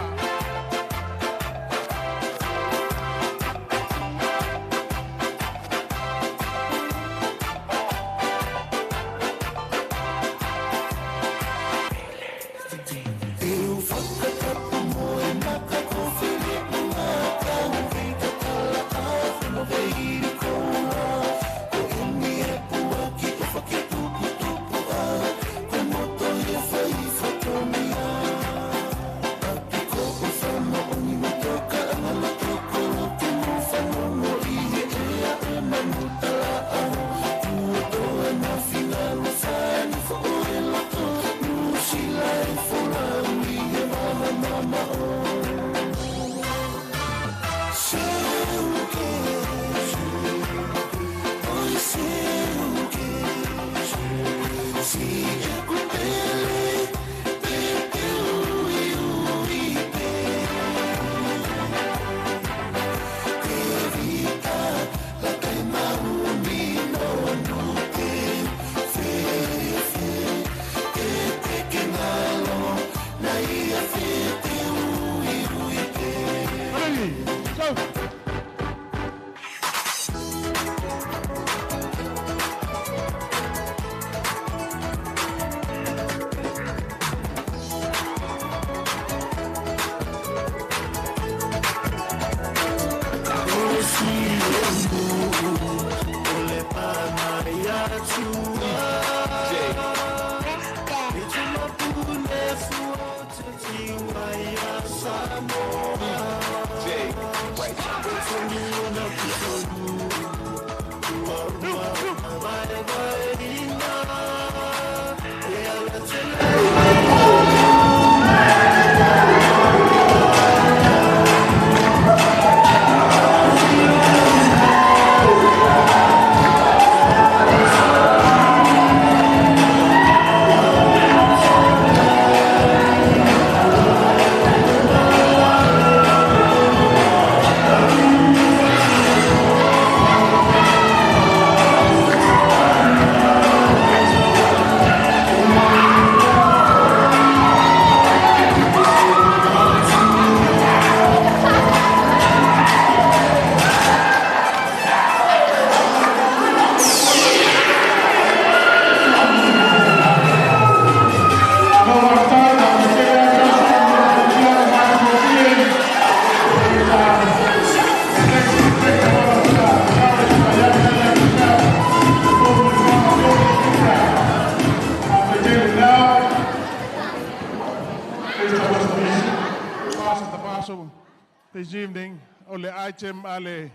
Speaker 6: this evening, o le item a le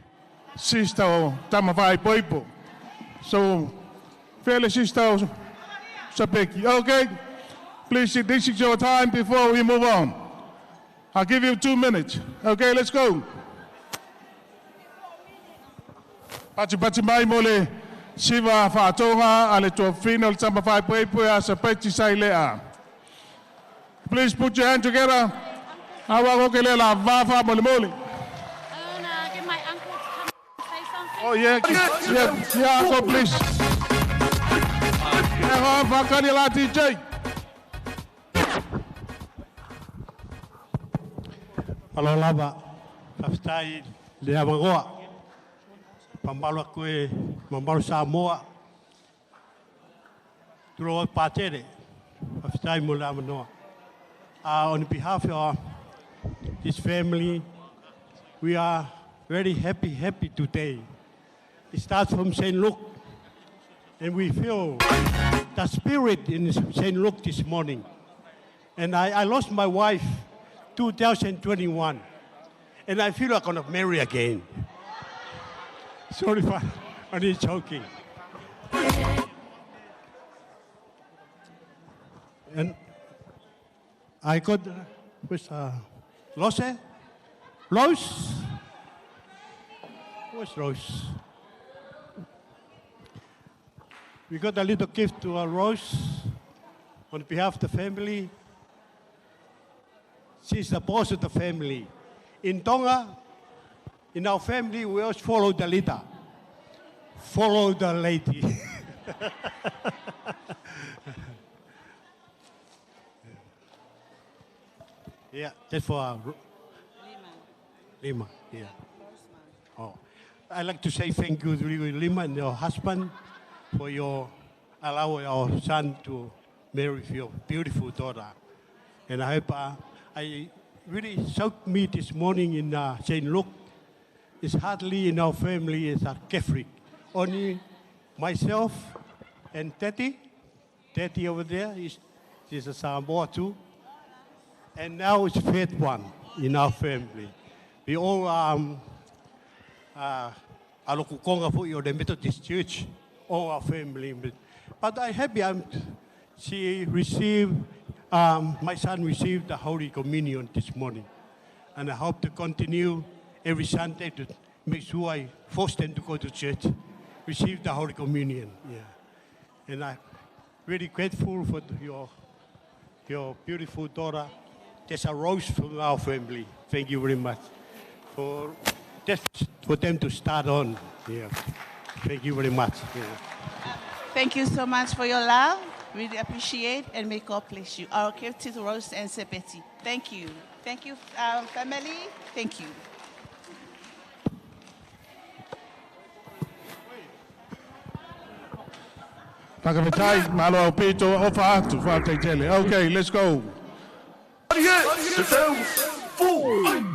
Speaker 6: sister o Tamawhai Poipo. So, fairly sister o Sapeki. Okay, please, this is your time before we move on. I'll give you 2 minutes. Okay, let's go. Pati pati mai mo le siva whaatonga a le tuafina o le Tamawhai Poipo a Sapeti Sailea. Please put your hand together. Awa ko ke le la vafa mo le mole.
Speaker 17: I wanna get my uncle to come and say something.
Speaker 6: Oh yeah, uncle, please. Yeah, whakani la DJ.
Speaker 20: Alo lava, faafetai le avanoa. Pamalo aku e mamalo Samoa. Tulo patele. Faafetai mo le avanoa. On behalf of this family, we are very happy, happy today. It starts from St. Luke, and we feel the spirit in St. Luke this morning. And I lost my wife 2021, and I feel like I'm gonna marry again. Sorry for only joking. And I got with Rose, Rose, where's Rose? We got a little gift to our Rose on behalf of the family. She's the boss of the family. In Tonga, in our family, we always follow the leader. Follow the lady. Yeah, that's for Lima. Yeah. Oh, I'd like to say thank you to you, Lima, and your husband for your allow our son to marry your beautiful daughter. And I hope I really shocked me this morning in St. Luke. It's hardly in our family is a Catholic. Only myself and Teddy. Teddy over there is a Samoa too. And now it's third one in our family. We all alokukonga for your Methodist Church, all our family. But I'm happy she received, my son received the Holy Communion this morning. And I hope to continue every Sunday to make sure I force them to go to church, receive the Holy Communion. Yeah. And I'm really grateful for your beautiful daughter. There's a rose from our family. Thank you very much. For just for them to start on. Yeah. Thank you very much. Yeah.
Speaker 23: Thank you so much for your love. Really appreciate, and may God bless you. Our gift is Rose and Sepeti. Thank you. Thank you, family. Thank you.
Speaker 6: Whakawhetai, malo au pito, ofa atu, whāteitele. Okay, let's go.
Speaker 10: Yeah, 4.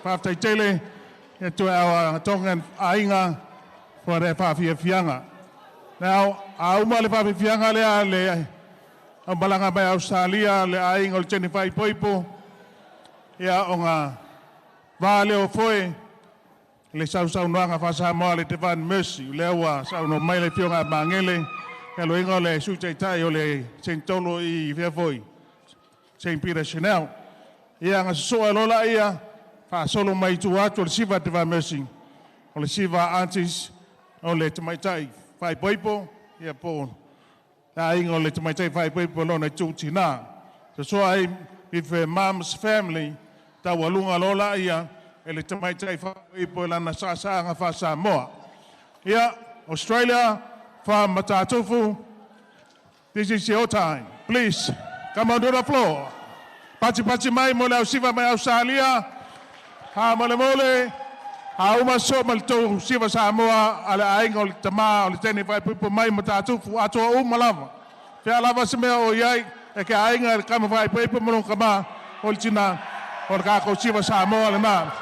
Speaker 6: Faafetai tele ia to our Tongan aiga for their faafiafiaga. Now, a uma le faafiafiaga lea le aumalaga mai Australia le aiga o le Jennifer Ipoipo, ia ona va lea o foe le sausaunoaga faa-Samoa le Divine Mercy, lea ua saunoa mai le Afioga ia Magele, aloaiga o le Sui Taitai o le Senitolo i fea foi, St. Peter Chanel. Ia, na sosoa loa laia, faasolo mai i tua atu o le siva Divine Mercy, o le siva aunties o le tamaitai faaipoipo, ia po o le aiga o le tamaitai faaipoipo lona itu tinā. Sosoa ai with her mom's family, taualuga loa laia e le tamaitai faaipoipo i lana saasaaga faa-Samoa. Ia, Australia, from Matatufu, this is your time. Please, come onto the floor. Pati pati mai mo le ausiva mai Australia, ha mo le mole, ha uma so ma le tou siva Samoa a le aiga o le tamā o le teine faaipoipo mai Matatufu atoa uma lava. Fea lava se mea o i ai, e ke aiga i le kama faaipoipo ma lona kamā o le tinā o le kākou siva Samoa lenā.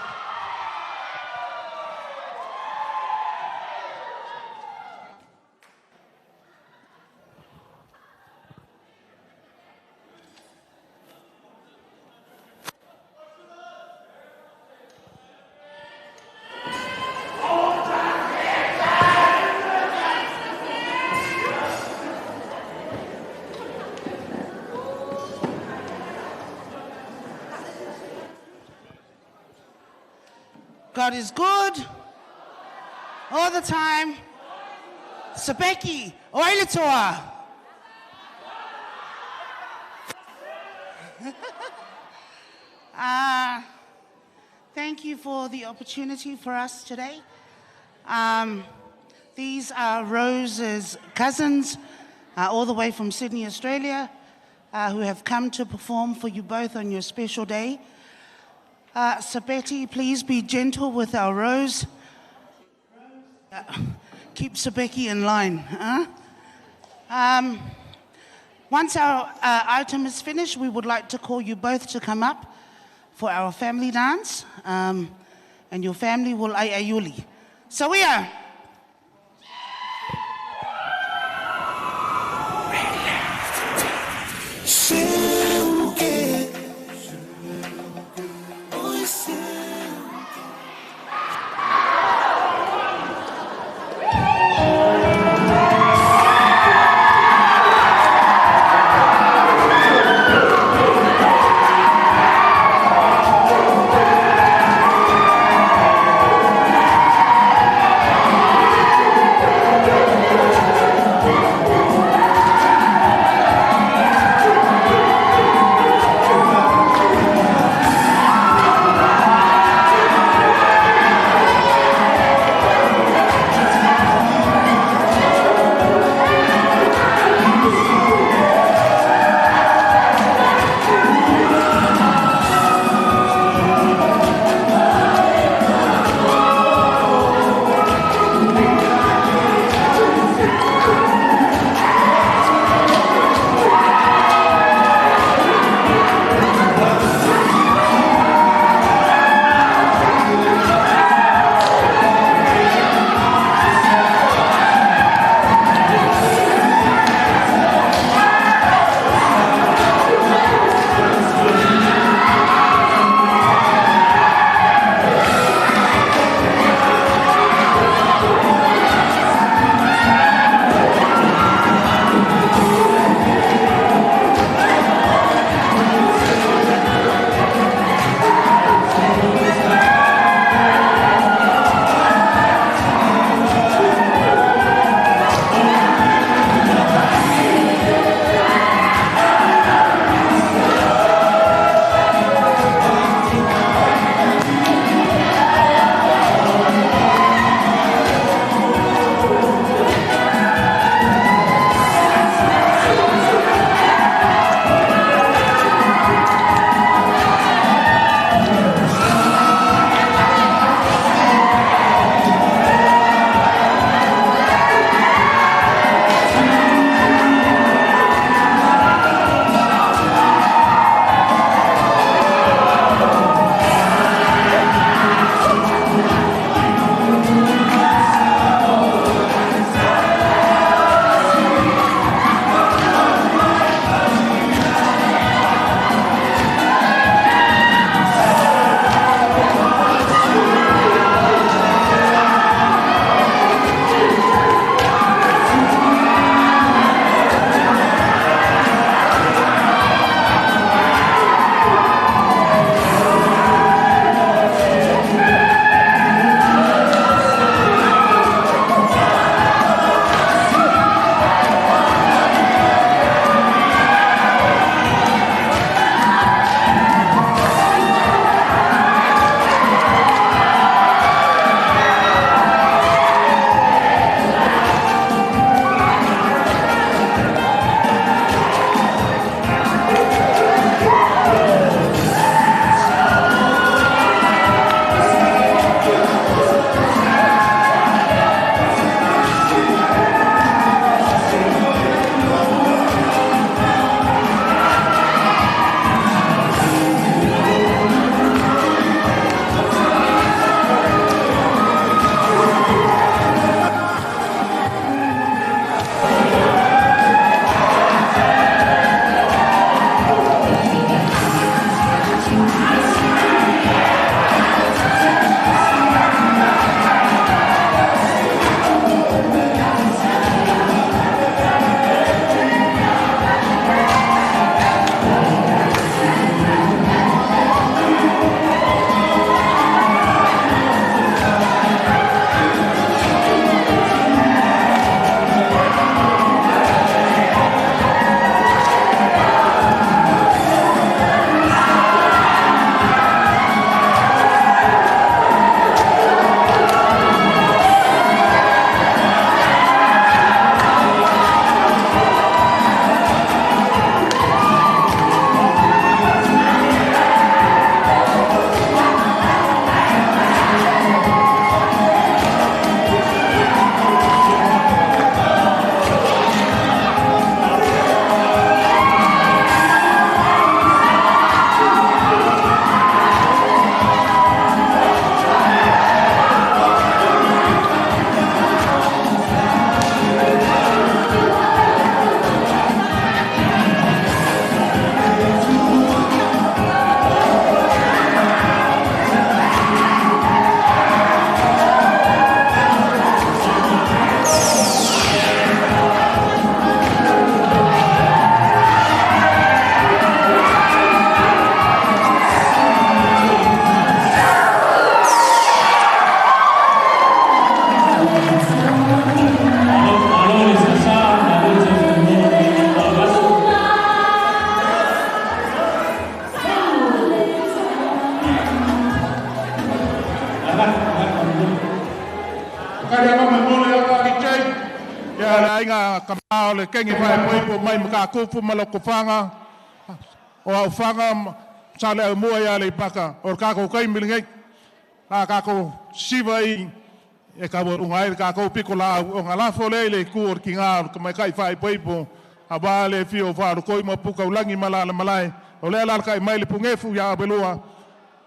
Speaker 23: God is good all the time. Sabeki, Oilitoa. Thank you for the opportunity for us today. These are Rose's cousins, all the way from Sydney, Australia, who have come to perform for you both on your special day. Sabeti, please be gentle with our Rose. Keep Sabeki in line. Huh? Once our item is finished, we would like to call you both to come up for our family dance, and your family will aiaiuli. So we are.
Speaker 6: Kari ama me mole o ka DJ. Ia le aiga kamā o le kengi whaepoepo mai makakufu ma loko whanga. O au whanga sa le au mua ia le ipaka. O le kākou kai milingai. A kākou siva i e ka wa unga ai le kākou piko la au o ngā lafo le le ku o le ki ngā o le kamaikai whaepoepo. A wā le fio whaaru ma puka ulangi ma la malae. O lea la kai mai le pungefu ia awelua.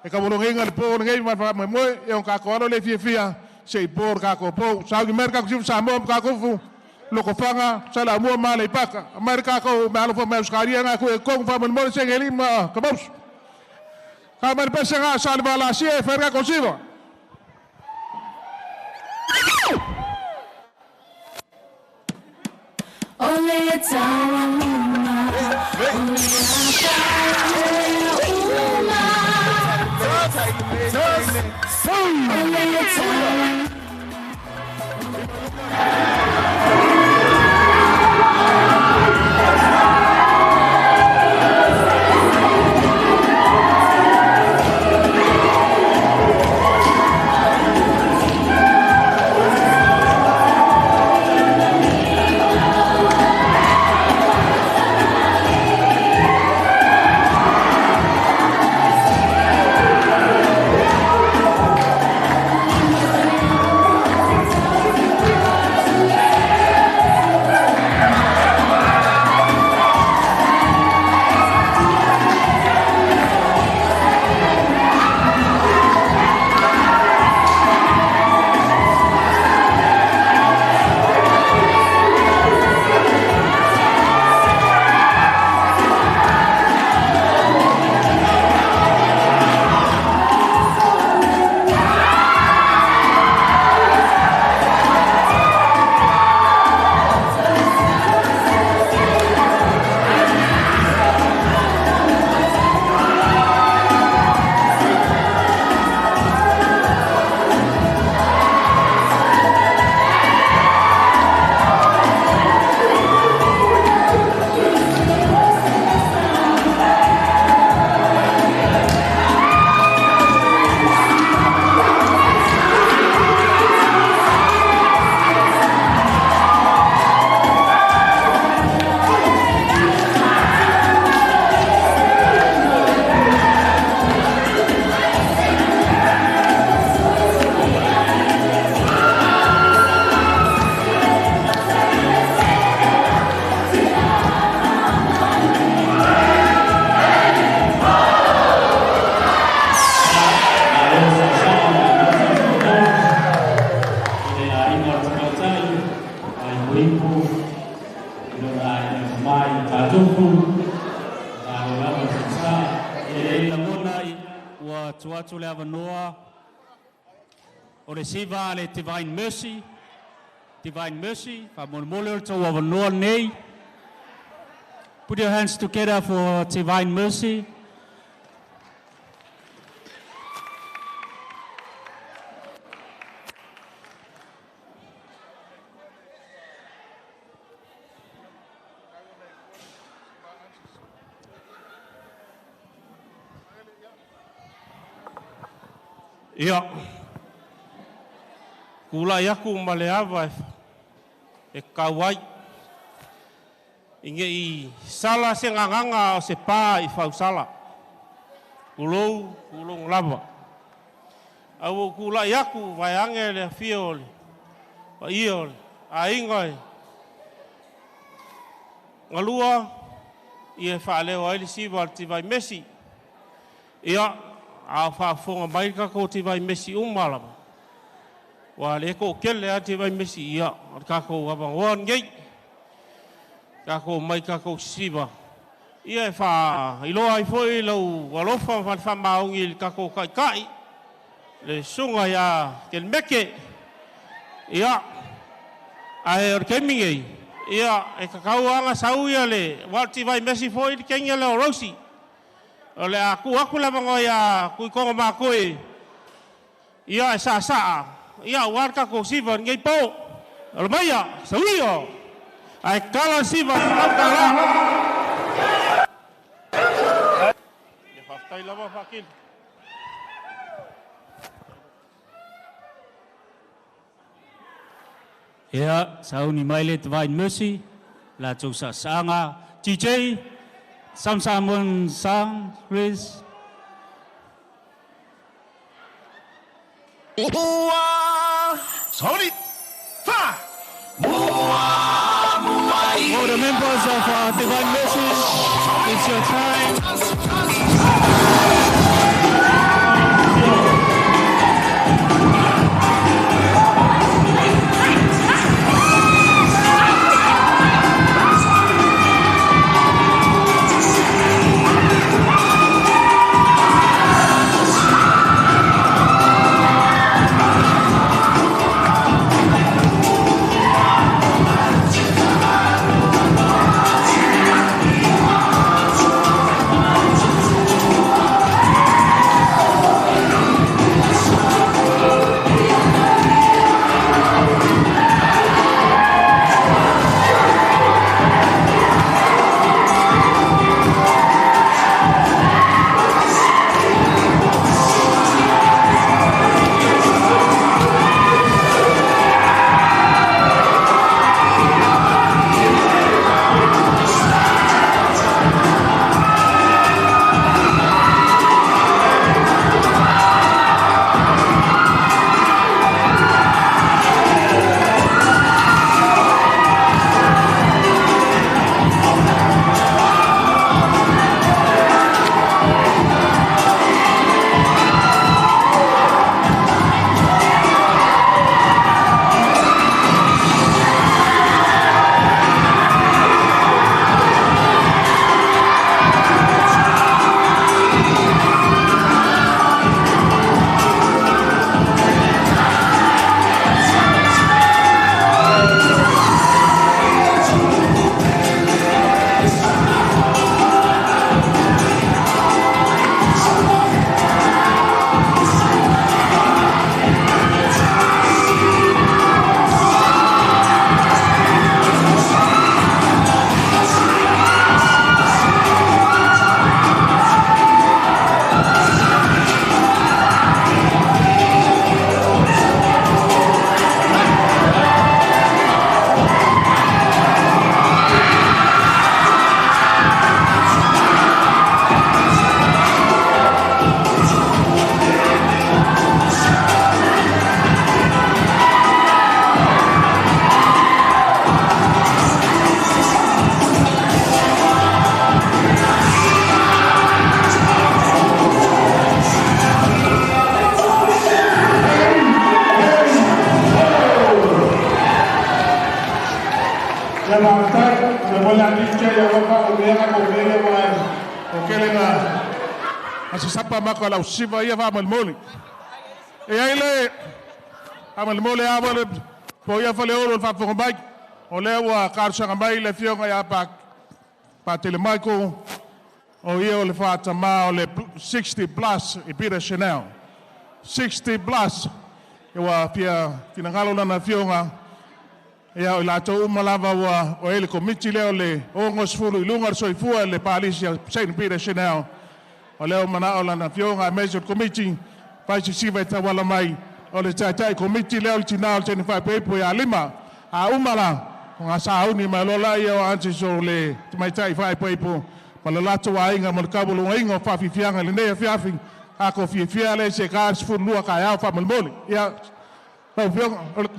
Speaker 6: E ka wolongenga le po le ngai ma moe moe e on kākou alo le fia fia. Se i po kākou po. Saugi mer kākou sifu Samoa ma kākou fu. Loko whanga, sa la mua ma le ipaka. Mai kākou me alofa me uskaria ngā kue kong wha mo se ngeli ma kamausu. Ka mai pese ngā sa le valasia e whaere kākou siva.
Speaker 2: Ole tawaluna, ole atauma. Ole tawaluna.
Speaker 12: Siva le Divine Mercy, Divine Mercy, nei. Put your hands together for Divine Mercy.
Speaker 11: Ia. Kula iaku ma le ava e kauai. Inge i sala se nganganga o se pā i fausala. Kulou, kulou lava. Au kula iaku vaiange le afio o le paia o le aiga e. Ngalua i e whaaleo ai le siva o le tivai mesi. Ia, a whaafonga mai kako tivai mesi uma lava. Wa le ko kele a tivai mesi ia, o le kako awangoa ngei. Kako mai kako siva. Ia e wha iloa ai foi lau alofa ma wha maungi le kako kai kai. Le sunga ia ke le meke. Ia, ae o le kemi Ia, e kakau anga sau ia le walti vai mesi foi le kenga le o Rosi. O le aku aku lava ngoi ia kui kongo makoi. Ia e sa sa. Ia warka ko siva ngai po. O le maia, sau ia. Ai kala siva kala kala. Ia whaftai lava whakil.
Speaker 7: Ia, sauni mai le Divine Mercy, latou saasaaga. DJ, some Samoan song, please. All the members of Divine Mercy, it's your time.
Speaker 6: Ia faafetai le mo le DJ ia waka o mea ko mea mai o kele na asa sapa mako lau siva ia fa malimoli. E ai le a malimoli a wale po ia fale olo le faafofoga mai. O lea ua talosaga mai le afioga ia Patele Michael o ia o le faatamā o le 60 plus i Peter Chanel. 60 plus. E ua fia finagalo lana afioga ia o i latou uma lava ua o e le komiti lea o le 60 i luga o le soifua le palisi a St. Peter Chanel. O lea o manao lana afioga aemaise o le komiti faisisiva e tauala mai o le taitai komiti lea o le tinā o le teni faaipoipo ia lima. A uma la, o ngā sauni mai lola ia o antis o le tamaitai faaipoipo ma le latou aiga ma le kaualugaina o faafiafiaga i lenei afiafi. A ko fiafia le se ka 12 taeao faamolemole. Ia, lau afioga, o le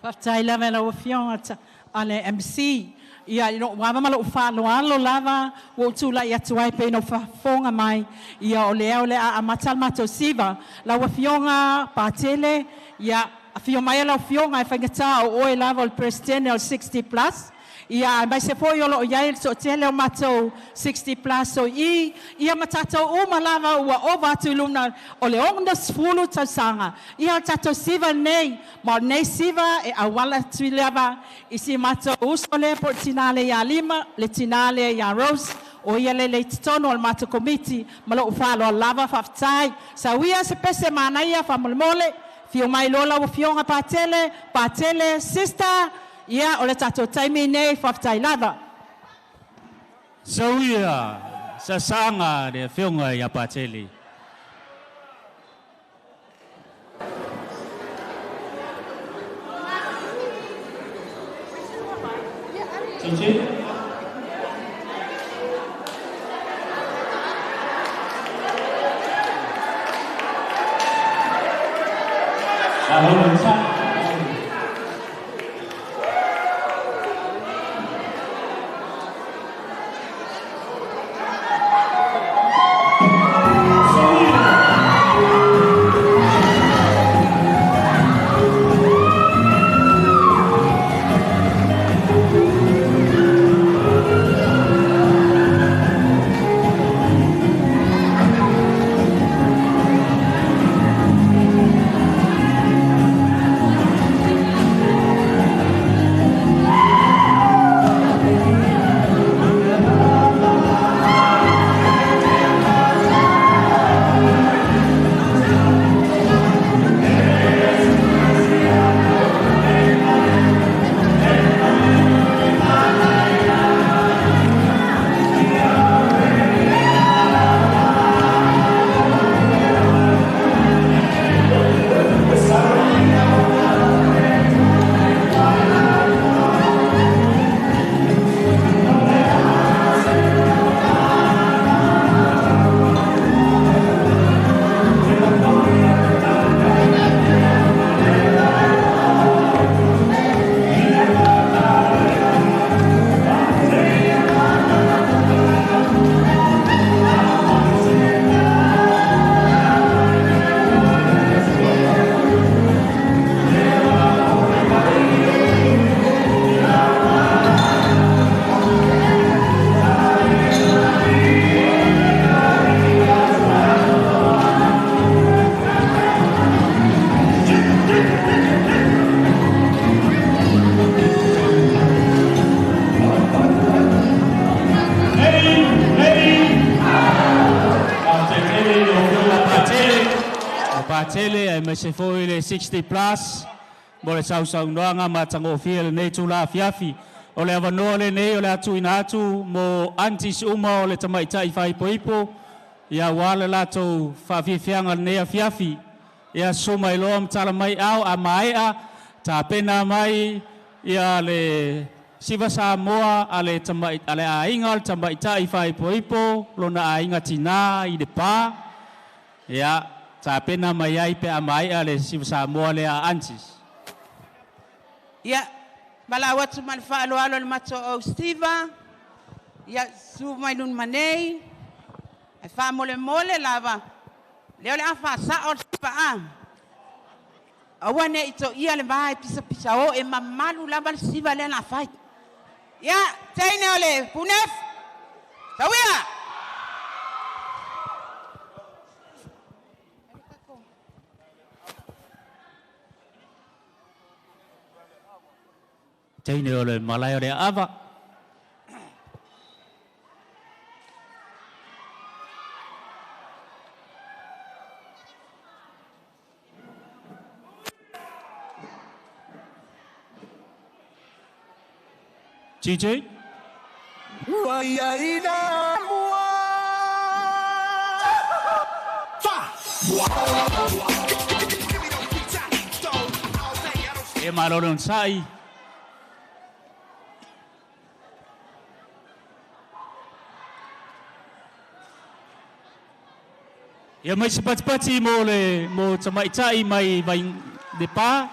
Speaker 21: Faafetai lava lau afioga a le MC. Ia i lou ava ma lou faaaloalo lava ua ou tulai atu ai pei ona ou faafofoga mai. Ia o lea o le a amata le matou siva. Lau afioga Patele, ia afio mai lau afioga e faigatā o oe lava o le Peresetene o le 60 plus. Ia aemaise foi o loo iai le toatele o matou 60 plus o i ia ma tatou uma lava ua ova atu i luna o le 60 tausaga. Ia o tatou siva nei, ma o lenei siva e auala atu lava i si matou uso lea po o le tinā lea ia Lima, le tinā lea ia Rose, o ia lele i totonu o le matou komiti ma lou faaaloalo lava. Faafetai. Sauia se pese manaia faamolemole. Afio mai loa lau afioga Patele, Patele, sister. Ia, o le tatou taimi nei, faafetai lava.
Speaker 7: Sauia, sasaaga le afioga ia Patele. TJ? Malo Patele e me se foi le 60 plus mo le sausaunoaga matagofie lenei tula afiafi. O le avanoa lenei o le atuina atu mo aunties uma o le tamaitai faaipoipo ia ua le latou faafiafiaga lenei afiafi. Ia suma iloa ma tala mai ao a maea tapena mai ia le siva Samoa a le tamai a le aiga o le tamaitai faaipoipo lona aiga tinā i le pā. Ia tapena mai ai pe a maea le siva Samoa le a aunties.
Speaker 23: Ia, malau atu ma le faaloalo le mato o Steva. Ia, su mai lun manei. Ai wha mole mole lava. Leo le a wha sa o le sipa a. Aua ne ito ia le vai pisa pisa o e mamalu lava le siva le na whai. Ia, teine o le punef. Tauia!
Speaker 7: Teine o le malae o le ava. TJ? E malo le sai. Ia mai se patipati mo le mo tamaitai mai vai le pā.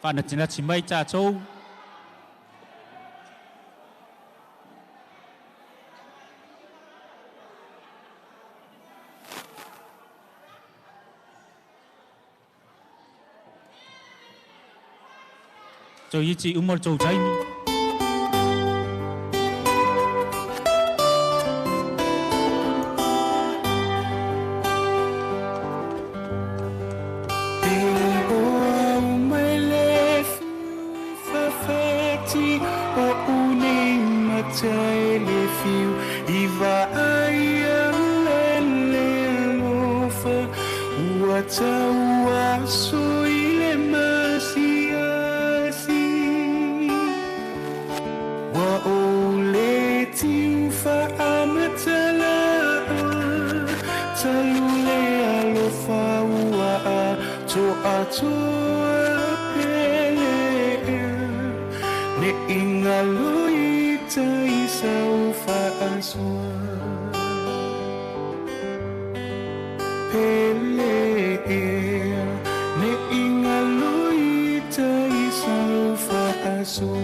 Speaker 7: Whanatinati mai tātou. Tau iti umar tau taimi.
Speaker 1: People
Speaker 4: Tau aso i le masiasi Wa o le tiu whaamatala'a Talu le alofa ua a toa toa pele Ne ingalo i tai sau whaasua Pele ne ingalo i tai sau whaasua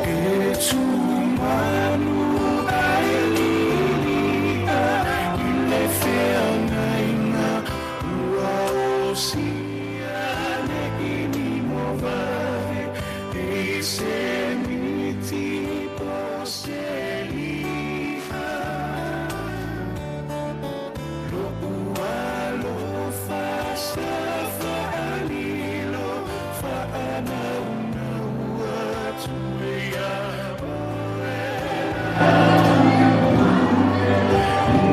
Speaker 4: E tumanu ai lilia i le feagaina ua osia le ini mo vave e se miti po se li'a Lo'u alofa sa fa'alilo fa'anaunau atu ia oe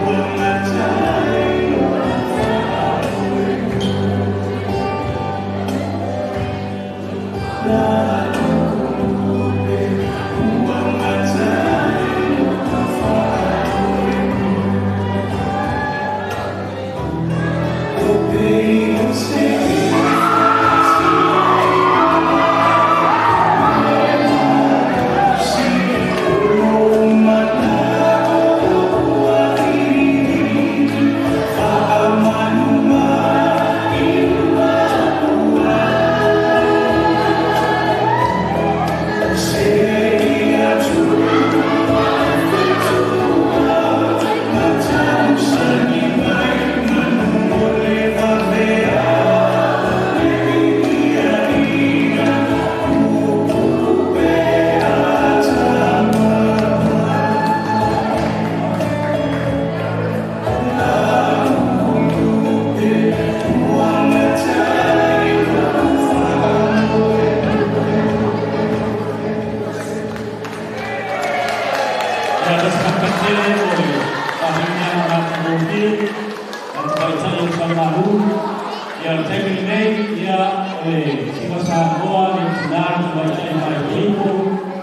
Speaker 4: Ua matai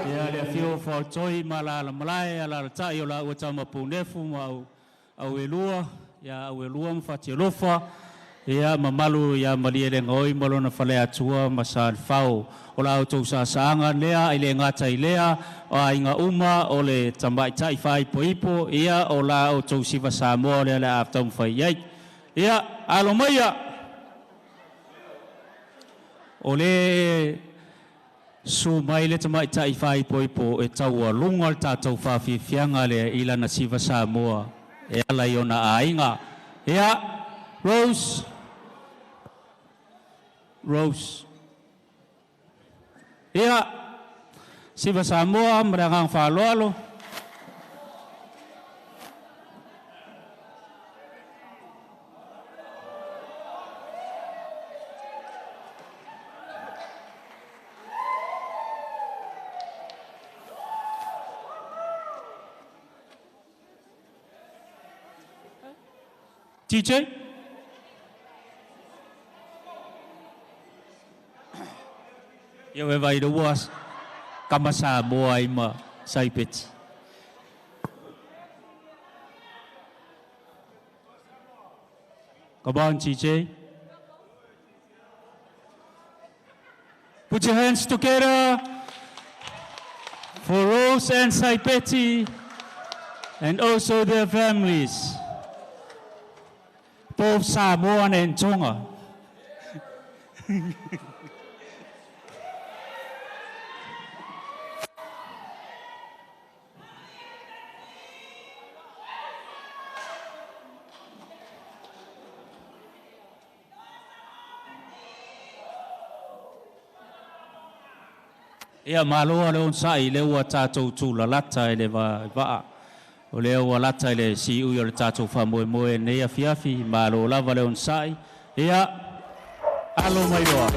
Speaker 7: Ia le afio faotoi ma la la malae ala la tai o la ua taumapunefu ma au au elua ia au elua ma fatialofa ia mamalu ia malie le ngoi ma lona fale atua ma sa fao o la outou sasaaga lea i le gata i lea o aiga uma o le tamaitai faaipoipo ia o la outou siva Samoa lea le a taumafai ai ia alo maia o le su mai le tamaitai faaipoipo e taualuga le tatou faafiafiaga lea i lana siva Samoa e ala i ona aiga ia Rose Rose ia siva Samoa ma le agaga faaaloalo. TJ? Ia we vai ua kama Samoa ai ma Saipeti. Come on, TJ. Put your hands together for Rose and Saipeti and also their families, both Samoan and Tonga. Ia maloa le onsa'i le ua tatou tulalata i le vaa o lea ua lata i le siui o le tatou faamoemoe nei afiafi malo lava le onosa'i ia alo mai loa.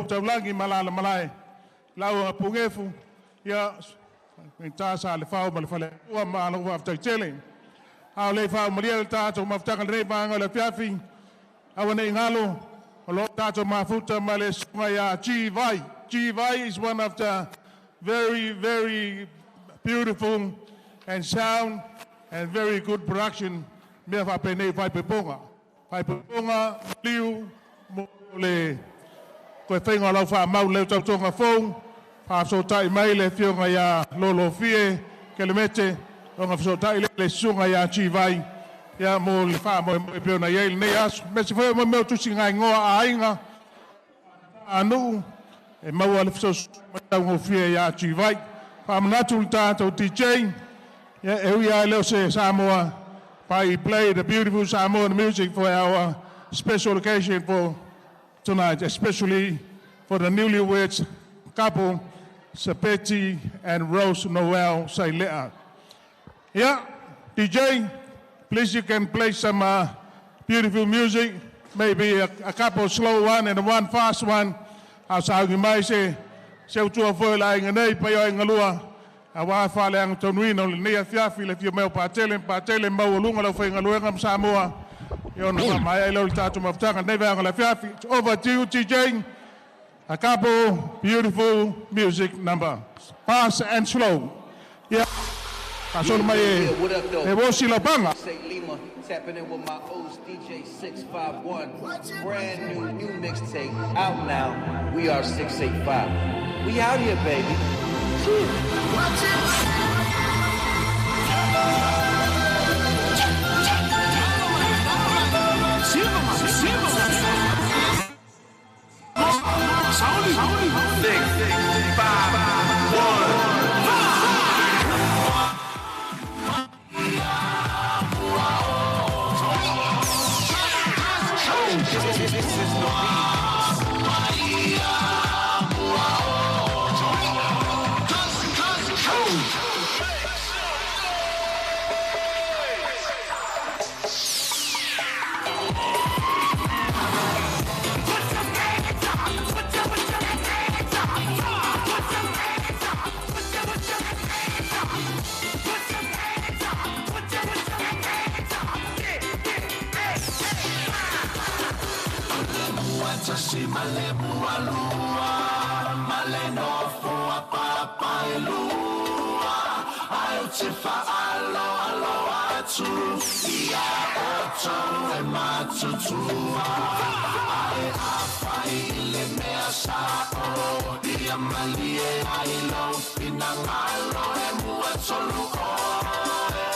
Speaker 6: taulagi ma lala malae. Lau a pugefu, ia, ta sa le fao ma le fale ua ma alo faafetai tele. A o le faaumalia le tatou mafutaga lenei vaega o le afiafi, aua nei galo, o lo tatou mafuta ma le susuga ia G Vai. G Vai is one of the very, very beautiful and sound and very good production mea faapenei faaipoipoga. Faaipoipoga, liu, mo le koe faiga o lau faamau leu tautoga fou, faafesootai mai le afioga ia Lolofie Kelemete, ona fesootai lea le susuga ia G Vai, ia mo le faamoemoe pei ona i ai lenei aso. Aemaise foi o mea o tusigaigoa a aiga, a nuu, e maua le fesoasoani ma taugofie ia G Vai. Faamanatu le tatou DJ, ia e ui lava e le o se Samoa, but he played the beautiful Samoan music for our special occasion for tonight, especially for the newlyweds couple, Sapeti and Rose Noel Sailea. Yeah, DJ, please you can play some beautiful music, maybe a couple slow one and one fast one. A saugi mai se se utua foi la aiga nei pa ia aiga lua. Auā faaleaga o lenei afiafi le fia mai o Patele, Patele maualuga lau faigaluega ma Samoa. Ia ona faamaea ai lea o le tatou mafutaga lenei vaega o le afiafi. It's over to you, DJ. A couple beautiful music number. Fast and slow. Yeah. Faasolo mai e e Wosi Laupanga.
Speaker 15: Say Lima, tapping in with my host DJ 651. Brand new mixtape out now. We are 685. We out here, baby.
Speaker 3: Six, five, one. This is the Tasi male mualua, male nofo a papa e lua. Ai o te whaalo alo atu, ia oto e matutua. Ai a whai i le mea sa o, ia malie ai lo pinangalo e mua tolu oe.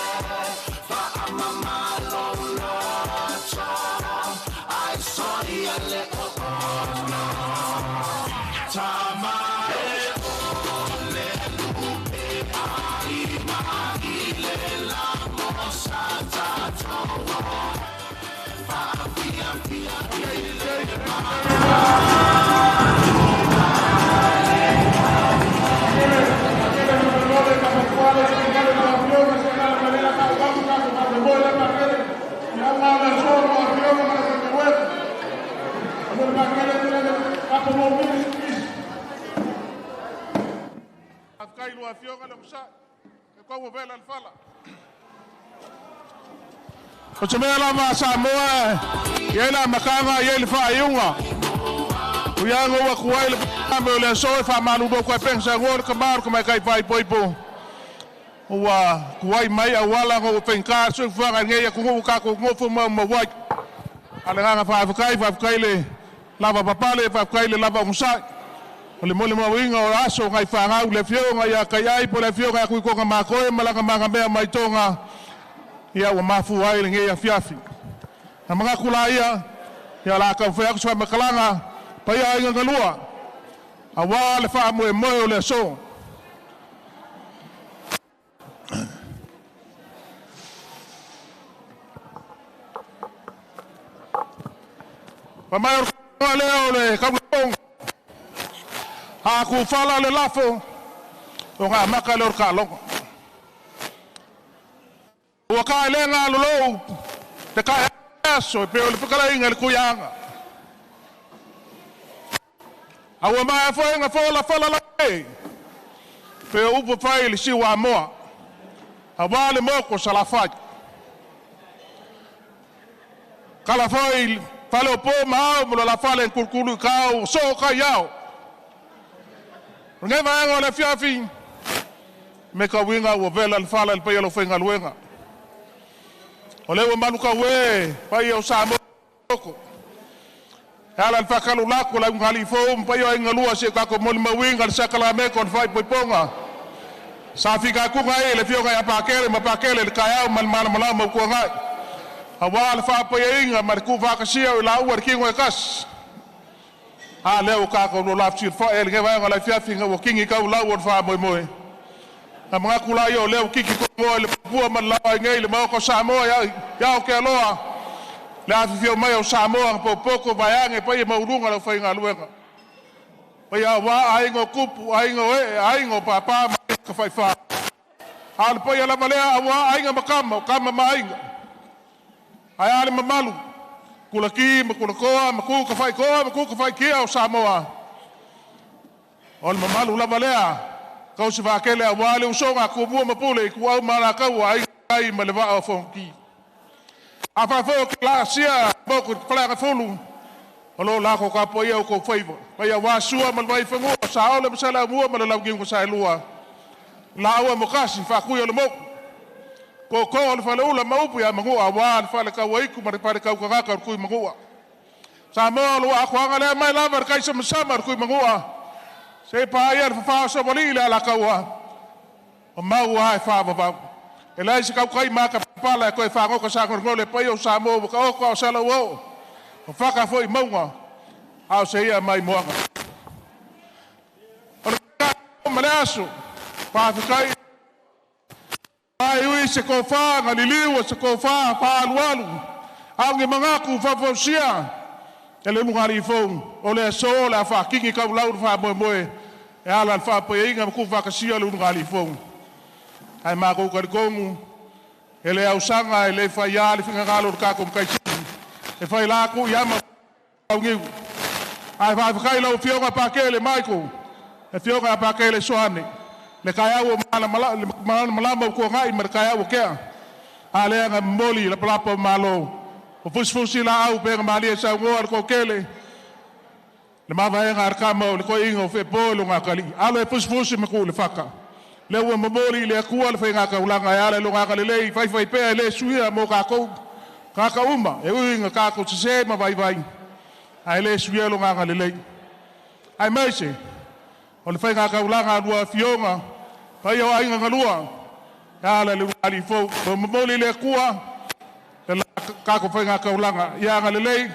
Speaker 3: Whaamamalo loto, ai soia le o ono. Tama e o le lupe ai mai le la mosa tatoa. Whaafia fia i le
Speaker 6: O te mea lava a Samoa, i ai la makanga, i ai le whaaiunga. Uiaga ua kuai le me o le aso e whaamalu koe pensa ngoa le kamaru ka mai kai whaipoipo. Ua kuai mai auala ngo whainga soifuaga i lenei atunuu tatou nofo ma mauai. A le agaga faafetai, faafetai le lava papale, faafetai le lava ogasai. O le molimauina o aso nai fanau le afioga ia Kaiai po le afioga ia Kuikoga Makoe ma laga magamea mai Toga, ia ua mafua ai lenei afiafi. Na manatu la ia, ia la taumafai atu se faamatalaga paia aiga galua, auā le faamoemoe o le aso. Fa mai o le lea o le kaulaoga. A kufala le lafo, o ngā maka le o kaloga. Ua ka lenga lolou, te ka aso, e pe o le whakalainga le kuianga. Aua mai foi nga fola fola la e. Pe upu fai le siwa moa. Awa le moko salafai. Kala foi fale o po ma au mo la fale kulukulu kau so ka iau. Ngai vaega o le afiafi me ka winga ua vela le fala le paia lo faigaluega. O le ua malu kau e paia o Samoa oko. E ala le whakalu lako la ungali fou mpai o inga lua se kako moli mawinga le sakala meko le whaipoiponga. Sa fika kunga e le fioga ia pakele ma pakele le kaiau ma le malamalama mau kua ngai. Awa le whapaia inga ma le ku whakasia o la ua le kingo e kasi. A leo kako no la fiti wha e le ngewa la fiafi nga kingi kau lau o le wha moe moe. Na mga kula ia o leo kiki kongoa le pua ma le lawa ngei le maoko Samoa ia o ke aloa. Le awhiwhio mai o Samoa nga popoko vaiange pai e maurunga lau whai ngā luenga. Pai a wā aingo kupu, aingo e, aingo pāpā mai ka whai whā. A le pai a lava lea a wā ainga makama, o kama ma ainga. Ai a le mamalu, kula ki, ma kula koa, ma ku ka whai koa, ma ku ka whai kia o Samoa. O le mamalu lava lea, kau se whakele a wā le usonga ku mua mapule i ku au marakau a ai ma le waa o fonki. A whawhao ki la sia, moko te whalanga fulu, o lo lako ka po ia o kou whaiwa. Pai a wā sua ma le vai whangua, sa ole masala mua ma le lau ngiunga sa e lua. La aua mo kasi, whakui o le moku. Ko ko o le whale ula maupu ia mangua, a wā le whale kau aiku ma le whale kau kangaka o le kui mangua. Sa moa lo a kuanga lea mai lava le kaisa masama le kui mangua. Se pā ia le whawhao sa wali le ala kaua. O mau ai whawawau. E lai se kau kai maka pala e koe whangoka sa ngorngole pai o Samoa waka oko o sala o. O whaka foi maunga. Ao se ia mai moanga. O le ka ma le aso. Whawhikai. Ai ui se kōwhā, ngā liliu se kōwhā, whaalualu. Au nge mangaku whawhausia. E le mungari i fou. O le aso, le a whakingi kau lau wha moe moe. E ala le whapoia inga maku whakasia le ungali i fou. Ai mākou karikongu. E le ausanga, e le whai le whingangalo le kako mkaisini. E whai lāku i ama au ngiu. Ai whawhikai lau fionga pākele, Michael. E fionga pākele soane. Le kai au o malama o kua ngai ma le kai au o kea. A lea nga moli la palapa o malo. O fusifusi la au penga malia sa ngoa le kokele. Le mavaenga arkama o le koi inga o whepo lo ngā kali. Alo e fusifusi maku le whaka. Le ua mamoli le akua le whai ngā kaulanga e ala lo ngā kalelei. Whai whai pea e le suia mō kākou. Kāka uma e ui ngā kākou sese ma vai vai. Ai le suia lo ngā kalelei. Ai maise. O le whai ngā kaulanga lua fionga. Pai o ainga ngalua. Ala le ungali fou. O mamoli le akua. Le la kākou whai ngā kaulanga. Ia ngā lelei.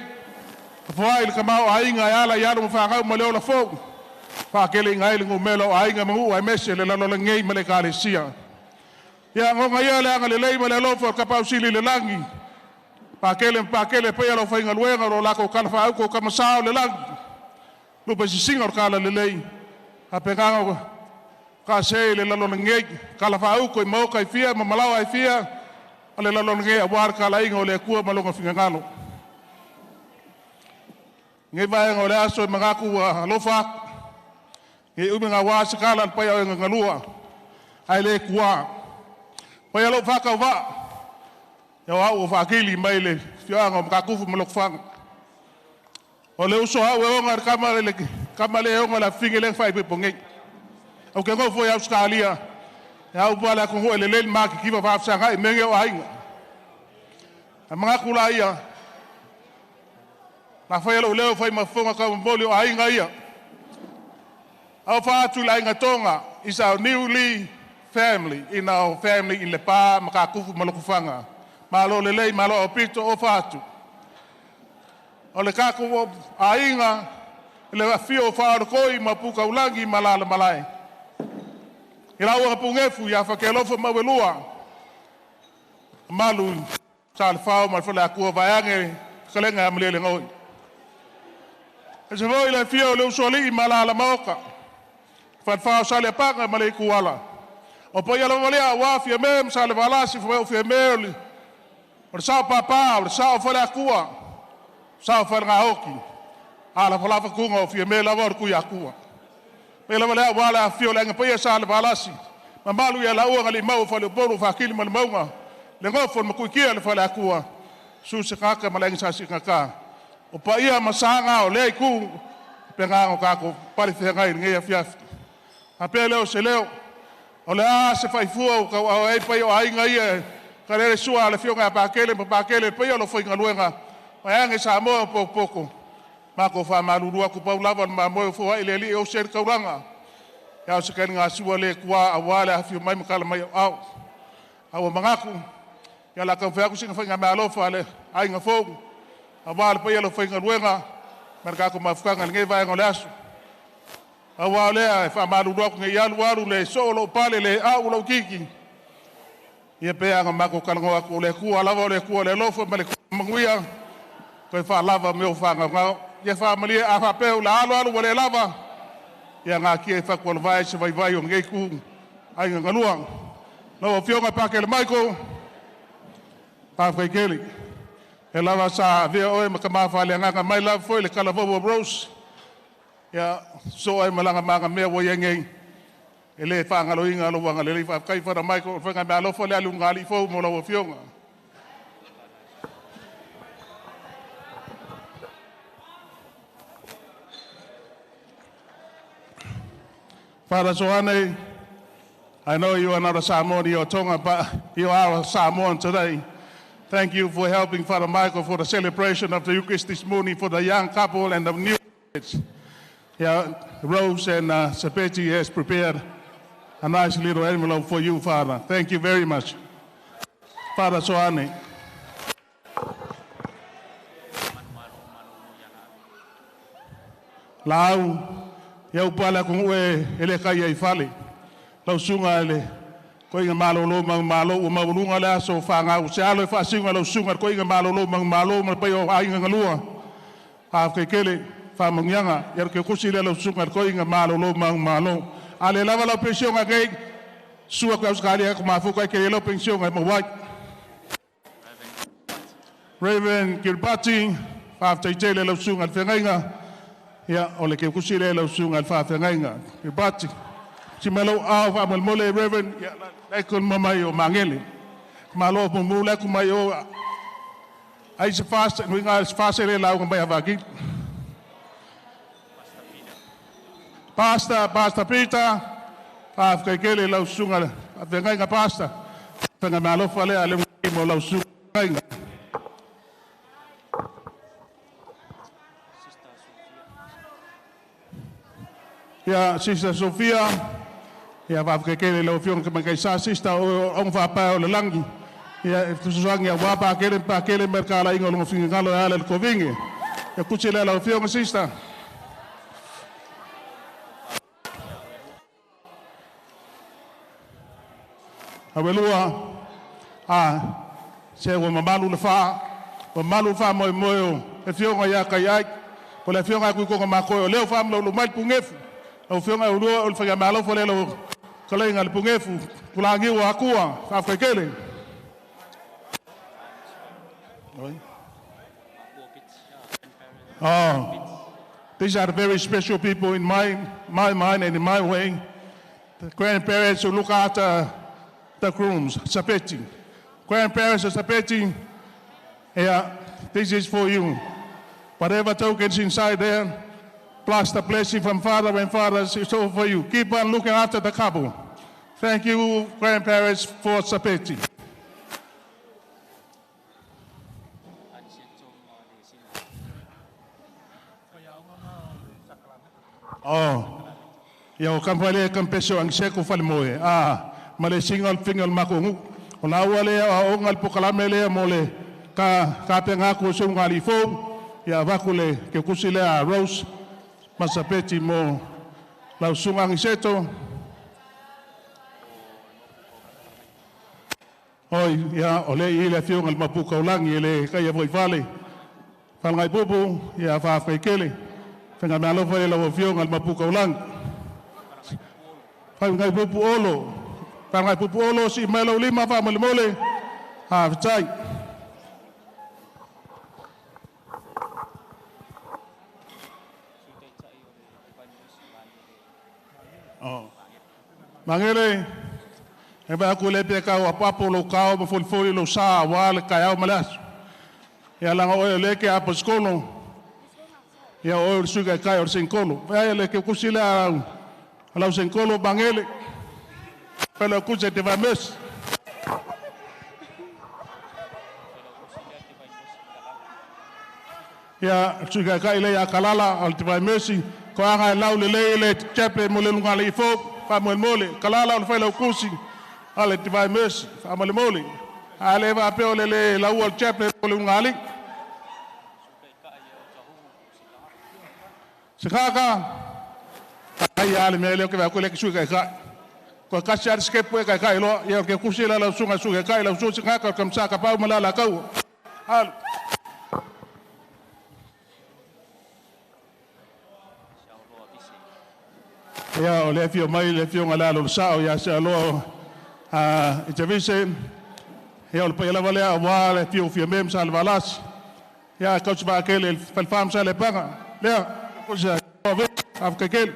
Speaker 6: Whai le kamau ainga e ala i alo mwhangau ma le ola fou. Whakele inga ele ngumelo ainga mangu ai mese le lalo ngei ma le kalesia. Ia ngonga ia le anga le lei ma le alofa o kapausili le langi. Pakele pakele pe alo whainga luenga ro lako kala whaauko kamasao le langi. Lupe sisinga o kala le lei. A penganga ka se le lalo ngei. Kala whaauko i maoka i fia ma malawa i fia. O le lalo ngei a war kala inga o le akua malonga fingangalo. Ngai vaenga o le aso e mangaku a alofa. Ngai umi ngā wā se kala pai au e ngā ngalua. Ai le kua. Pai alo whakau wā. Ia au o whakili mai le fioanga o makakufu malok whanga. O le uso hau e onga le kama le onga la finge le whai pepo ngai. Au ke ngofo i Australia. E au pua le akongo e le lele maki kiwa whaafsanga i menge o ainga. A mangaku la ia. Na whai alo leo whai mafonga ka mboli o ainga ia. Au whaatu la inga tonga is our newly family, in our family in Lepa, Makakufu, Malokufanga. Malo lelei, malo o pito o whaatu. O le kako o ainga, le afio o whaarokoi, mapuka ulangi, malala malae. I lau pungefu, ia whakealofa mawelua. Malu, sa le whao, ma le whale akua vaeange, kalenga amalele ngoi. E se voi le afio o le usuali, malala maoka. Whanwhao sa le panga ma le kuala. O pai ala walea wā fia me sa le walasi fwa o fia me o le sao pāpā, o le sao whale akua, sao whale ngā hoki. A la falafa kunga o fia me lava o le kui akua. Me lava lea wala a fio le anga paia sa le valasi. Mamalu ia laua ngali mau fale o polu whakili ma le maunga. Le ngofo le makuikia le fale akua. Su se kaka ma le anga sa si kaka. O pa ia masanga o lea iku. Penga o kako pari whengai ngei afiafi. A pē leo se leo. O le a se faifua o kau au ei pai o ainga ia. Ka lele sua le fionga a pākele ma pākele pai o lo whainga luenga. Mai ange sa moa o poko. Mako wha maluru aku pau lava le mamoe o fua i le li o se kauranga. Ia o se kaini ngā sua le kua a wā le awhio mai makala mai o au. Aua mangaku. Ia la kau wheaku singa whainga mea alofa le ainga fōu. A wā le pai o lo whainga luenga. Mera kako mafukanga le ngei vaenga o le aso. Aua o lea e wha aku ngei alu alu le so o lo pale le au lo kiki. Ia pea anga mako kalango aku o le kua lava o le kua le alofa ma le manguia. Koe wha lava me o whanga ngao. Ia wha malia a wha peo la alu alu wale lava. Ia ngā kia e whakuala vai se vai vai o ngei ku ainga ngalua. Lau afioga Pakele Michael. Pāwhai keli. E lava sa vea oe ma ka mawha le anganga mai lava foi le kalavaua Rose. Ia so ai malanga manga mea wa ia ngei. E le whangaloinga alo wanga lele whawhai whara Michael. Whainga mea alofa le alu ngali fau mo lau afioga. Father Soane, I know you are not a Samoan, you are Tonga, but you are a Samoan today. Thank you for helping Father Michael for the celebration of the Eucharist this morning for the young couple and the new kids. Yeah, Rose and Sapeti has prepared a nice little envelope for you, Father. Thank you very much. Father Soane. Lau. Ia upala kung ue ele kai ai fale. Lau sunga ele ko inga malolo mang malo ua maulunga le aso whangau. Se alo e whaasinga lau sunga ko inga malolo mang malo ma pai o ainga ngalua. Ha ke kele whamangianga ia ke kusi le lau sunga ko inga malolo mang malo. Ale lava lau pensionga kei sua ko auskalia ko mafuka ke lau pensionga mo wai. Reverend Kiribati whaftaitele lau sunga whengainga. Ia, o le ke kusi le lau sunga le whawhengainga. Kiribati. Si malo au wha mole Reverend, ia, lai kon mamai o mangele. Malo mumu lai ku mai o ai se fast, nui ngā se fast le lau ngai avaki. Pastor, Pastor Peter, whawhekele lau sunga le whawhengainga pastor. Whenga malofa le ale mo lau sunga. Ia, Sister Sophia, ia whawhekele lau fionga ka mai sa sister o ong whapā o le langi. Ia, e tusuangi a wapa kele pa kele mer kala ingo longo fingalo e ale le kovinge. Ia kutsi le lau fionga sister. Awelua, a se ua mamalu le wha, mamalu wha moe moe o e fionga ia kai ai, po le fionga kui konga makoe o leo wha mlo lo mai pungefu. Lau fionga ulua o le whaia mealofa le lau kaleinga le pungefu, kulangi o akua, whawhekele. Oh, these are very special people in my mind and in my way. The grandparents who look after the grooms, Sapeti. Grandparents of Sapeti, yeah, this is for you. Whatever tokens inside there, plus the blessing from father and fathers, it's all for you. Keep on looking after the couple. Thank you, grandparents, for Sapeti. Oh, ia o kampale kampeso ang seko fale moe. Ah, male singal fingal makongu. O la ua lea o ongal pokalame lea mo le ka penga ko so ngali fo. Ia vaku le ke kusi lea Rose Masapeti mo lau sunga ngiseto. Oi, ia o le i le fionga le mapuka ulangi le kaya voi fale. Falngai pupu, ia whawhaikele. Whenga mea alofa e lau fionga le mapuka ulangi. Whangai pupu olo. Whangai pupu olo si mai lau lima wha mole mole. Ha, whitai. Mangele, e vai aku le pe kau apapo lo kau ma foli foli lo sa wa le kai au malas. Ia langa oe le ke apo skolo. Ia oe o suka kai o senkolo. Vai le ke kusile au. Lau senkolo mangele. Pelo kuse te vai mes. Ia suka kai le ia kalala al te vai mesi. Ko anga lau le le le chape mo le lunga le ifo. Fa mo mole kalala o le fai kusi. Ale te vai mesi. Fa mo le mole. Ale va pe o le le lau al chape mo le lunga le. Se kaka. Ai ale me le ke va ko le ke suka kai. Ko kasi ar skepu e kai kai lo ia ke kusi la la sunga suka kai la sunga kaka kamsa ka pau mala la kau. Al. Ia o le fio mai le fio ngala lo sao ia se alo a itavise ia o le paia lava lea wa le fio fio mem sa le valas ia kau se vaakele falfam sa le panga lea ko se afkakele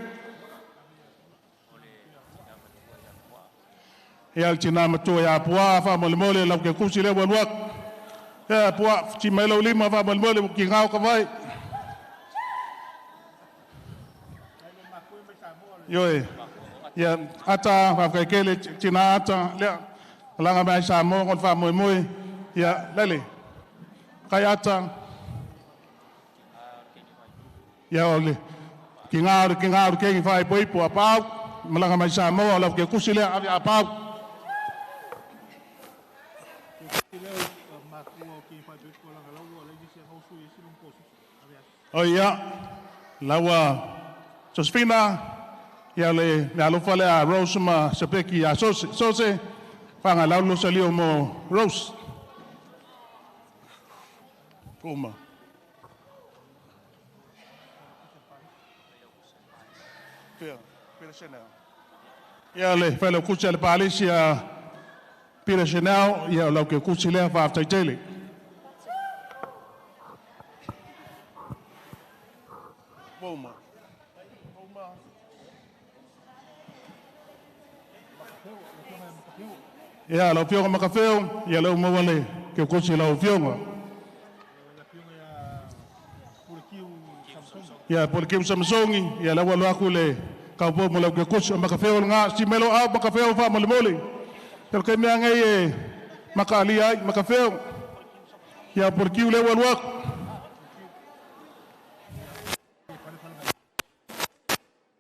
Speaker 6: ia le tina matua ia pua faamolemole lau ke kusi lea ua luaku ia pua ti mai lau lima faamolemole ua kigao ka vai. Ioe, ia ata faafakaikele tina ata lea malaga mai Samoa o le faamoemoe ia lale kai ata ia o le kiga o le kiga o le kegi faaipoipo a pau malaga mai Samoa o lau ke kusi lea ave a pau. O ia laua Josefina ia le me alofa lea Rose ma Sepeki ia Sose Sose whanga lau lo salio mo Rose. Puma. Pira Chanel. Ia le whaile kusi a le palisi a Pira Chanel, ia lau ke kusi lea whaaftaitele. Puma. Ia lau fioga makawheo, ia lau maua le ke kusi lau fioga. Ia Polikiu Samsongi, ia lau alu aku le kaupo mo lau ke kusi o makawheo ngā, si melo au makawheo wha mole mole. Telo kai mea ngai e makaali ai makawheo. Ia Polikiu leu alu aku.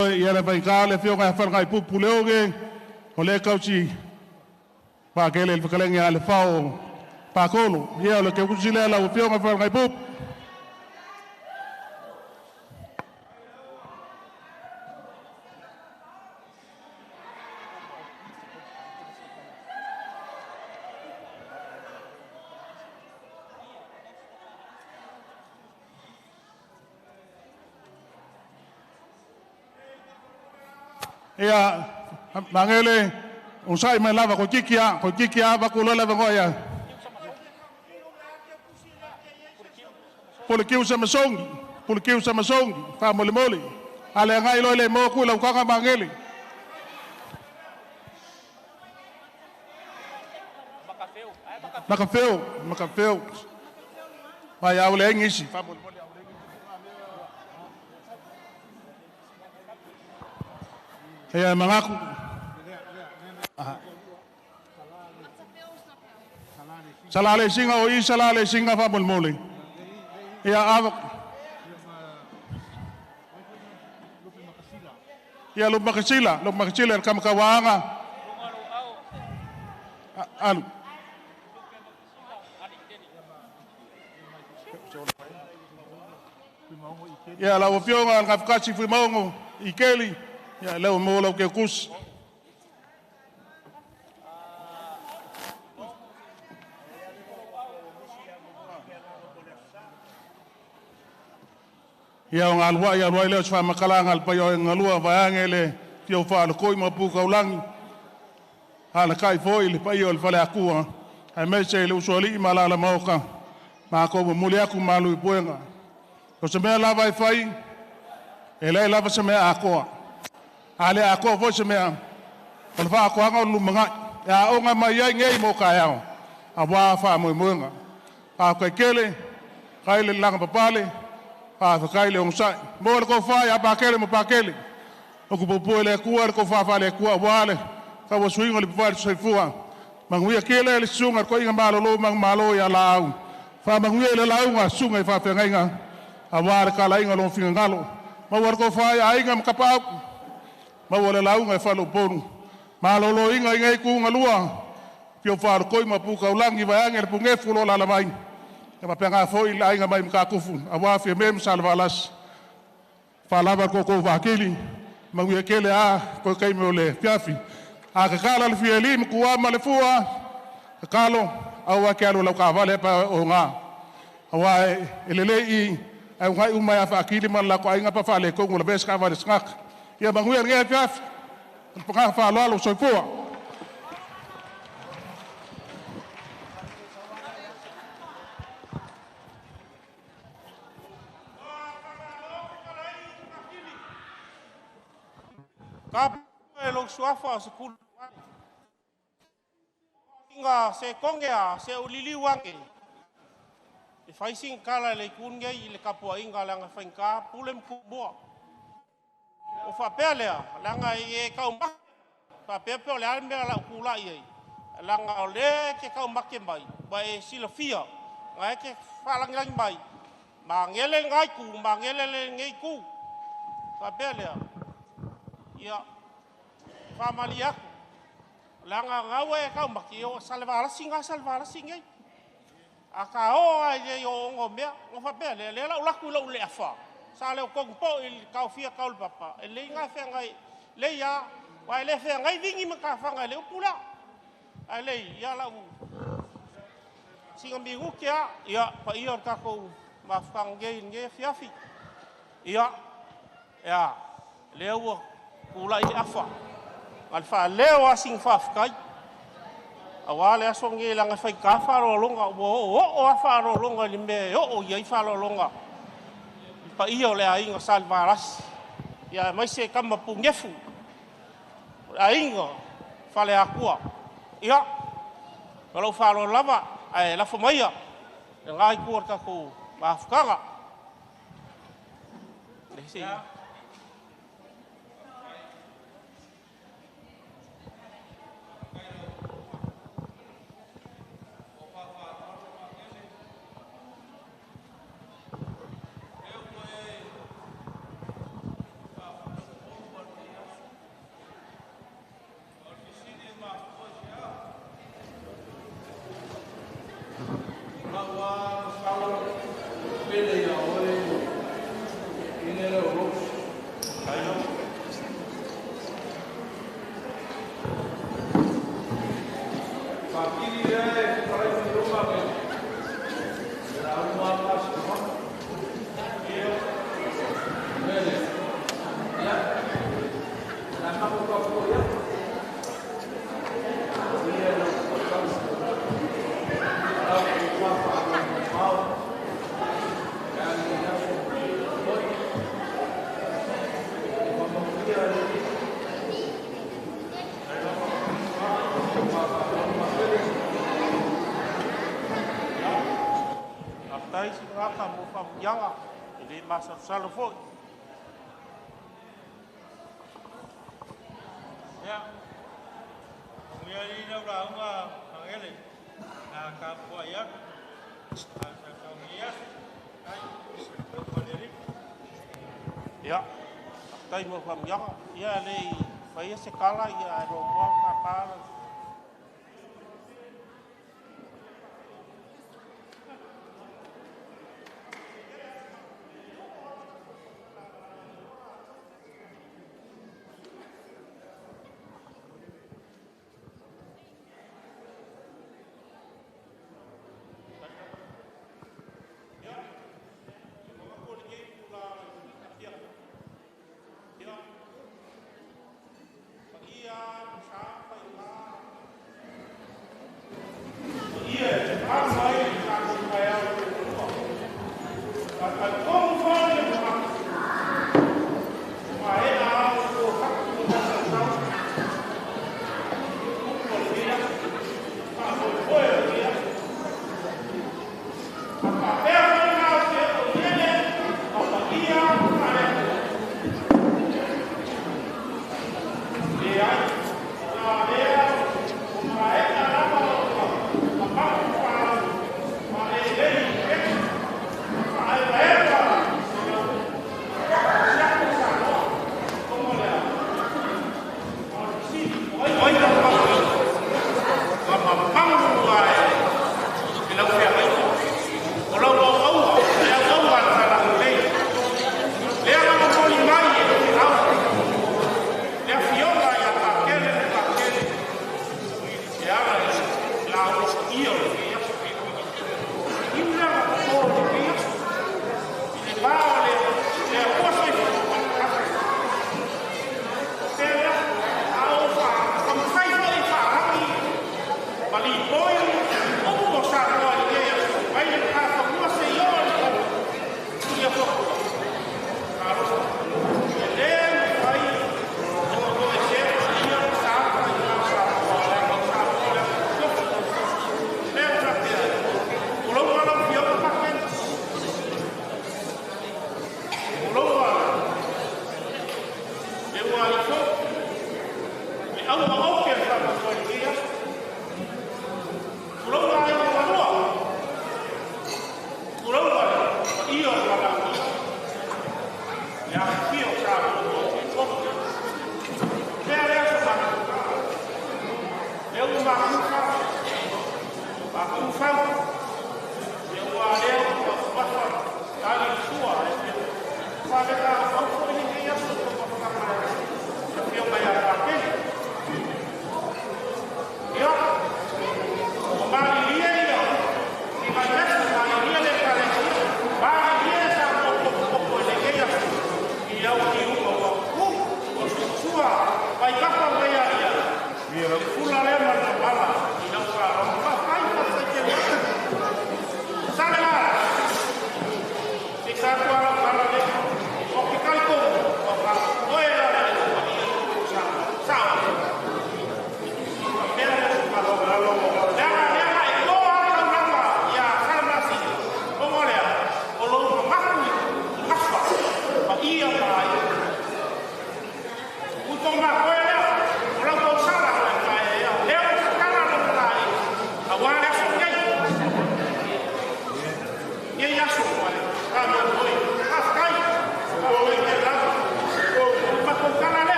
Speaker 6: Ia le vaika le fioga e whangai pupu leoge, o le kausi whakele le whakalenge a le whao pākolo. Ia o le ke kusi lea lau fioga whangai pupu. Ia, mangele, usai mai lava ko kiki a, vaku lola vangoa ia. Polikiu Samasongi, whamolemole. Ale ngai loe le mōku lau kanga mangele. Makawheo, makawheo. Mai au le engisi, whamolemole. Ia mangaku. Salale singa o i salale singa whamolemole. Ia ava. Ia lup makasila el kamakawaanga. Alu. Ia lau afioga al ngafukasi fuimaungo i keli. Ia leo mo lau ke kusi. Ia o ngā lua ia lua i leo se whamakala ngā pai o ngā lua vaeange le tio whaalakoi ma pūkaulangi. A le kai foi le pai o le whale akua. Ai mese le usuali ma la la maoka. Ma ko mo muli aku malu i puenga. Ko se mea lava i whai, e lei lava se mea akoa. A le akoa foi se mea O le faakoaga o le lumaga'i e aoga mai ai nei mo taeao auā faamoemoega. Faafetai tele, kai le laga papale, faafetai le onosa'i. Mo le tofa ia Pakele ma Pakele, o tupuapua e le Atua le tofa faale-Atua auā le tauasuina o le ipuvai o le soifua. Manuia tele le susuga i le toeaina malolo manumalo ia Laau. Faamanuia i le lauga a susuga i faafeagaiga auā le talaiga o lona finagalo. Maua le tofa i aiga ma tapaau, maua le lauga e faleupolu. Maloloina i nei itu na lua, fio faalotoi ma pu taulagi vaeane le punefu o lo o alaala mai. E faapena foi le aiga mai Matatufu, auā Fiame ma Salevalasi. Faalava le tootoo faatili, manuia tele a toe taimi o le afiafi. A tatala le fiali ma tuā ma le fua, tatalo aua e te alu i lau taavale pe a oo i ina. Aua e lelei i ae uunai uma ia Faatili ma le latou aiga pe a faaletonu ua lavea se taavale a se tagata. Ia manuia lenei afiafi. Ma le agaga faaaloalo. Soifua.
Speaker 11: Ka e lou suafa o se kulu inga se konge a se uliliu ange. E fai sina tala i le itu lenei i le tapuaiga leaga e faigata pule ma tumua. Ua faapea lea, leaga e e taumate, faapea pe o le a le mea o le a ou tulai ai, leaga o lea e te taumate mai, ua e silafia, o lena e te faalagilagi mai, magele lena itu, magele lenei itu. Faapea lea, ia, faamalie atu, leaga o lena ua e taumate, ia ua salevalasi na salevalasi nei. A ta oo lava i le ooooga o mea, ona faapea lea, lea o le a ou alu atu i lou le afa, sa le o tonu foi i le taofia tau le papa, e lelei ona feagai, lelei lava, aua e le feagai vigi ma matafaga i le upu lea. Ae lelei, ia lau sina minute lava, ia, paia o le tatou mafutaga nei i lenei afiafi. Ia, e a, lea ua tulai le afa, na o le faaleo lava o sina faafetai, aua le aso lenei leaga e faigata faaaloaloga, ua oooo lava faaaloaloga i le mea e oo i ai faaaloaloga i le paia o le aiga Salevalasi, aemaise tama punefu, o le aiga Faleatua. Ia, ma lou faaaloalo lava, ae lafo maia i lena itu o le tatou mafutaga. Faafetai Sinaoga mo faamanuiaga, e le masalosalo foi.
Speaker 5: Ia, manuia alii lau lauga Magele, a tapuai atu, a sausau nei aso, ai, alofa le Alii.
Speaker 11: Ia, faafetai mo faamanuiaga. Ia, le i faia se tala, ia ae muamua ona tapa lau
Speaker 18: Amen.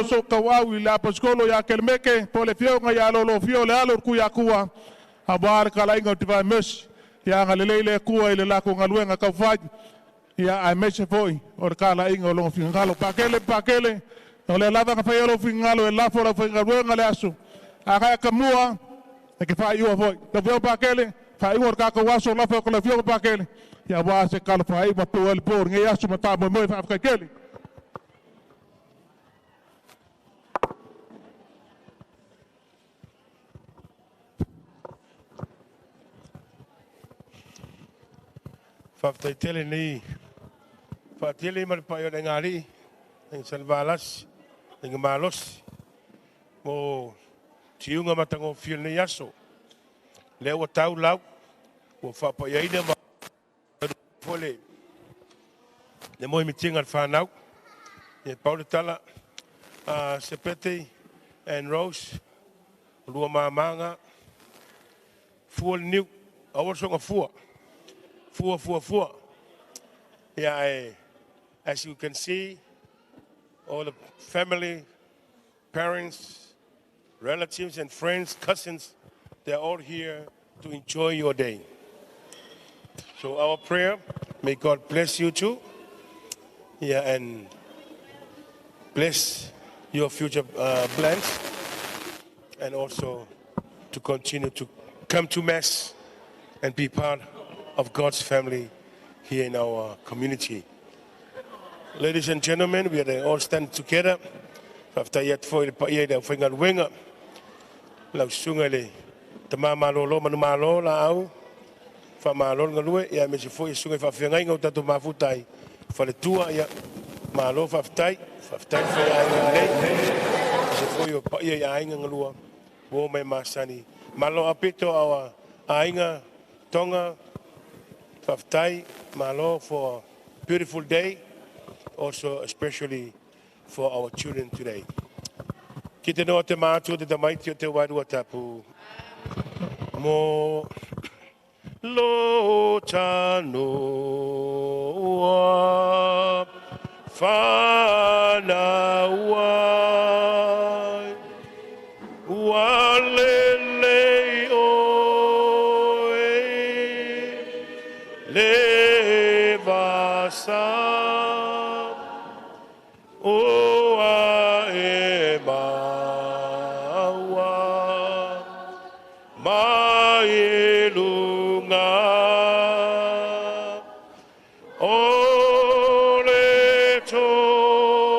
Speaker 6: So kau i le aposkolo ia Kelemeke, po le fioga ia lolo fio le alo ku ia kua, a wā le kalainga o Divine Mercy, ia nga lelei le kua i le lako ngaluenga kau whai, ia ai mese foi o le kalainga o longa fingalo. Pakele, pakele, o le lava ka whai alo fingalo e lafo lau whai ngaluenga le aso. A kai kamua, e ke whai ua foi. Tau fio pakele, whai ua kako aso lafo o le fio pakele, ia wā se kala whai ma pō ele pō, ngei aso ma tā moe moe whaafkai kele.
Speaker 18: Whaftai tele nei, whaatele ma le pai o le ngari, ngi salvalas, ngi malos, mo tiunga matango fio nei aso. Lea ua tau lau, ua whapaiaina ma fole, le moi mitinga le whanau. Ia Paula Tala, Sepete and Rose, lua mamanga, fua le niu, aua songa fua. Fua, fua, fua. Yeah, as you can see, all the family, parents, relatives and friends, cousins, they're all here to enjoy your day. So our prayer, may God bless you too. Yeah, and bless your future plans, and also to continue to come to Mass and be part of God's family here in our community. Ladies and gentlemen, we are all stand together. Whaftai atu foi le paia i le au whaingaluenga. Lau susuga i le tama malolo manu malo la au. Wha malo ngalue, ia me se foi susuga i whaafeangaiga o tatou mafuta ai. Faletua, ia malo whaftai, whaftai whai aiga lelei. Se foi o paia i aiga ngalua, o mai masani. Malo apito awa aiga, Tonga, whaftai, malo for a beautiful day, also especially for our children today. Ki te noa te mātua te tamaiti o te wairua tapu. Mo lo tanoa whanaua ua lelei oe le vasa oa e maua mai lunga o le tofi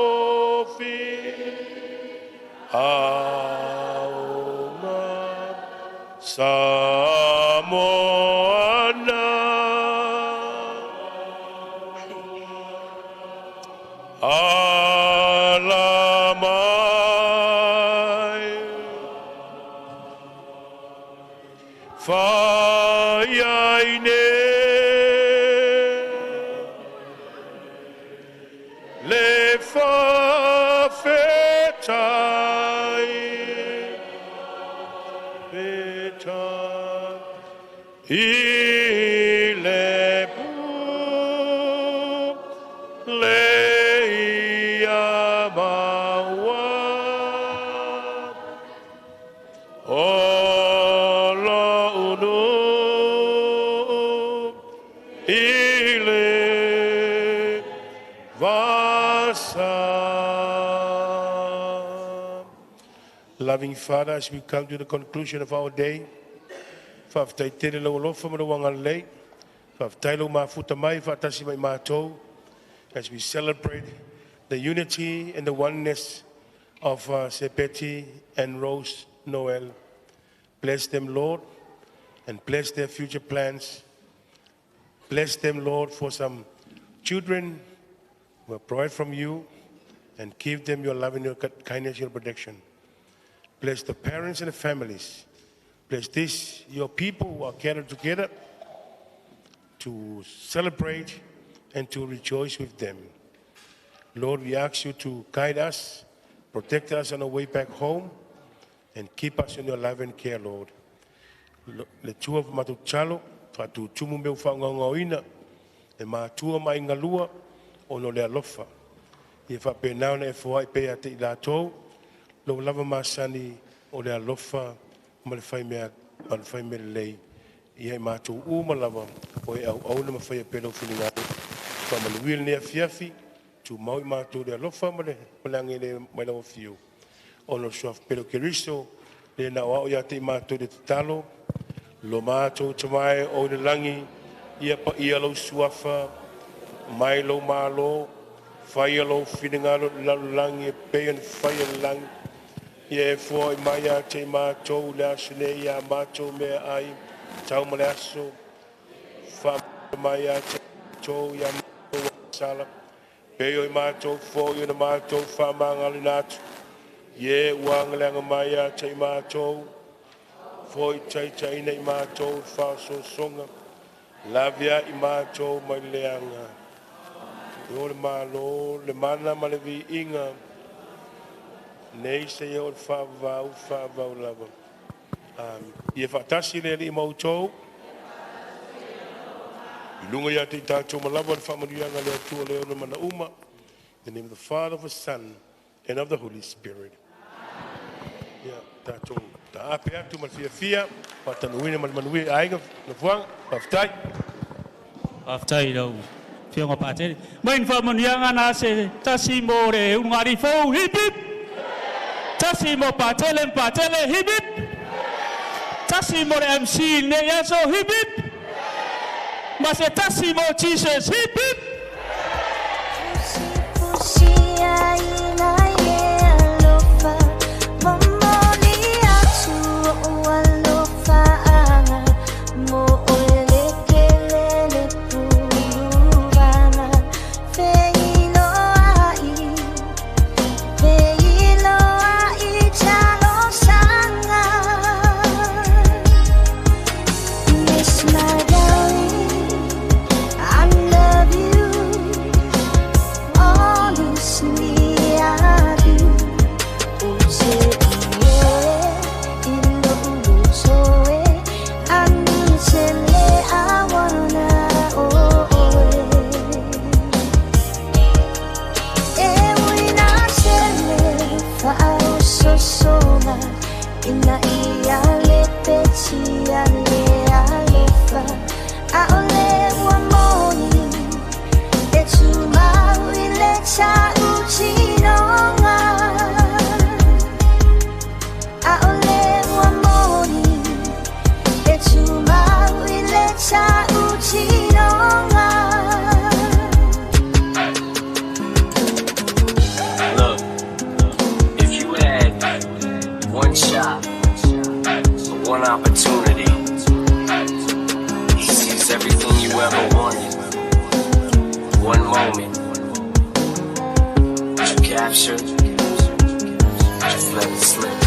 Speaker 18: aoga Samoana alamai whaiaine le whawhetai whetai i le pu le ia maua o lo unu i le vasa. Loving Father, as we come to the conclusion of our day, whaftai tere lau alofa ma lau angalei, whaftai lau mafuta mai, whatasi mai mātou, as we celebrate the unity and the oneness of Sepeti and Rose Noel. Bless them, Lord, and bless their future plans. Bless them, Lord, for some children who are brought from you, and give them your love and your kindness, your protection. Bless the parents and the families. Bless this, your people who are gathered together to celebrate and to rejoice with them. Lord, we ask you to guide us, protect us on our way back home, and keep us in your love and care, Lord. Le tua matu talo, whatu tumu meu whaungaungaoina, e mātua mai ngalua, ono le alofa. Ia faapena ona e foai pea ia te i latou, lou lava masani o le alofa ma le faimea ma le faimea lelei. Ia i matou uma lava o e auauna ma faia pea lou finagalo. Faamanuia lenei afiafi, tumau i matou le alofa ma le agalelei mai lau afio. Ona o le suafa pele o Keriso, le na o ao ia te i matou le tatalo, lo matou Tama e o i le lagi, ia paia lou suafa, mai lou malo, faia lou finagalo i le lalolagi e pei ona faia i le lagi. Ia e foai mai ia te i matou le aso nei ia matou meaai, tau ma le aso, faamagalo mai ia te matou ia matou agasala, pei o i matou foi ona matou faamagaloina atu, i e ua agaleaga mai ia te i matou, foi taitaiina i matou i le faaosoosoga, lavea i matou mai le leaga. E o le malo, le mana ma le viiga, nei seia oo i le faavavau, faavavau lava. Amene. Ia faatasi le Alii ma outou. I luga ia te i tatou ma lava le faamanuiaga a le Atua le ona mana uma. In the name of the Father, of the Son, and of the Holy Spirit. Ia, tatou taape atu ma le fiafia, faatanuina ma le manuia i aiga, nofoaga, faafetai.
Speaker 7: Faafetai i lau Afioga Patele. Mai ni faamanuiaga na se tasi mo le ulugalii fou, hip hip! Tasi mo Patele ma Patele, hip hip! Tasi mo le MC i lenei aso, hip hip! Ma se tasi mo Jesus, hip hip!
Speaker 2: Miss my darling, I love you. Honestly, I do. O te ie, i lo'u loto e, ani te le awana o oe. E ui na tele fa'aososoga, ina ia le petia le alofa, ʻAʻole ua moni e tumau i le ta'utinoga. ʻAʻole ua moni e tumau i le ta'utinoga.
Speaker 8: Look, if you had one shot, one opportunity, he sees everything you ever wanted. One moment you capture, just let it slip.